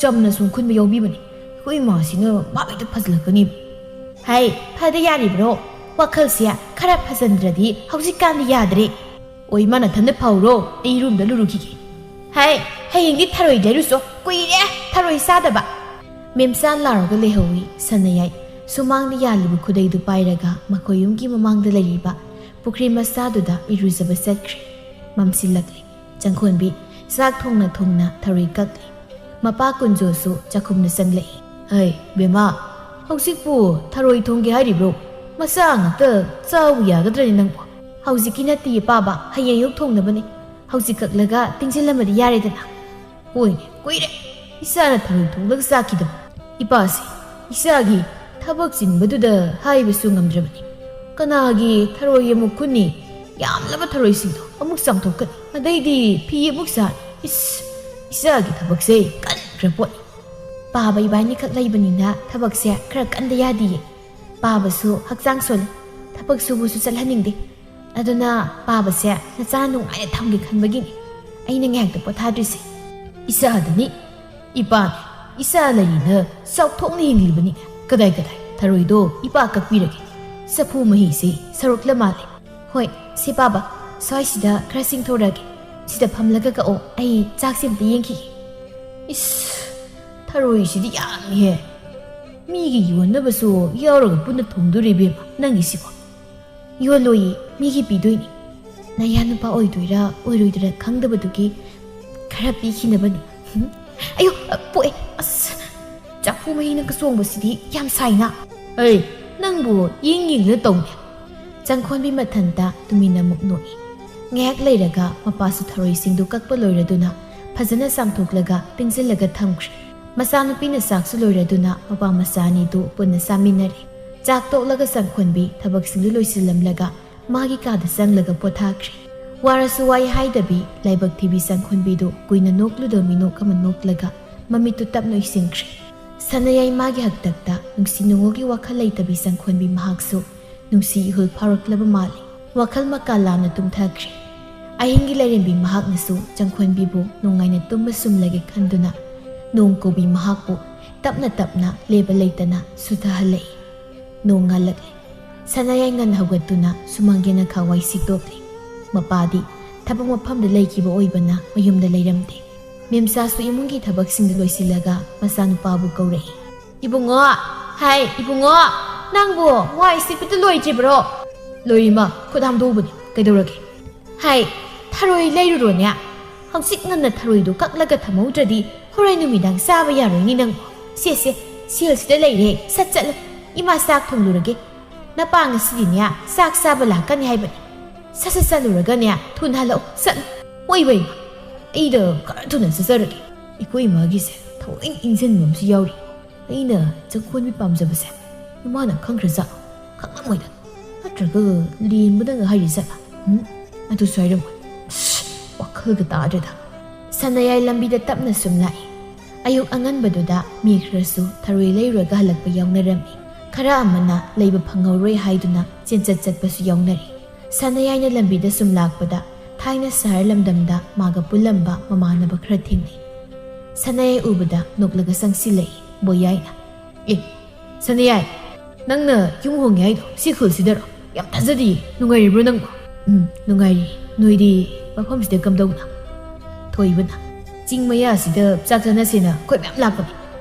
ꯆꯝꯅ ꯁꯨꯝ ꯈꯨꯟꯕ ꯌꯥꯎꯕꯤꯕꯅꯤ꯫ ꯑꯩꯈꯣꯏ ꯏꯃꯥꯁꯤꯅ ꯃꯥ ꯍꯦꯛꯇ ꯐꯖꯜꯂꯛꯀꯅꯤꯕ꯫" "ꯍꯥꯏ, ꯐꯗ ꯌꯥꯔꯤꯕ꯭ꯔꯣ? ꯋꯥꯈꯜꯁꯦ ꯈꯔ ꯐꯖꯟꯗ꯭ꯔꯗꯤ ꯍꯧꯖꯤꯛꯀꯥꯟꯗꯤ ꯌꯥꯗ꯭ꯔꯦ꯫ ꯑꯣ, ꯏꯃꯥ, ꯅꯊꯟꯗ ꯐꯥꯎꯔꯣ, ꯑꯩ ꯏꯔꯨꯝꯗ ꯂꯨꯔꯨꯈꯤꯒꯦ꯫" "ꯍꯥꯏ, ꯍꯌꯦꯡꯗꯤ ꯊꯔꯣꯏ ꯂꯩꯔꯨꯆꯣ, ꯀꯨꯏꯔꯦ ꯊꯔꯣꯏ ꯆꯥꯗꯕ꯫" ꯃꯦꯝꯆꯥ ꯂꯥꯎꯔꯒ ꯂꯩꯍꯧꯏ꯫ ꯁꯅꯥꯌꯥꯏ ꯁꯨꯃꯥꯡꯗ ꯌꯥꯜꯂꯤꯕ ꯈꯨꯗꯩꯗꯨ ꯄꯥꯏꯔꯒ ꯃꯈꯣꯏ ꯌꯨꯝꯒꯤ ꯃꯃꯥꯡꯗ ꯂꯩꯔꯤꯕ ꯄꯨꯈ꯭ꯔꯤ ꯃꯆꯥꯗꯨꯗ ꯏꯔꯨꯖꯕ ꯆꯠꯈ꯭ꯔꯦ꯫ ꯃꯝꯁꯤꯜꯂꯛꯂꯦ꯫ ꯆꯪꯈꯣꯟꯕꯤ ꯆꯥꯛ ꯊꯣꯡꯅ ꯊꯣꯡꯅ ꯊꯔꯣꯏ ꯀꯛꯂꯤ꯫ ꯃꯄꯥ ꯀꯨꯟꯖꯣꯁꯨ ꯆꯥꯛꯈꯨꯝꯗ ꯆꯪꯂꯛꯏ꯫ "ꯍꯩ, ꯕꯦꯝꯃ, ꯍꯧꯖꯤꯛꯄꯨ ꯊꯔꯣꯏ ꯊꯣꯡꯒꯦ ꯍꯥꯏꯔꯤꯕ꯭ꯔꯣ? ꯃꯆꯥ ꯉꯥꯛꯇ ꯆꯥꯕ ꯌꯥꯒꯗ꯭ꯔꯅꯦ ꯅꯪꯕꯨ?" "ꯍꯧꯖꯤꯛꯀꯤ ꯅꯠꯇꯦꯌꯦ ꯄꯥꯕ, ꯍꯌꯦꯡ ꯑꯌꯨꯛ ꯊꯣꯡꯅꯕꯅꯤ꯫ ꯍꯧꯖꯤꯛ ꯀꯛꯂꯒ ꯇꯤꯡꯁꯤꯜꯂꯝꯃꯗꯤ ꯌꯥꯔꯦꯗꯅ꯫" "ꯍꯣꯏꯅꯦ, ꯀꯨꯏꯔꯦ ꯏꯆꯥꯅ ꯊꯔꯣꯏ ꯊꯣꯡꯂꯒ ꯆꯥꯈꯤꯗꯕ꯫ ꯏꯄꯥꯁꯦ ꯏꯆꯥꯒꯤ ꯊꯕꯛ ꯆꯤꯟꯕꯗꯨꯗ ꯍꯥꯏꯕꯁꯨ ꯉꯝꯗ꯭ꯔꯕꯅꯤ꯫ ꯀꯅꯥꯒꯤ ꯊꯔꯣꯏ ꯑꯃꯨꯛ ꯈꯨꯟꯅꯤ? ꯌꯥꯝꯂꯕ ꯊꯔꯣꯏꯁꯤꯡꯗꯣ ꯑꯃꯨꯛ ꯆꯥꯝꯊꯣꯛꯀꯅꯤ, ꯑꯗꯩꯗꯤ ꯐꯤ ꯑꯃꯨꯛ ꯁꯥꯅꯤ꯫ ꯏꯁ, ꯏꯆꯥꯒꯤ ꯊꯕꯛꯁꯦ ꯀꯟꯈ꯭ꯔ ꯄꯣꯠꯅꯤ꯫ ꯄꯥꯕ ꯏꯕꯥꯅꯤꯈꯛ ꯂꯩꯕꯅꯤꯅ ꯊꯕꯛꯁꯦ ꯈꯔ ꯀꯟꯗ ꯌꯥꯗꯤꯌꯦ꯫ ꯄꯥꯕꯁꯨ ꯍꯛꯆꯥꯡ ꯁꯣꯜꯂꯤ, ꯊꯕꯛ ꯁꯨꯕꯁꯨ ꯆꯠꯍꯟꯅꯤꯡꯗꯦ꯫ ꯑꯗꯨꯅ ꯄꯥꯕꯁꯦ ꯅꯆꯥ ꯅꯨꯡꯉꯥꯏꯅ ꯊꯝꯒꯦ ꯈꯟꯕꯒꯤꯅꯤ ꯑꯩꯅ ꯉꯥꯏꯍꯥꯛꯇ ꯄꯣꯊꯥꯗ꯭ꯔꯤꯁꯦ꯫" "ꯏꯆꯥꯗꯅꯤ, ꯏꯄꯥꯅꯤ, ꯏꯆꯥ ꯂꯩꯔꯤꯅ ꯆꯥꯎꯊꯣꯛꯅ ꯍꯤꯡꯂꯤꯕꯅꯤ꯫ ꯀꯗꯥꯏ ꯀꯗꯥꯏ, ꯊꯔꯣꯏꯗꯣ ꯏꯄꯥ ꯀꯛꯄꯤꯔꯒꯦ꯫ ꯆꯐꯨ ꯃꯍꯤꯁꯦ ꯁꯧꯔꯛꯂ ꯃꯥꯜꯂꯦ꯫" "ꯍꯣꯏ, ꯁꯦ ꯄꯥꯕ, ꯁ꯭ꯋꯥꯏꯁꯤꯗ ꯈꯔ ꯆꯤꯡꯊꯣꯔꯛꯑꯒꯦ꯫ ꯁꯤꯗ ꯐꯝꯂꯒ ꯀꯛꯑꯣ, ꯑꯩ ꯆꯥꯛꯁꯦ ꯑꯝꯇ ꯌꯦꯡꯈꯤꯒꯦ꯫" "ꯏꯁ, ꯊꯔꯣꯏꯁꯤꯗꯤ ꯌꯥꯝꯃꯤꯍꯦ꯫ ꯃꯤꯒꯤ ꯌꯣꯟꯅꯕꯁꯨ ꯌꯥꯎꯔꯒ ꯄꯨꯟꯅ ꯊꯣꯡꯗꯣꯔꯤꯕ ꯅꯪꯒꯤꯁꯤꯕꯣ?" "ꯌꯣꯜꯂꯣꯏꯌꯦ, ꯃꯤꯒꯤ ꯄꯤꯗꯣꯏꯅꯤ꯫ ꯅꯌꯥ ꯅꯨꯄꯥ ꯑꯣꯏꯗꯣꯏꯔꯥ ꯑꯣꯏꯔꯣꯏꯗꯣꯏꯔꯥ ꯈꯪꯗꯕꯗꯨꯒꯤ ꯈꯔ ꯄꯤꯈꯤꯅꯕꯅꯤ꯫" "ꯍꯨꯝ, ꯑꯌꯣ, ꯄꯣꯛꯑꯦ꯫ ꯑꯁ, ꯆꯐꯨ ꯃꯍꯤꯅ ꯀꯆꯣꯡꯕꯁꯤꯗꯤ ꯌꯥꯝ ꯁꯥꯏꯅ꯫" "ꯑꯩ, ꯅꯪꯕꯨ ꯌꯦꯡ ꯌꯦꯡꯗꯨꯅ ꯇꯧꯅꯦ꯫" ꯆꯪꯈꯣꯟꯕꯤ ꯃꯊꯟꯇ ꯇꯨꯃꯤꯟꯅ ꯑꯃꯨꯛ ꯅꯣꯛꯏ꯫ ꯉꯥꯏꯍꯥꯛ ꯂꯩꯔꯒ ꯃꯄꯥꯁꯨ ꯊꯔꯣꯏꯁꯤꯡꯗꯨ ꯀꯛꯄ ꯂꯣꯏꯔꯗꯨꯅ ꯐꯖꯅ ꯆꯥꯝꯊꯣꯛꯂꯒ ꯇꯤꯡꯁꯤꯜꯂꯒ ꯊꯝꯈ꯭ꯔꯦ꯫ ꯃꯆꯥꯅꯨꯄꯤꯅ ꯆꯥꯛꯁꯨ ꯂꯣꯏꯔꯗꯨꯅ ꯃꯄꯥ ꯃꯆꯥ ꯑꯅꯤꯗꯨ ꯄꯨꯟꯅ ꯆꯥꯃꯤꯟꯅꯔꯦ꯫ ꯆꯥꯛ ꯇꯣꯛꯂꯒ ꯆꯪꯈꯣꯟꯕꯤ ꯊꯕꯛꯁꯤꯡꯗꯨ ꯂꯣꯏꯁꯤꯜꯂꯝꯂꯒ ꯃꯥꯒꯤ ꯀꯥꯗ ꯆꯪꯂꯒ ꯄꯣꯊꯥꯈ꯭ꯔꯦ꯫ ꯋꯥꯔꯁꯨ ꯋꯥꯏ ꯍꯥꯏꯗꯕꯤ ꯂꯥꯏꯕꯛ ꯊꯤꯕꯤ ꯆꯪꯈꯣꯟꯕꯤꯗꯨ ꯀꯨꯏꯅ ꯅꯣꯛꯂꯨꯗꯕ ꯃꯤꯅꯣꯛ ꯑꯃ ꯅꯣꯛꯂꯒ ꯃꯃꯤꯠꯇꯨ ꯇꯞꯅ ꯎꯏꯁꯤꯟꯈ꯭ꯔꯦ꯫ ꯁꯅꯥꯌꯥꯏ ꯃꯥꯒꯤ ꯍꯥꯛꯇꯛꯇ ꯅꯨꯡꯁꯤ ꯅꯨꯡꯉꯣꯜꯒꯤ ꯋꯥꯈꯜ ꯂꯩꯇꯕꯤ ꯆꯪꯈꯣꯟꯕꯤ ꯃꯍꯥꯛꯁꯨ ꯅꯨꯡꯁꯤ ꯏꯍꯨꯜ ꯐꯥꯎꯔꯛꯂꯕ ꯃꯥꯜꯂꯤ꯫ ꯋꯥꯈꯜ ꯃꯀꯥ ꯂꯥꯝꯅ ꯇꯨꯝꯊꯈ꯭ꯔꯦ꯫ ꯑꯍꯤꯡꯒꯤ ꯂꯥꯏꯔꯦꯝꯕꯤ ꯃꯍꯥꯛꯅꯁꯨ ꯆꯪꯈꯣꯟꯕꯤꯕꯨ ꯅꯨꯡꯉꯥꯏꯅ ꯇꯨꯝꯕ ꯁꯨꯝꯂꯒꯦ ꯈꯟꯗꯨꯅ ꯅꯣꯡ ꯀꯧꯕꯤ ꯃꯍꯥꯛꯄꯨ ꯇꯞꯅ ꯇꯞꯅ ꯂꯦꯞꯄ ꯂꯩꯇꯅ ꯁꯨꯊꯍꯜꯂꯛꯏ꯫ ꯅꯣꯡ ꯉꯥꯜꯂꯛꯂꯦ꯫ ꯁꯅꯥꯌꯥꯏ ꯉꯟꯅ ꯍꯧꯒꯠꯇꯨꯅ ꯁꯨꯃꯥꯡ ꯌꯦꯅꯈꯥ ꯋꯥꯏ ꯁꯤꯠꯇꯣꯛꯂꯦ꯫ ꯃꯄꯥꯗꯤ ꯊꯕꯛ ꯃꯐꯝꯗ ꯂꯩꯈꯤꯕ ꯑꯣꯏꯕꯅ ꯃꯌꯨꯝꯗ ꯂꯩꯔꯝꯗꯦ꯫ ꯃꯦꯝꯆꯥꯁꯨ ꯏꯃꯨꯡꯒꯤ ꯊꯕꯛꯁꯤꯡꯗꯨ ꯂꯣꯏꯁꯤꯜꯂꯒ ꯃꯆꯥꯅꯨꯄꯥꯕꯨ ꯀꯧꯔꯛꯏ꯫ "ꯏꯕꯨꯡꯉꯣ, ꯍꯥꯏ ꯏꯕꯨꯡꯉꯣ, ꯅꯪꯕꯨ ꯋꯥꯏ ꯁꯤꯠꯄꯗꯨ ꯂꯣꯏꯗ꯭ꯔꯤꯕ꯭ꯔꯣ?" ꯂꯣꯏꯔꯤꯃ, ꯈꯨꯠ ꯍꯥꯝꯗꯣꯛꯎꯕꯅꯤ꯫ ꯀꯩꯗꯧꯔꯒꯦ? ꯍꯥꯏ, ꯊꯔꯣꯏ ꯂꯩꯔꯨꯔꯣꯅꯦ꯫ ꯍꯧꯖꯤꯛ ꯉꯟꯅ ꯊꯔꯣꯏꯗꯣ ꯀꯛꯂꯒ ꯊꯝꯍꯧꯗ꯭ꯔꯗꯤ ꯍꯣꯔꯦꯟ ꯅꯨꯃꯤꯗꯥꯡ ꯆꯥꯕ ꯌꯥꯔꯣꯏꯅꯤ ꯅꯪ꯫ ꯁꯦ, ꯁꯦ, ꯁꯦꯜꯁꯤꯗ ꯂꯩꯔꯦ꯫ ꯁꯠ ꯆꯠꯂꯣ꯫ ꯏꯃꯥ ꯆꯥꯛ ꯊꯣꯡꯂꯨꯔꯒꯦ꯫ ꯅꯄꯥ ꯉꯁꯤꯗꯤꯅꯦ ꯆꯥꯛ ꯆꯥꯕ ꯂꯥꯛꯀꯅꯤ ꯍꯥꯏꯕꯅꯤ꯫ ꯁꯠ ꯁꯠ ꯆꯠꯂꯨꯔꯒꯅꯦ ꯊꯨꯅ ꯍꯜꯂꯛꯑꯣ꯫ ꯆꯠꯂꯣ꯫ ꯃꯣꯏ ꯏꯕꯩ꯫ ꯑꯩꯗ ꯈꯔ ꯊꯨꯅ ꯆꯠꯆꯔꯒꯦ꯫ ꯑꯩꯈꯣꯏ ꯏꯃꯥꯒꯤꯁꯦ ꯊꯑꯣꯏꯅ ꯏꯟꯖꯟꯕ ꯑꯃꯁꯨ ꯌꯥꯎꯔꯤ꯫ ꯑꯩꯅ ꯆꯪꯈꯣꯟꯕꯤ ꯄꯥꯝꯖꯕꯁꯦ ꯏꯃꯥꯅ ꯈꯪꯈ꯭ꯔꯖꯥꯠꯂꯣ? ꯈꯪꯂꯝꯃꯣꯏꯗ꯫ ꯅꯠꯇ꯭ꯔꯒ ꯂꯦꯝꯕꯗ ꯍꯥꯏꯔꯤ ꯖꯥꯠꯂꯥ? ꯎꯝ? ꯑꯗꯨꯁꯨ ꯍꯥꯏꯔꯝꯃꯣꯏ꯫ ꯑꯁ, ꯋꯥꯈꯜꯒ ꯇꯥꯗ꯭ꯔꯦꯗ꯫ ꯁꯅꯥꯌꯥꯏ ꯂꯝꯕꯤꯗ ꯇꯞꯅ ꯁꯨꯝ ꯂꯥꯛꯏ꯫ ꯑꯌꯨꯛ ꯑꯉꯟꯕꯗꯨꯗ ꯃꯤ ꯈꯔꯁꯨ ꯊꯔꯣꯏ ꯂꯩꯔꯨꯔꯒ ꯍꯜꯂꯛꯄ ꯌꯥꯎꯅꯔꯝꯃꯤ꯫ ꯈꯔ ꯑꯃꯅ ꯂꯩꯕ ꯐꯪꯍꯧꯔꯣꯏ ꯍꯥꯏꯗꯨꯅ ꯆꯦꯟꯆꯠ ꯆꯠꯄꯁꯨ ꯌꯥꯎꯅꯔꯤ꯫ ꯁꯅꯥꯌꯥꯏꯅ ꯂꯝꯕꯤꯗ ꯁꯨꯝ ꯂꯥꯛꯄꯗ ꯊꯥꯏꯅ ꯁꯍꯔ ꯂꯝꯗꯝꯗ ꯃꯥꯒ ꯄꯨꯜꯂꯝꯕ ꯃꯃꯥꯟꯅꯕ ꯈꯔ ꯊꯦꯡꯅꯩ꯫ ꯁꯅꯥꯌꯥꯏ ꯎꯕꯗ ꯅꯣꯛꯂꯒ ꯆꯪꯁꯤꯜꯂꯛꯏ ꯕꯣꯌꯥꯏꯅ꯫ "ꯑꯦ, ꯁꯅꯥꯌꯥꯏ, ꯅꯪꯅ ꯌꯨꯝ ꯍꯣꯡꯉꯦ ꯍꯥꯏꯗꯣ ꯁꯤ ꯈꯨꯜꯁꯤꯗꯔꯣ? ꯌꯥꯝ ꯊꯥꯖꯗꯤꯌꯦ꯫ ꯅꯨꯡꯉꯥꯏꯔꯤꯕ꯭ꯔꯣ ꯅꯪꯕꯣ?" "ꯎꯝ, ꯅꯨꯡꯉꯥꯏꯔꯤ꯫ ꯅꯣꯏꯗꯤ ꯃꯐꯝꯁꯤꯗ ꯀꯝꯗꯧꯅ?" ꯊꯣꯏꯕꯅ, "ꯆꯤꯡ ꯃꯌꯥꯁꯤꯗ ꯆꯥꯛ ꯆꯥꯅꯁꯦꯅ ꯑꯩꯈꯣꯏ ꯃꯌꯥꯝ ꯂꯥꯛꯄꯅꯤ꯫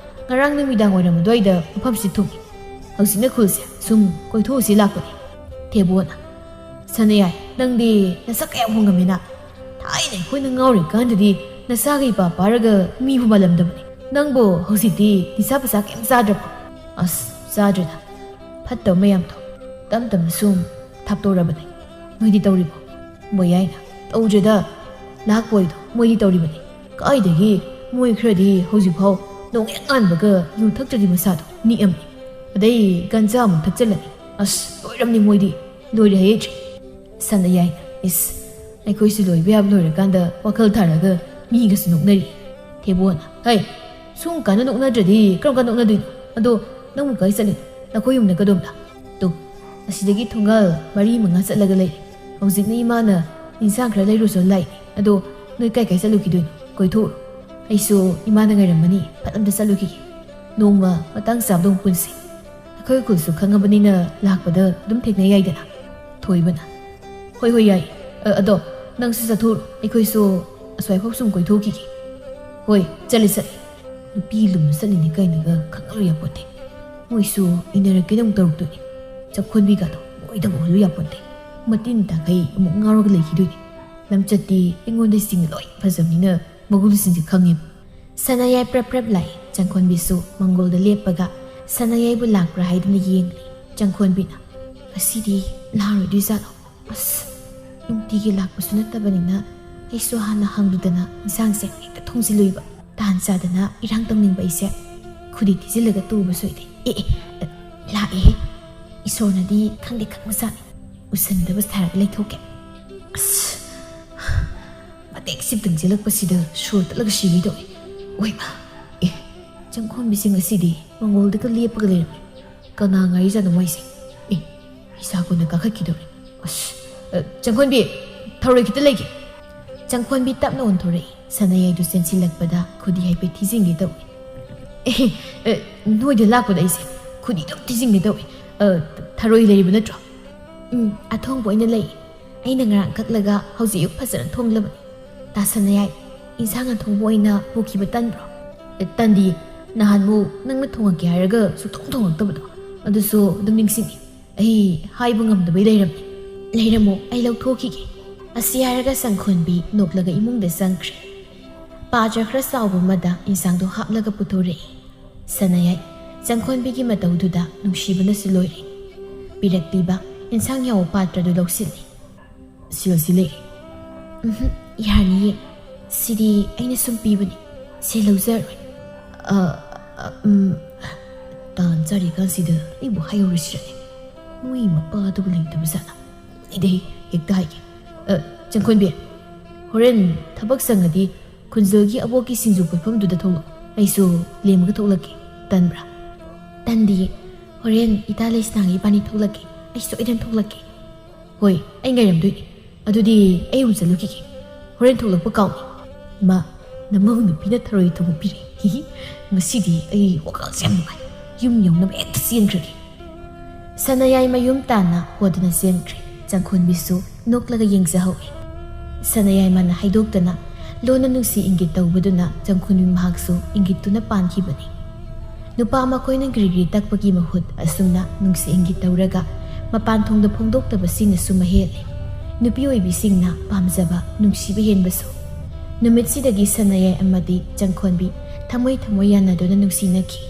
ꯉꯔꯥꯡ ꯅꯨꯃꯤꯗꯥꯡ ꯋꯥꯏꯔꯝ ꯑꯗꯨꯋꯥꯏꯗ ꯃꯐꯝꯁꯤꯗ ꯊꯨꯡꯉꯤ꯫ ꯍꯧꯖꯤꯛꯅ ꯈꯨꯜꯁꯦ ꯁꯨꯝ ꯀꯣꯏꯊꯣꯛꯎꯁꯤ ꯂꯥꯛꯄꯅꯤ꯫" ꯊꯦꯕꯣꯅ, "ꯁꯅꯥꯌꯥꯏ, ꯅꯪꯗꯤ ꯅꯁꯛ ꯀꯌꯥꯝ ꯍꯣꯡꯉꯝꯃꯤꯅ? ꯊꯥꯏꯅ ꯑꯩꯈꯣꯏꯅ ꯉꯥꯎꯔꯤꯀꯥꯟꯗꯗꯤ ꯅꯁꯥꯒ ꯏꯄꯥ ꯄꯥꯔꯒ ꯃꯤꯕꯨ ꯃꯥꯜꯂꯝꯗꯕꯅꯤ꯫ ꯅꯪꯕꯨ ꯍꯧꯖꯤꯛꯇꯤ ꯅꯤꯁꯥ ꯄꯁꯥ ꯀꯩꯝ ꯆꯥꯗ꯭ꯔꯕꯣ?" "ꯑꯁ, ꯆꯥꯗ꯭ꯔꯦꯗ꯫ ꯐꯠꯇꯕ ꯃꯌꯥꯝꯗꯣ ꯇꯞ ꯇꯞꯅ ꯁꯨꯝ ꯊꯥꯞꯇꯣꯔꯕꯅꯤ꯫ ꯅꯣꯏꯗꯤ ꯇꯧꯔꯤꯕꯣ?" ꯕꯣꯌꯥꯏꯅ, "ꯇꯧꯗ꯭ꯔꯦꯗ꯫ ꯂꯥꯛꯄꯣꯏꯗꯣ ꯃꯣꯏꯗꯤ ꯇꯧꯔꯤꯕꯅꯤ꯫ ꯀꯥꯏꯗꯒꯤ ꯃꯣꯏ ꯈꯔꯗꯤ ꯍꯧꯖꯤꯛꯐꯥꯎ ꯅꯣꯡ ꯍꯦꯛ ꯉꯥꯟꯕꯒ ꯌꯨ ꯊꯛꯇ꯭ꯔꯗꯤ ꯃꯁꯥꯗꯣ ꯅꯤꯛꯑꯝꯅꯤ꯫ ꯑꯗꯩ ꯒꯟꯖꯥ ꯑꯃꯨꯛ ꯊꯛꯆꯜꯂꯅꯤ꯫ ꯑꯁ, ꯂꯣꯏꯔꯝꯅꯤ ꯃꯣꯏꯗꯤ꯫ ꯂꯣꯏꯔꯦ ꯍꯥꯏꯌꯦ ꯆꯦ꯫" ꯁꯅꯥꯌꯥꯏꯅ, "ꯏꯁ, ꯑꯩꯈꯣꯏꯁꯨ ꯂꯣꯏꯕ ꯌꯥꯕ ꯂꯣꯏꯔꯀꯥꯟꯗ ꯋꯥꯈꯜ ꯊꯥꯔꯒ ꯃꯤꯒꯁꯨ ꯅꯣꯛꯅꯔꯤ꯫" ꯊꯦꯕꯣꯅ, "ꯍꯩ, ꯁꯨꯝ ꯀꯥꯟꯗ ꯅꯣꯛꯅꯗ꯭ꯔꯗꯤ ꯀꯔꯝ ꯀꯥꯟꯗ ꯅꯣꯛꯅꯗꯣꯏꯅꯣ? ꯑꯗꯣ ꯅꯪꯕꯨ ꯀꯥꯏ ꯆꯠꯂꯤꯅꯣ? ꯅꯈꯣꯏ ꯌꯨꯝꯅ ꯀꯗꯣꯝꯗ? ꯇꯨ, ꯑꯁꯤꯗꯒꯤ ꯊꯣꯡꯒꯥꯜ ꯃꯔꯤ ꯃꯉꯥ ꯆꯠꯂꯒ ꯂꯩ꯫ ꯍꯧꯖꯤꯛꯅ ꯏꯃꯥꯅ ꯏꯟꯁꯥꯡ ꯈꯔ ꯂꯩꯔꯨꯁꯣ ꯂꯥꯛꯏ꯫ ꯑꯗꯣ ꯅꯣꯏ ꯀꯥꯏ ꯀꯥꯏ ꯆꯠꯂꯨꯈꯤꯗꯣꯏꯅꯣ? ꯀꯣꯏꯊꯣꯛꯎꯔꯣ꯫ ꯑꯩꯁꯨ ꯏꯃꯥꯅ ꯉꯥꯏꯔꯝꯃꯅꯤ, ꯐꯠ ꯑꯝꯇ ꯆꯠꯂꯨꯈꯤꯒꯦ꯫ ꯅꯣꯡꯃ ꯃꯇꯥꯡ ꯆꯥꯕꯗ ꯑꯃꯨꯛ ꯄꯨꯟꯁꯤ꯫ ꯑꯩꯈꯣꯏ ꯈꯨꯜꯁꯨ ꯈꯪꯉꯕꯅꯤꯅ ꯂꯥꯛꯄꯗ ꯑꯗꯨꯝ ꯊꯦꯡꯅ ꯌꯥꯏꯗꯅ꯫" ꯊꯣꯏꯕꯅ, "ꯍꯣꯏ, ꯍꯣꯏ, ꯌꯥꯏ꯫ ꯑ, ꯑꯗꯣ ꯅꯪꯁꯨ ꯆꯠꯊꯣꯛꯎꯔꯣ, ꯑꯩꯈꯣꯏꯁꯨ ꯑꯁ꯭ꯋꯥꯏꯐꯥꯎ ꯁꯨꯝ ꯀꯣꯏꯊꯣꯛꯈꯤꯒꯦ꯫" "ꯍꯣꯏ, ꯆꯠꯂꯦ, ꯆꯠꯂꯦ꯫ ꯅꯨꯄꯤ ꯂꯨꯝꯅ ꯆꯠꯂꯤꯅꯤ ꯀꯥꯏꯅꯒ ꯈꯪꯅꯔꯨ ꯌꯥꯄꯣꯠꯇꯦ꯫ ꯃꯣꯏꯁꯨ ꯏꯟꯅꯔꯛꯀꯦꯅ ꯑꯃꯨꯛ ꯇꯧꯔꯛꯇꯣꯏꯅꯤ꯫ ꯆꯥꯛꯈꯣꯟꯕꯤꯒꯗꯣ ꯀꯣꯏꯗꯕ ꯍꯣꯜꯂꯨ ꯌꯥꯄꯣꯟꯇꯦ꯫ ꯃꯇꯤꯟ ꯇꯥꯈꯩ ꯑꯃꯨꯛ ꯉꯥꯎꯔꯒ ꯂꯩꯈꯤꯗꯣꯏꯅꯤ꯫ ꯂꯝꯆꯠꯇꯤ ꯑꯩꯉꯣꯟꯗ ꯁꯤꯡ ꯂꯣꯏ ꯐꯖꯕꯅꯤꯅ ꯃꯒꯨꯟꯁꯤꯡꯁꯦ ꯈꯪꯉꯦꯕ꯫ ꯁꯅꯥꯌꯥꯏ ꯄ꯭ꯔꯞ ꯄ꯭ꯔꯞ ꯂꯥꯛꯏ꯫ ꯆꯪꯈꯣꯟꯕꯤꯁꯨ ꯃꯪꯒꯣꯜꯗ ꯂꯦꯞꯄꯒ ꯁꯅꯥꯌꯥꯏꯕꯨ ꯂꯥꯛꯄ꯭ꯔꯥ ꯍꯥꯏꯗꯨꯅ ꯌꯦꯡꯂꯤ꯫ ꯆꯪꯈꯣꯟꯕꯤꯅ, "ꯉꯁꯤꯗꯤ ꯂꯥꯛꯑꯔꯣꯏꯗꯣꯏꯖꯥꯠꯂꯣ? ꯑꯁ, ꯅꯨꯡꯇꯤꯒꯤ ꯂꯥꯛꯄꯁꯨ ꯅꯠꯇꯕꯅꯤꯅ ꯑꯩꯁꯨ ꯍꯥꯟꯅ ꯍꯪꯂꯨꯗꯅ ꯏꯟꯁꯥꯡꯁꯦ ꯍꯦꯛꯇ ꯊꯣꯡꯖꯤꯜꯂꯨꯏꯕ꯫ ꯇꯥꯟ ꯆꯥꯗꯅ ꯏꯔꯥꯡ ꯇꯧꯅꯤꯡꯕ ꯑꯩꯁꯦ ꯈꯨꯗꯤ ꯊꯤꯖꯤꯜꯂꯒ ꯇꯨꯕ ꯁꯣꯏꯗꯦ꯫ ꯑꯦ, ꯑꯦ, ꯑꯦ, ꯂꯥꯛꯑꯦꯍꯦ꯫ ꯏꯁꯣꯔꯅꯗꯤ ꯈꯪꯗꯦ ꯈꯪꯕꯖꯥꯠꯅꯤ꯫ ꯎꯁꯟꯗꯕ ꯁꯥꯔꯒ ꯂꯩꯊꯣꯛꯀꯦ꯫ ꯑꯁ, ꯃꯇꯦꯛ ꯁꯤꯞꯇꯪ ꯆꯦꯜꯂꯛꯄꯁꯤꯗ ꯁꯣꯔ ꯇꯠꯂꯒ ꯁꯤꯒꯦ ꯇꯧꯋꯦ꯫ ꯑꯣꯏꯃ, ꯑꯦ, ꯆꯪꯈꯣꯟꯕꯤꯁꯦ ꯉꯁꯤꯗꯤ ꯃꯪꯒꯣꯜꯗꯒ ꯂꯦꯞꯄꯒ ꯂꯩꯔꯝꯃꯦ꯫ ꯀꯅꯥ ꯉꯥꯏꯔꯤꯖꯥꯠꯅꯣ ꯃꯥꯏꯁꯦ? ꯑꯦ, ꯏꯁꯥ ꯀꯣꯟꯅ ꯀꯥꯈꯠꯈꯤꯗꯧꯔꯦ꯫ ꯑꯁ, ꯑ, ꯆꯪꯈꯣꯟꯕꯤ, ꯊꯔꯣꯏ ꯈꯤꯇ ꯂꯩꯒꯦ꯫ ꯆꯪꯈꯣꯟꯕꯤ ꯇꯞꯅ ꯑꯣꯟꯊꯣꯔꯛꯏ꯫ ꯁꯅꯥꯌꯥꯏꯗꯨ ꯆꯦꯟꯁꯤꯜꯂꯛꯄꯗ ꯈꯨꯗꯤ ꯍꯥꯏꯐꯦꯠ ꯊꯤꯖꯤꯟꯒꯦ ꯇꯧꯏ꯫ ꯑꯦ, ꯑꯦ, ꯅꯣꯏꯗ ꯂꯥꯛꯄꯗ ꯑꯩꯁꯦ ꯈꯨꯗꯤ ꯑꯗꯨꯝ ꯊꯤꯖꯤꯟꯒꯦ ꯇꯧꯏ꯫ ꯑ, ꯊꯔꯣꯏ ꯂꯩꯔꯤꯕ ꯅꯠꯇ꯭ꯔꯣ? ꯎꯝ, ꯑꯊꯣꯡꯕ ꯑꯣꯏꯅ ꯂꯩ꯫ ꯑꯩꯅ ꯉꯔꯥꯡ ꯀꯛꯂꯒ ꯍꯧꯖꯤꯛ ꯑꯌꯨꯛ ꯐꯖꯅ ꯊꯣꯡꯂꯕꯅꯤ꯫ ꯇꯥ ꯁꯅꯥꯌꯥꯏ, ꯏꯟꯁꯥꯡ ꯑꯊꯣꯡꯕ ꯑꯣꯏꯅ ꯄꯨꯈꯤꯕ ꯇꯟꯕ꯭ꯔꯣ? ꯑꯦ, ꯇꯟꯗꯤ ꯅꯍꯥꯟꯃꯨꯛ ꯅꯪꯅ ꯊꯣꯡꯉꯛꯀꯦ ꯍꯥꯏꯔꯒ ꯁꯨꯛꯊꯣꯡ ꯊꯣꯡꯉꯛꯇꯕꯗꯣ, ꯑꯗꯨꯁꯨ ꯑꯗꯨꯝ ꯅꯤꯡꯁꯤꯡꯉꯤ꯫ ꯑꯩ ꯍꯥꯏꯕ ꯉꯝꯗꯕꯩ ꯂꯩꯔꯝꯅꯤ꯫ ꯂꯩꯔꯝꯃꯣ, ꯑꯩ ꯂꯧꯊꯣꯛꯈꯤꯒꯦ꯫ ꯑꯁꯤ ꯍꯥꯏꯔꯒ ꯆꯪꯈꯣꯟꯕꯤ ꯅꯣꯛꯂꯒ ꯏꯃꯨꯡꯗ ꯆꯪꯈ꯭ꯔꯦ꯫ ꯄꯥꯇ꯭ꯔ ꯈꯔ ꯆꯥꯎꯕ ꯑꯃꯗ ꯏꯟꯁꯥꯡꯗꯣ ꯍꯥꯞꯂꯒ ꯄꯨꯊꯣꯔꯛꯏ꯫ ꯁꯅꯥꯌꯥꯏ, ꯆꯪꯈꯣꯟꯕꯤꯒꯤ ꯃꯇꯧꯗꯨꯗ ꯅꯨꯡꯁꯤꯕꯅꯁꯨ ꯂꯣꯏꯔꯦ꯫ ꯄꯤꯔꯛꯄꯤꯕ ꯏꯟꯁꯥꯡ ꯌꯥꯎꯕ ꯄꯥꯇ꯭ꯔꯗꯨ ꯂꯧꯁꯤꯜꯂꯤ꯫ "ꯁꯤꯜꯁꯤ ꯂꯩꯔꯦ?" "ꯎꯝꯍꯨꯝ, ꯌꯥꯅꯤꯌꯦ꯫ ꯁꯤꯗꯤ ꯑꯩꯅ ꯁꯨꯝ ꯄꯤꯕꯅꯤ꯫ ꯁꯦ ꯂꯧꯖꯔꯣꯏ꯫" "ꯑ, ꯑ, ꯎꯝ, ꯇꯥꯟ ꯆꯥꯔꯤꯀꯥꯟꯁꯤꯗ ꯑꯩꯕꯨ ꯍꯥꯏꯍꯧꯔꯁꯤꯔꯅꯦ? ꯃꯣꯏ ꯃꯄꯥꯗꯨꯕꯨ ꯂꯩꯇꯕ ꯖꯥꯠꯂ? ꯑꯩꯗꯤ ꯍꯦꯛꯇ ꯍꯥꯏꯒꯦ꯫ ꯑ, ꯆꯪꯈꯣꯟꯕꯤ, ꯍꯣꯔꯦꯟ ꯊꯕꯛ ꯁꯪꯉꯗꯤ ꯈꯨꯟꯖꯜꯒꯤ ꯑꯕꯣꯛꯀꯤ ꯁꯤꯡꯖꯨ ꯄꯣꯠꯐꯝꯗꯨꯗ ꯊꯣꯛꯂꯛꯑꯣ꯫ ꯑꯩꯁꯨ ꯂꯦꯝꯃꯒ ꯊꯣꯛꯂꯛꯀꯦ꯫ ꯇꯟꯕ꯭ꯔꯥ?" "ꯇꯟꯗꯤꯌꯦ꯫ ꯍꯣꯔꯦꯟ ꯏꯇꯥ ꯂꯩꯁꯅꯥꯒ ꯏꯕꯥꯅꯤ ꯊꯣꯛꯂꯛꯀꯦ꯫ ꯑꯩ ꯁꯣꯏꯗꯅ ꯊꯣꯛꯂꯛꯀꯦ꯫" "ꯍꯣꯏ, ꯑꯩ ꯉꯥꯏꯔꯝꯗꯣꯏꯅꯦ꯫ ꯑꯗꯨꯗꯤ ꯑꯩ ꯑꯃꯨꯛ ꯆꯠꯂꯨꯈꯤꯒꯦ꯫ ꯍꯣꯔꯦꯟ ꯊꯣꯛꯂꯛꯄ ꯀꯥꯎꯅꯤ꯫" "ꯏꯃꯥ, ꯅꯃꯧ ꯅꯨꯄꯤꯅ ꯊꯔꯣꯏ ꯊꯣꯡꯕ ꯄꯤꯔꯛꯑꯦ꯫ ꯍꯤꯍꯤ, ꯉꯁꯤꯗꯤ ꯑꯩ ꯋꯥꯈꯜꯁꯦ ꯌꯥꯝ ꯅꯨꯡꯉꯥꯏ꯫ ꯌꯨꯝ ꯌꯧꯅꯕ ꯍꯦꯛꯇ ꯆꯦꯟꯈ꯭ꯔꯒꯦ꯫" ꯁꯅꯥꯌꯥꯏ ꯃꯌꯨꯝ ꯇꯥꯟꯅ ꯍꯣꯗꯨꯅ ꯆꯦꯟꯈ꯭ꯔꯦ꯫ ꯆꯪꯈꯣꯟꯕꯤꯁꯨ ꯅꯣꯛꯂꯒ ꯌꯦꯡꯖꯍꯧꯏ꯫ ꯁꯅꯥꯌꯥꯏꯃꯅ ꯍꯥꯏꯗꯣꯛꯇꯅ ꯂꯣꯟꯅ ꯅꯨꯡꯁꯤ ꯏꯪꯒꯤꯠ ꯇꯧꯕꯗꯨꯅ ꯆꯪꯈꯣꯟꯕꯤ ꯃꯍꯥꯛꯁꯨ ꯏꯪꯒꯤꯠꯇꯨꯅ ꯄꯥꯟꯈꯤꯕꯅꯤ꯫ ꯅꯨꯄꯥ ꯃꯈꯣꯏꯅ ꯒ꯭ꯔꯤꯒ꯭ꯔꯤ ꯇꯛꯄꯒꯤ ꯃꯍꯨꯠ ꯑꯁꯨꯝꯅ ꯅꯨꯡꯁꯤ ꯏꯪꯒꯤꯠ ꯇꯧꯔꯒ ꯃꯄꯥꯟ ꯊꯣꯡꯗ ꯐꯣꯡꯗꯣꯛꯇꯕꯁꯤꯡꯅꯁꯨ ꯃꯍꯦꯜꯂꯤ꯫ ꯅꯨꯄꯤ ꯑꯣꯏꯕꯤꯁꯤꯡꯅ ꯄꯥꯝꯖꯕ, ꯅꯨꯡꯁꯤꯕ ꯍꯦꯟꯕꯁꯨ꯫ ꯅꯨꯃꯤꯠꯁꯤꯗꯒꯤ ꯁꯅꯥꯌꯥꯏ ꯑꯃꯗꯤ ꯆꯪꯈꯣꯟꯕꯤ ꯊꯃꯣꯏ ꯊꯃꯣꯏ ꯌꯥꯅꯗꯨꯅ ꯅꯨꯡꯁꯤꯅꯈꯤ꯫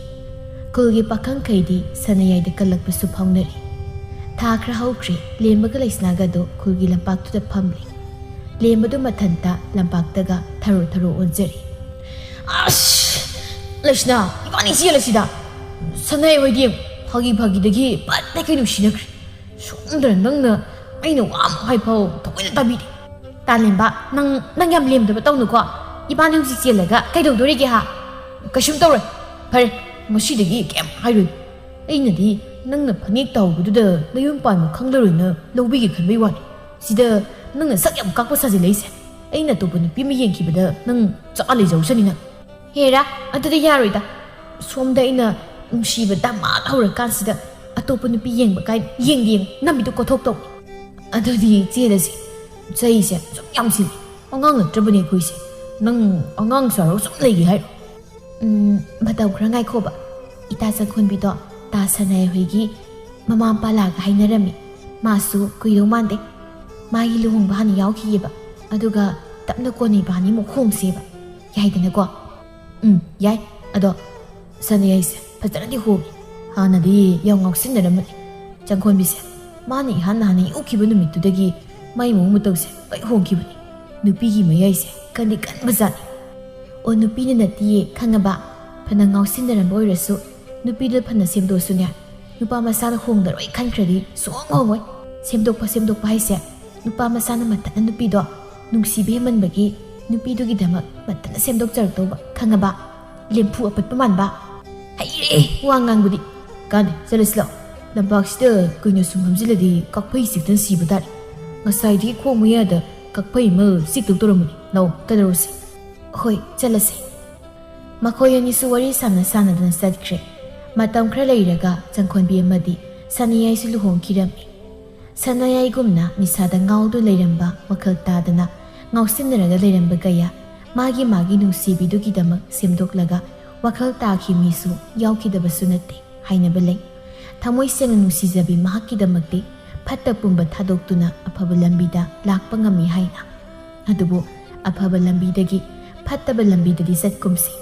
ꯈꯨꯜꯒꯤ ꯄꯥꯈꯪꯈꯩꯗꯤ ꯁꯅꯥꯌꯥꯏꯗ ꯀꯜꯂꯛꯄꯁꯨ ꯐꯥꯎꯅꯔꯤ꯫ ꯊꯥ ꯈꯔ ꯍꯧꯈ꯭ꯔꯦ, ꯂꯦꯝꯕꯒ ꯂꯩꯁꯅꯥꯒꯗꯣ ꯈꯨꯜꯒꯤ ꯂꯝꯄꯥꯛꯇꯨꯗ ꯐꯝꯂꯤ꯫ ꯂꯦꯝꯕꯗꯨ ꯃꯊꯟꯇ ꯂꯝꯄꯥꯛꯇꯒ ꯊꯔꯣ ꯊꯔꯣ ꯑꯣꯟꯖꯔꯤ꯫ "ꯑꯁ! ꯂꯩꯁꯅꯥ, ꯏꯕꯥꯅꯤ ꯆꯦꯜꯂꯁꯤꯗ꯫ ꯁꯅꯥꯌꯥꯏ ꯍꯣꯏꯗꯤ ꯐꯥꯒꯤ ꯐꯥꯒꯤꯗꯒꯤ ꯄꯠ ꯂꯩꯀꯩ ꯅꯨꯡꯁꯤꯅꯈ꯭ꯔꯦ꯫ ꯁꯣꯝꯗ ꯅꯪꯅ ꯑꯩꯅ ꯋꯥ ꯑꯃ ꯍꯥꯏꯐꯥꯎ ꯊꯑꯣꯏꯅ ꯇꯥꯕꯤꯗꯦ꯫" "ꯇꯥꯂꯦꯝꯕ, ꯅꯪ, ꯅꯪ ꯌꯥꯝ ꯂꯦꯝꯗꯕ ꯇꯧꯅꯨꯀꯣ꯫ ꯏꯕꯥꯅꯤ ꯍꯧꯖꯤꯛ ꯆꯦꯜꯂꯒ ꯀꯩꯗꯧꯗꯣꯔꯤꯒꯦ ꯍꯥ? ꯀꯩꯁꯨꯝ ꯇꯧꯔꯣꯏ꯫ ꯐꯔꯦ, ꯉꯁꯤꯗꯒꯤ ꯀꯩꯝ ꯍꯥꯏꯔꯣꯏ꯫ ꯑꯩꯅꯗꯤ ꯅꯪꯅ ꯐꯅꯦꯛ ꯇꯥꯎꯕꯗꯨꯗ ꯅꯌꯨꯝ ꯄꯥꯟꯕ ꯈꯪꯂꯔꯣꯏꯅ ꯂꯧꯕꯤꯒꯦ ꯈꯟꯕꯩ ꯋꯥꯅꯤ꯫ ꯁꯤꯗ ꯅꯪꯅ ꯁꯛ ꯌꯥꯝ ꯀꯥꯛꯄ ꯁꯥꯖꯤꯜꯂꯛꯏꯁꯦ꯫ ꯑꯩꯅ ꯑꯇꯣꯞꯄ ꯅꯨꯄꯤ ꯑꯃ ꯌꯦꯡꯈꯤꯕꯗ ꯅꯪ ꯆꯥ ꯂꯩꯖꯧꯁꯅꯤꯅ꯫" "ꯍꯦꯔꯥ, ꯑꯗꯨꯗꯤ ꯌꯥꯔꯣꯏꯗ꯫ ꯁꯣꯝꯗ ꯑꯩꯅ ꯅꯨꯡꯁꯤꯕ ꯗꯃꯥꯗ ꯍꯧꯔꯀꯥꯟꯁꯤꯗ ꯑꯇꯣꯞꯄ ꯅꯨꯄꯤ ꯌꯦꯡꯕ ꯀꯥꯏ ꯌꯦꯡꯗꯦ ꯌꯦꯡꯉꯨ, ꯅꯝꯃꯤꯗꯨ ꯀꯣꯊꯣꯛ ꯇꯧ꯫" "ꯑꯗꯨꯗꯤ ꯆꯦꯜꯂꯁꯤ꯫ ꯆꯩꯁꯦ ꯁꯨꯝ ꯌꯥꯝꯁꯤꯜꯂꯤ꯫ ꯑꯉꯥꯡ ꯅꯠꯇ꯭ꯔꯕꯅꯦ ꯑꯩꯈꯣꯏꯁꯦ꯫ ꯅꯪ ꯑꯉꯥꯡ ꯁꯥꯔꯒ ꯁꯨꯝ ꯂꯩꯒꯦ ꯍꯥꯏꯔꯣ?" "ꯎꯝ, ꯃꯇꯝ ꯈꯔ ꯉꯥꯏꯈꯣꯕ꯫ ꯏꯇꯥ ꯆꯪꯈꯣꯟꯕꯤꯗꯣ ꯇꯥ ꯁꯅꯥꯌꯥꯏ ꯍꯣꯏꯒꯤ ꯃꯃꯥ ꯃꯄꯥ ꯂꯥꯛꯑꯒ ꯍꯥꯏꯅꯔꯝꯃꯤ꯫ ꯃꯥꯁꯨ ꯀꯨꯏꯗꯧ ꯃꯥꯟꯗꯦ꯫ ꯃꯥꯒꯤ ꯂꯨꯍꯣꯡꯕ ꯍꯥꯟꯅ ꯌꯥꯎꯈꯤꯒꯦꯕ, ꯑꯗꯨꯒ ꯇꯞꯅ ꯀꯣꯟꯅ ꯏꯕꯥꯅꯤ ꯑꯃꯨꯛ ꯍꯣꯡꯁꯦꯕ꯫ ꯌꯥꯏꯗꯅꯀꯣ?" "ꯎꯝ, ꯌꯥꯏ꯫ ꯑꯗꯣ ꯁꯅꯥꯌꯥꯏꯁꯦ ꯐꯖꯅꯗꯤ ꯍꯣꯡꯉꯤ꯫ ꯍꯥꯟꯅꯗꯤ ꯌꯥꯝ ꯉꯥꯎꯁꯤꯟꯅꯔꯝꯕꯅꯤ꯫ ꯆꯪꯈꯣꯟꯕꯤꯁꯦ ꯃꯥꯅ ꯏꯍꯥꯟ ꯍꯥꯟꯅ ꯌꯣꯛꯈꯤꯕ ꯅꯨꯃꯤꯠꯇꯨꯗꯒꯤ ꯃꯥꯏ ꯃꯑꯣꯡ ꯃꯇꯧꯁꯦ ꯂꯣꯏ ꯍꯣꯡꯈꯤꯕꯅꯤ꯫ ꯅꯨꯄꯤꯒꯤ ꯃꯌꯥꯏꯁꯦ ꯀꯟꯗꯤ ꯀꯟꯕꯖꯥꯠꯅꯤ꯫" "ꯑꯣ, ꯅꯨꯄꯤꯅ ꯅꯠꯇꯤꯌꯦ, ꯈꯪꯉꯕ? ꯐꯅ ꯉꯥꯎꯁꯤꯟꯅꯔꯝꯕ ꯑꯣꯏꯔꯁꯨ, ꯅꯨꯄꯤꯗꯣ ꯐꯅ ꯁꯦꯝꯗꯣꯛꯑꯁꯨꯅꯦ, ꯅꯨꯄꯥ ꯃꯆꯥꯅ ꯍꯣꯡꯗꯔꯣꯏ ꯈꯟꯈ꯭ꯔꯗꯤ ꯁꯨꯡꯍꯣꯡ ꯍꯣꯡꯉꯣꯏ꯫ ꯁꯦꯝꯗꯣꯛꯄ, ꯁꯦꯝꯗꯣꯛꯄ ꯍꯥꯏꯁꯦ, ꯅꯨꯄꯥ ꯃꯆꯥꯅ ꯃꯊꯟꯇ ꯅꯨꯄꯤꯗꯣ ꯅꯨꯡꯁꯤꯕ ꯍꯦꯟꯃꯟꯕꯒꯤ ꯅꯨꯄꯤꯗꯨꯒꯤꯗꯃꯛ ꯃꯊꯟꯇ ꯁꯦꯝꯗꯣꯛꯆꯔꯛꯇꯧꯕ, ꯈꯪꯉꯕ? ꯂꯦꯝꯐꯨ ꯑꯄꯠꯄ ꯃꯥꯟꯕ꯫" "ꯍꯩꯔꯦ ꯋꯥ ꯉꯥꯡꯕꯗꯤ꯫ ꯀꯥꯟꯗꯦ, ꯆꯠꯂꯁꯤ ꯂꯥꯛꯑꯣ꯫ ꯂꯝꯄꯥꯛꯁꯤꯗ ꯀꯨꯏꯅ ꯁꯨꯝ ꯐꯝꯖꯤꯜꯂꯗꯤ ꯀꯛꯐꯩ ꯆꯤꯛꯇꯅ ꯁꯤꯕ ꯇꯥꯔꯦ꯫ ꯉꯁꯥꯏꯗꯒꯤ ꯈꯣꯡ ꯃꯌꯥꯗ ꯀꯛꯐꯩ ꯑꯃ ꯆꯤꯛꯇꯧ ꯇꯧꯔꯝꯕꯅꯤ꯫ ꯂꯥꯛꯑꯣ, ꯆꯠꯂꯔꯣꯁꯤ꯫" "ꯍꯣꯏ, ꯆꯠꯂꯁꯤ꯫" ꯃꯈꯣꯏ ꯑꯅꯤꯁꯨ ꯋꯥꯔꯤ ꯁꯥꯟꯅ ꯁꯥꯟꯅꯗꯨꯅ ꯆꯠꯈ꯭ꯔꯦ꯫ ꯃꯇꯝ ꯈꯔ ꯂꯩꯔꯒ ꯆꯪꯈꯣꯟꯕꯤ ꯑꯃꯗꯤ ꯁꯅꯥꯌꯥꯏꯁꯨ ꯂꯨꯍꯣꯡꯈꯤꯔꯝꯃꯤ꯫ ꯁꯅꯥꯌꯥꯏꯒꯨꯝꯅ ꯅꯤꯁꯥꯗ ꯉꯥꯎꯗꯨꯅ ꯂꯩꯔꯝꯕ, ꯋꯥꯈꯜ ꯇꯥꯗꯅ ꯉꯥꯎꯁꯤꯟꯅꯔꯒ ꯂꯩꯔꯝꯕ ꯀꯌꯥ ꯃꯥꯒꯤ ꯃꯥꯒꯤ ꯅꯨꯡꯁꯤꯕꯤꯗꯨꯒꯤꯗꯃꯛ ꯁꯦꯝꯗꯣꯛꯂꯒ ꯋꯥꯈꯜ ꯇꯥꯈꯤ ꯃꯤꯁꯨ ꯌꯥꯎꯈꯤꯗꯕꯁꯨ ꯅꯠꯇꯦ ꯍꯥꯏꯅꯕ ꯂꯩ꯫ ꯊꯃꯣꯏ ꯁꯦꯡꯅ ꯅꯨꯡꯁꯤꯖꯕꯤ ꯃꯍꯥꯛꯀꯤꯗꯃꯛꯇꯤ ꯐꯠꯇ ꯄꯨꯝꯕ ꯊꯥꯗꯣꯛꯇꯨꯅ ꯑꯐꯕ ꯂꯝꯕꯤꯗ ꯂꯥꯛꯄ ꯉꯝꯃꯤ ꯍꯥꯏꯅ꯫ ꯑꯗꯨꯕꯨ ꯑꯐꯕ ꯂꯝꯕꯤꯗꯒꯤ ꯐꯠꯇꯕ ꯂꯝꯕꯤꯗꯗꯤ ꯆꯠꯀꯨꯝꯁꯤ꯫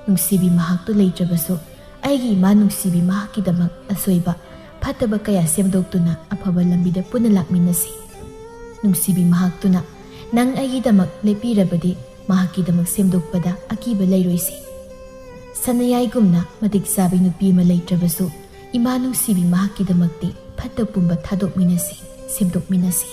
ꯅꯨꯡꯁꯤꯕꯤ ꯃꯍꯥꯛꯇꯨ ꯂꯩꯇ꯭ꯔꯕꯁꯨ ꯑꯩꯒꯤ ꯏꯃꯥ ꯅꯨꯡꯁꯤꯕꯤ ꯃꯍꯥꯛꯀꯤꯗꯃꯛ ꯑꯁꯣꯏꯕ ꯐꯠꯇꯕ ꯀꯌꯥ ꯁꯦꯝꯗꯣꯛꯇꯨꯅ ꯑꯐꯕ ꯂꯝꯕꯤꯗ ꯄꯨꯟꯅ ꯂꯥꯛꯃꯤꯟꯅꯁꯤ꯫ ꯅꯨꯡꯁꯤꯕꯤ ꯃꯍꯥꯛꯇꯨꯅ ꯅꯪ ꯑꯩꯒꯤꯗꯃꯛ ꯂꯦꯞꯄꯤꯔꯕꯗꯤ ꯃꯍꯥꯛꯀꯤꯗꯃꯛ ꯁꯦꯝꯗꯣꯛꯄꯗ ꯑꯀꯤꯕ ꯂꯩꯔꯣꯏꯁꯤ꯫ ꯁꯅꯌꯥꯏꯒꯨꯝꯅ ꯃꯇꯤꯛ ꯆꯥꯕꯤ ꯅꯨꯄꯤ ꯑꯃ ꯂꯩꯇ꯭ꯔꯕꯁꯨ ꯏꯃꯥ ꯅꯨꯡꯁꯤꯕꯤ ꯃꯍꯥꯛꯀꯤꯗꯃꯛꯇꯤ ꯐꯠꯇ ꯄꯨꯝꯕ ꯊꯥꯗꯣꯛꯃꯤꯟꯅꯁꯤ, ꯁꯦꯝꯗꯣꯛꯃꯤꯟꯅꯁꯤ꯫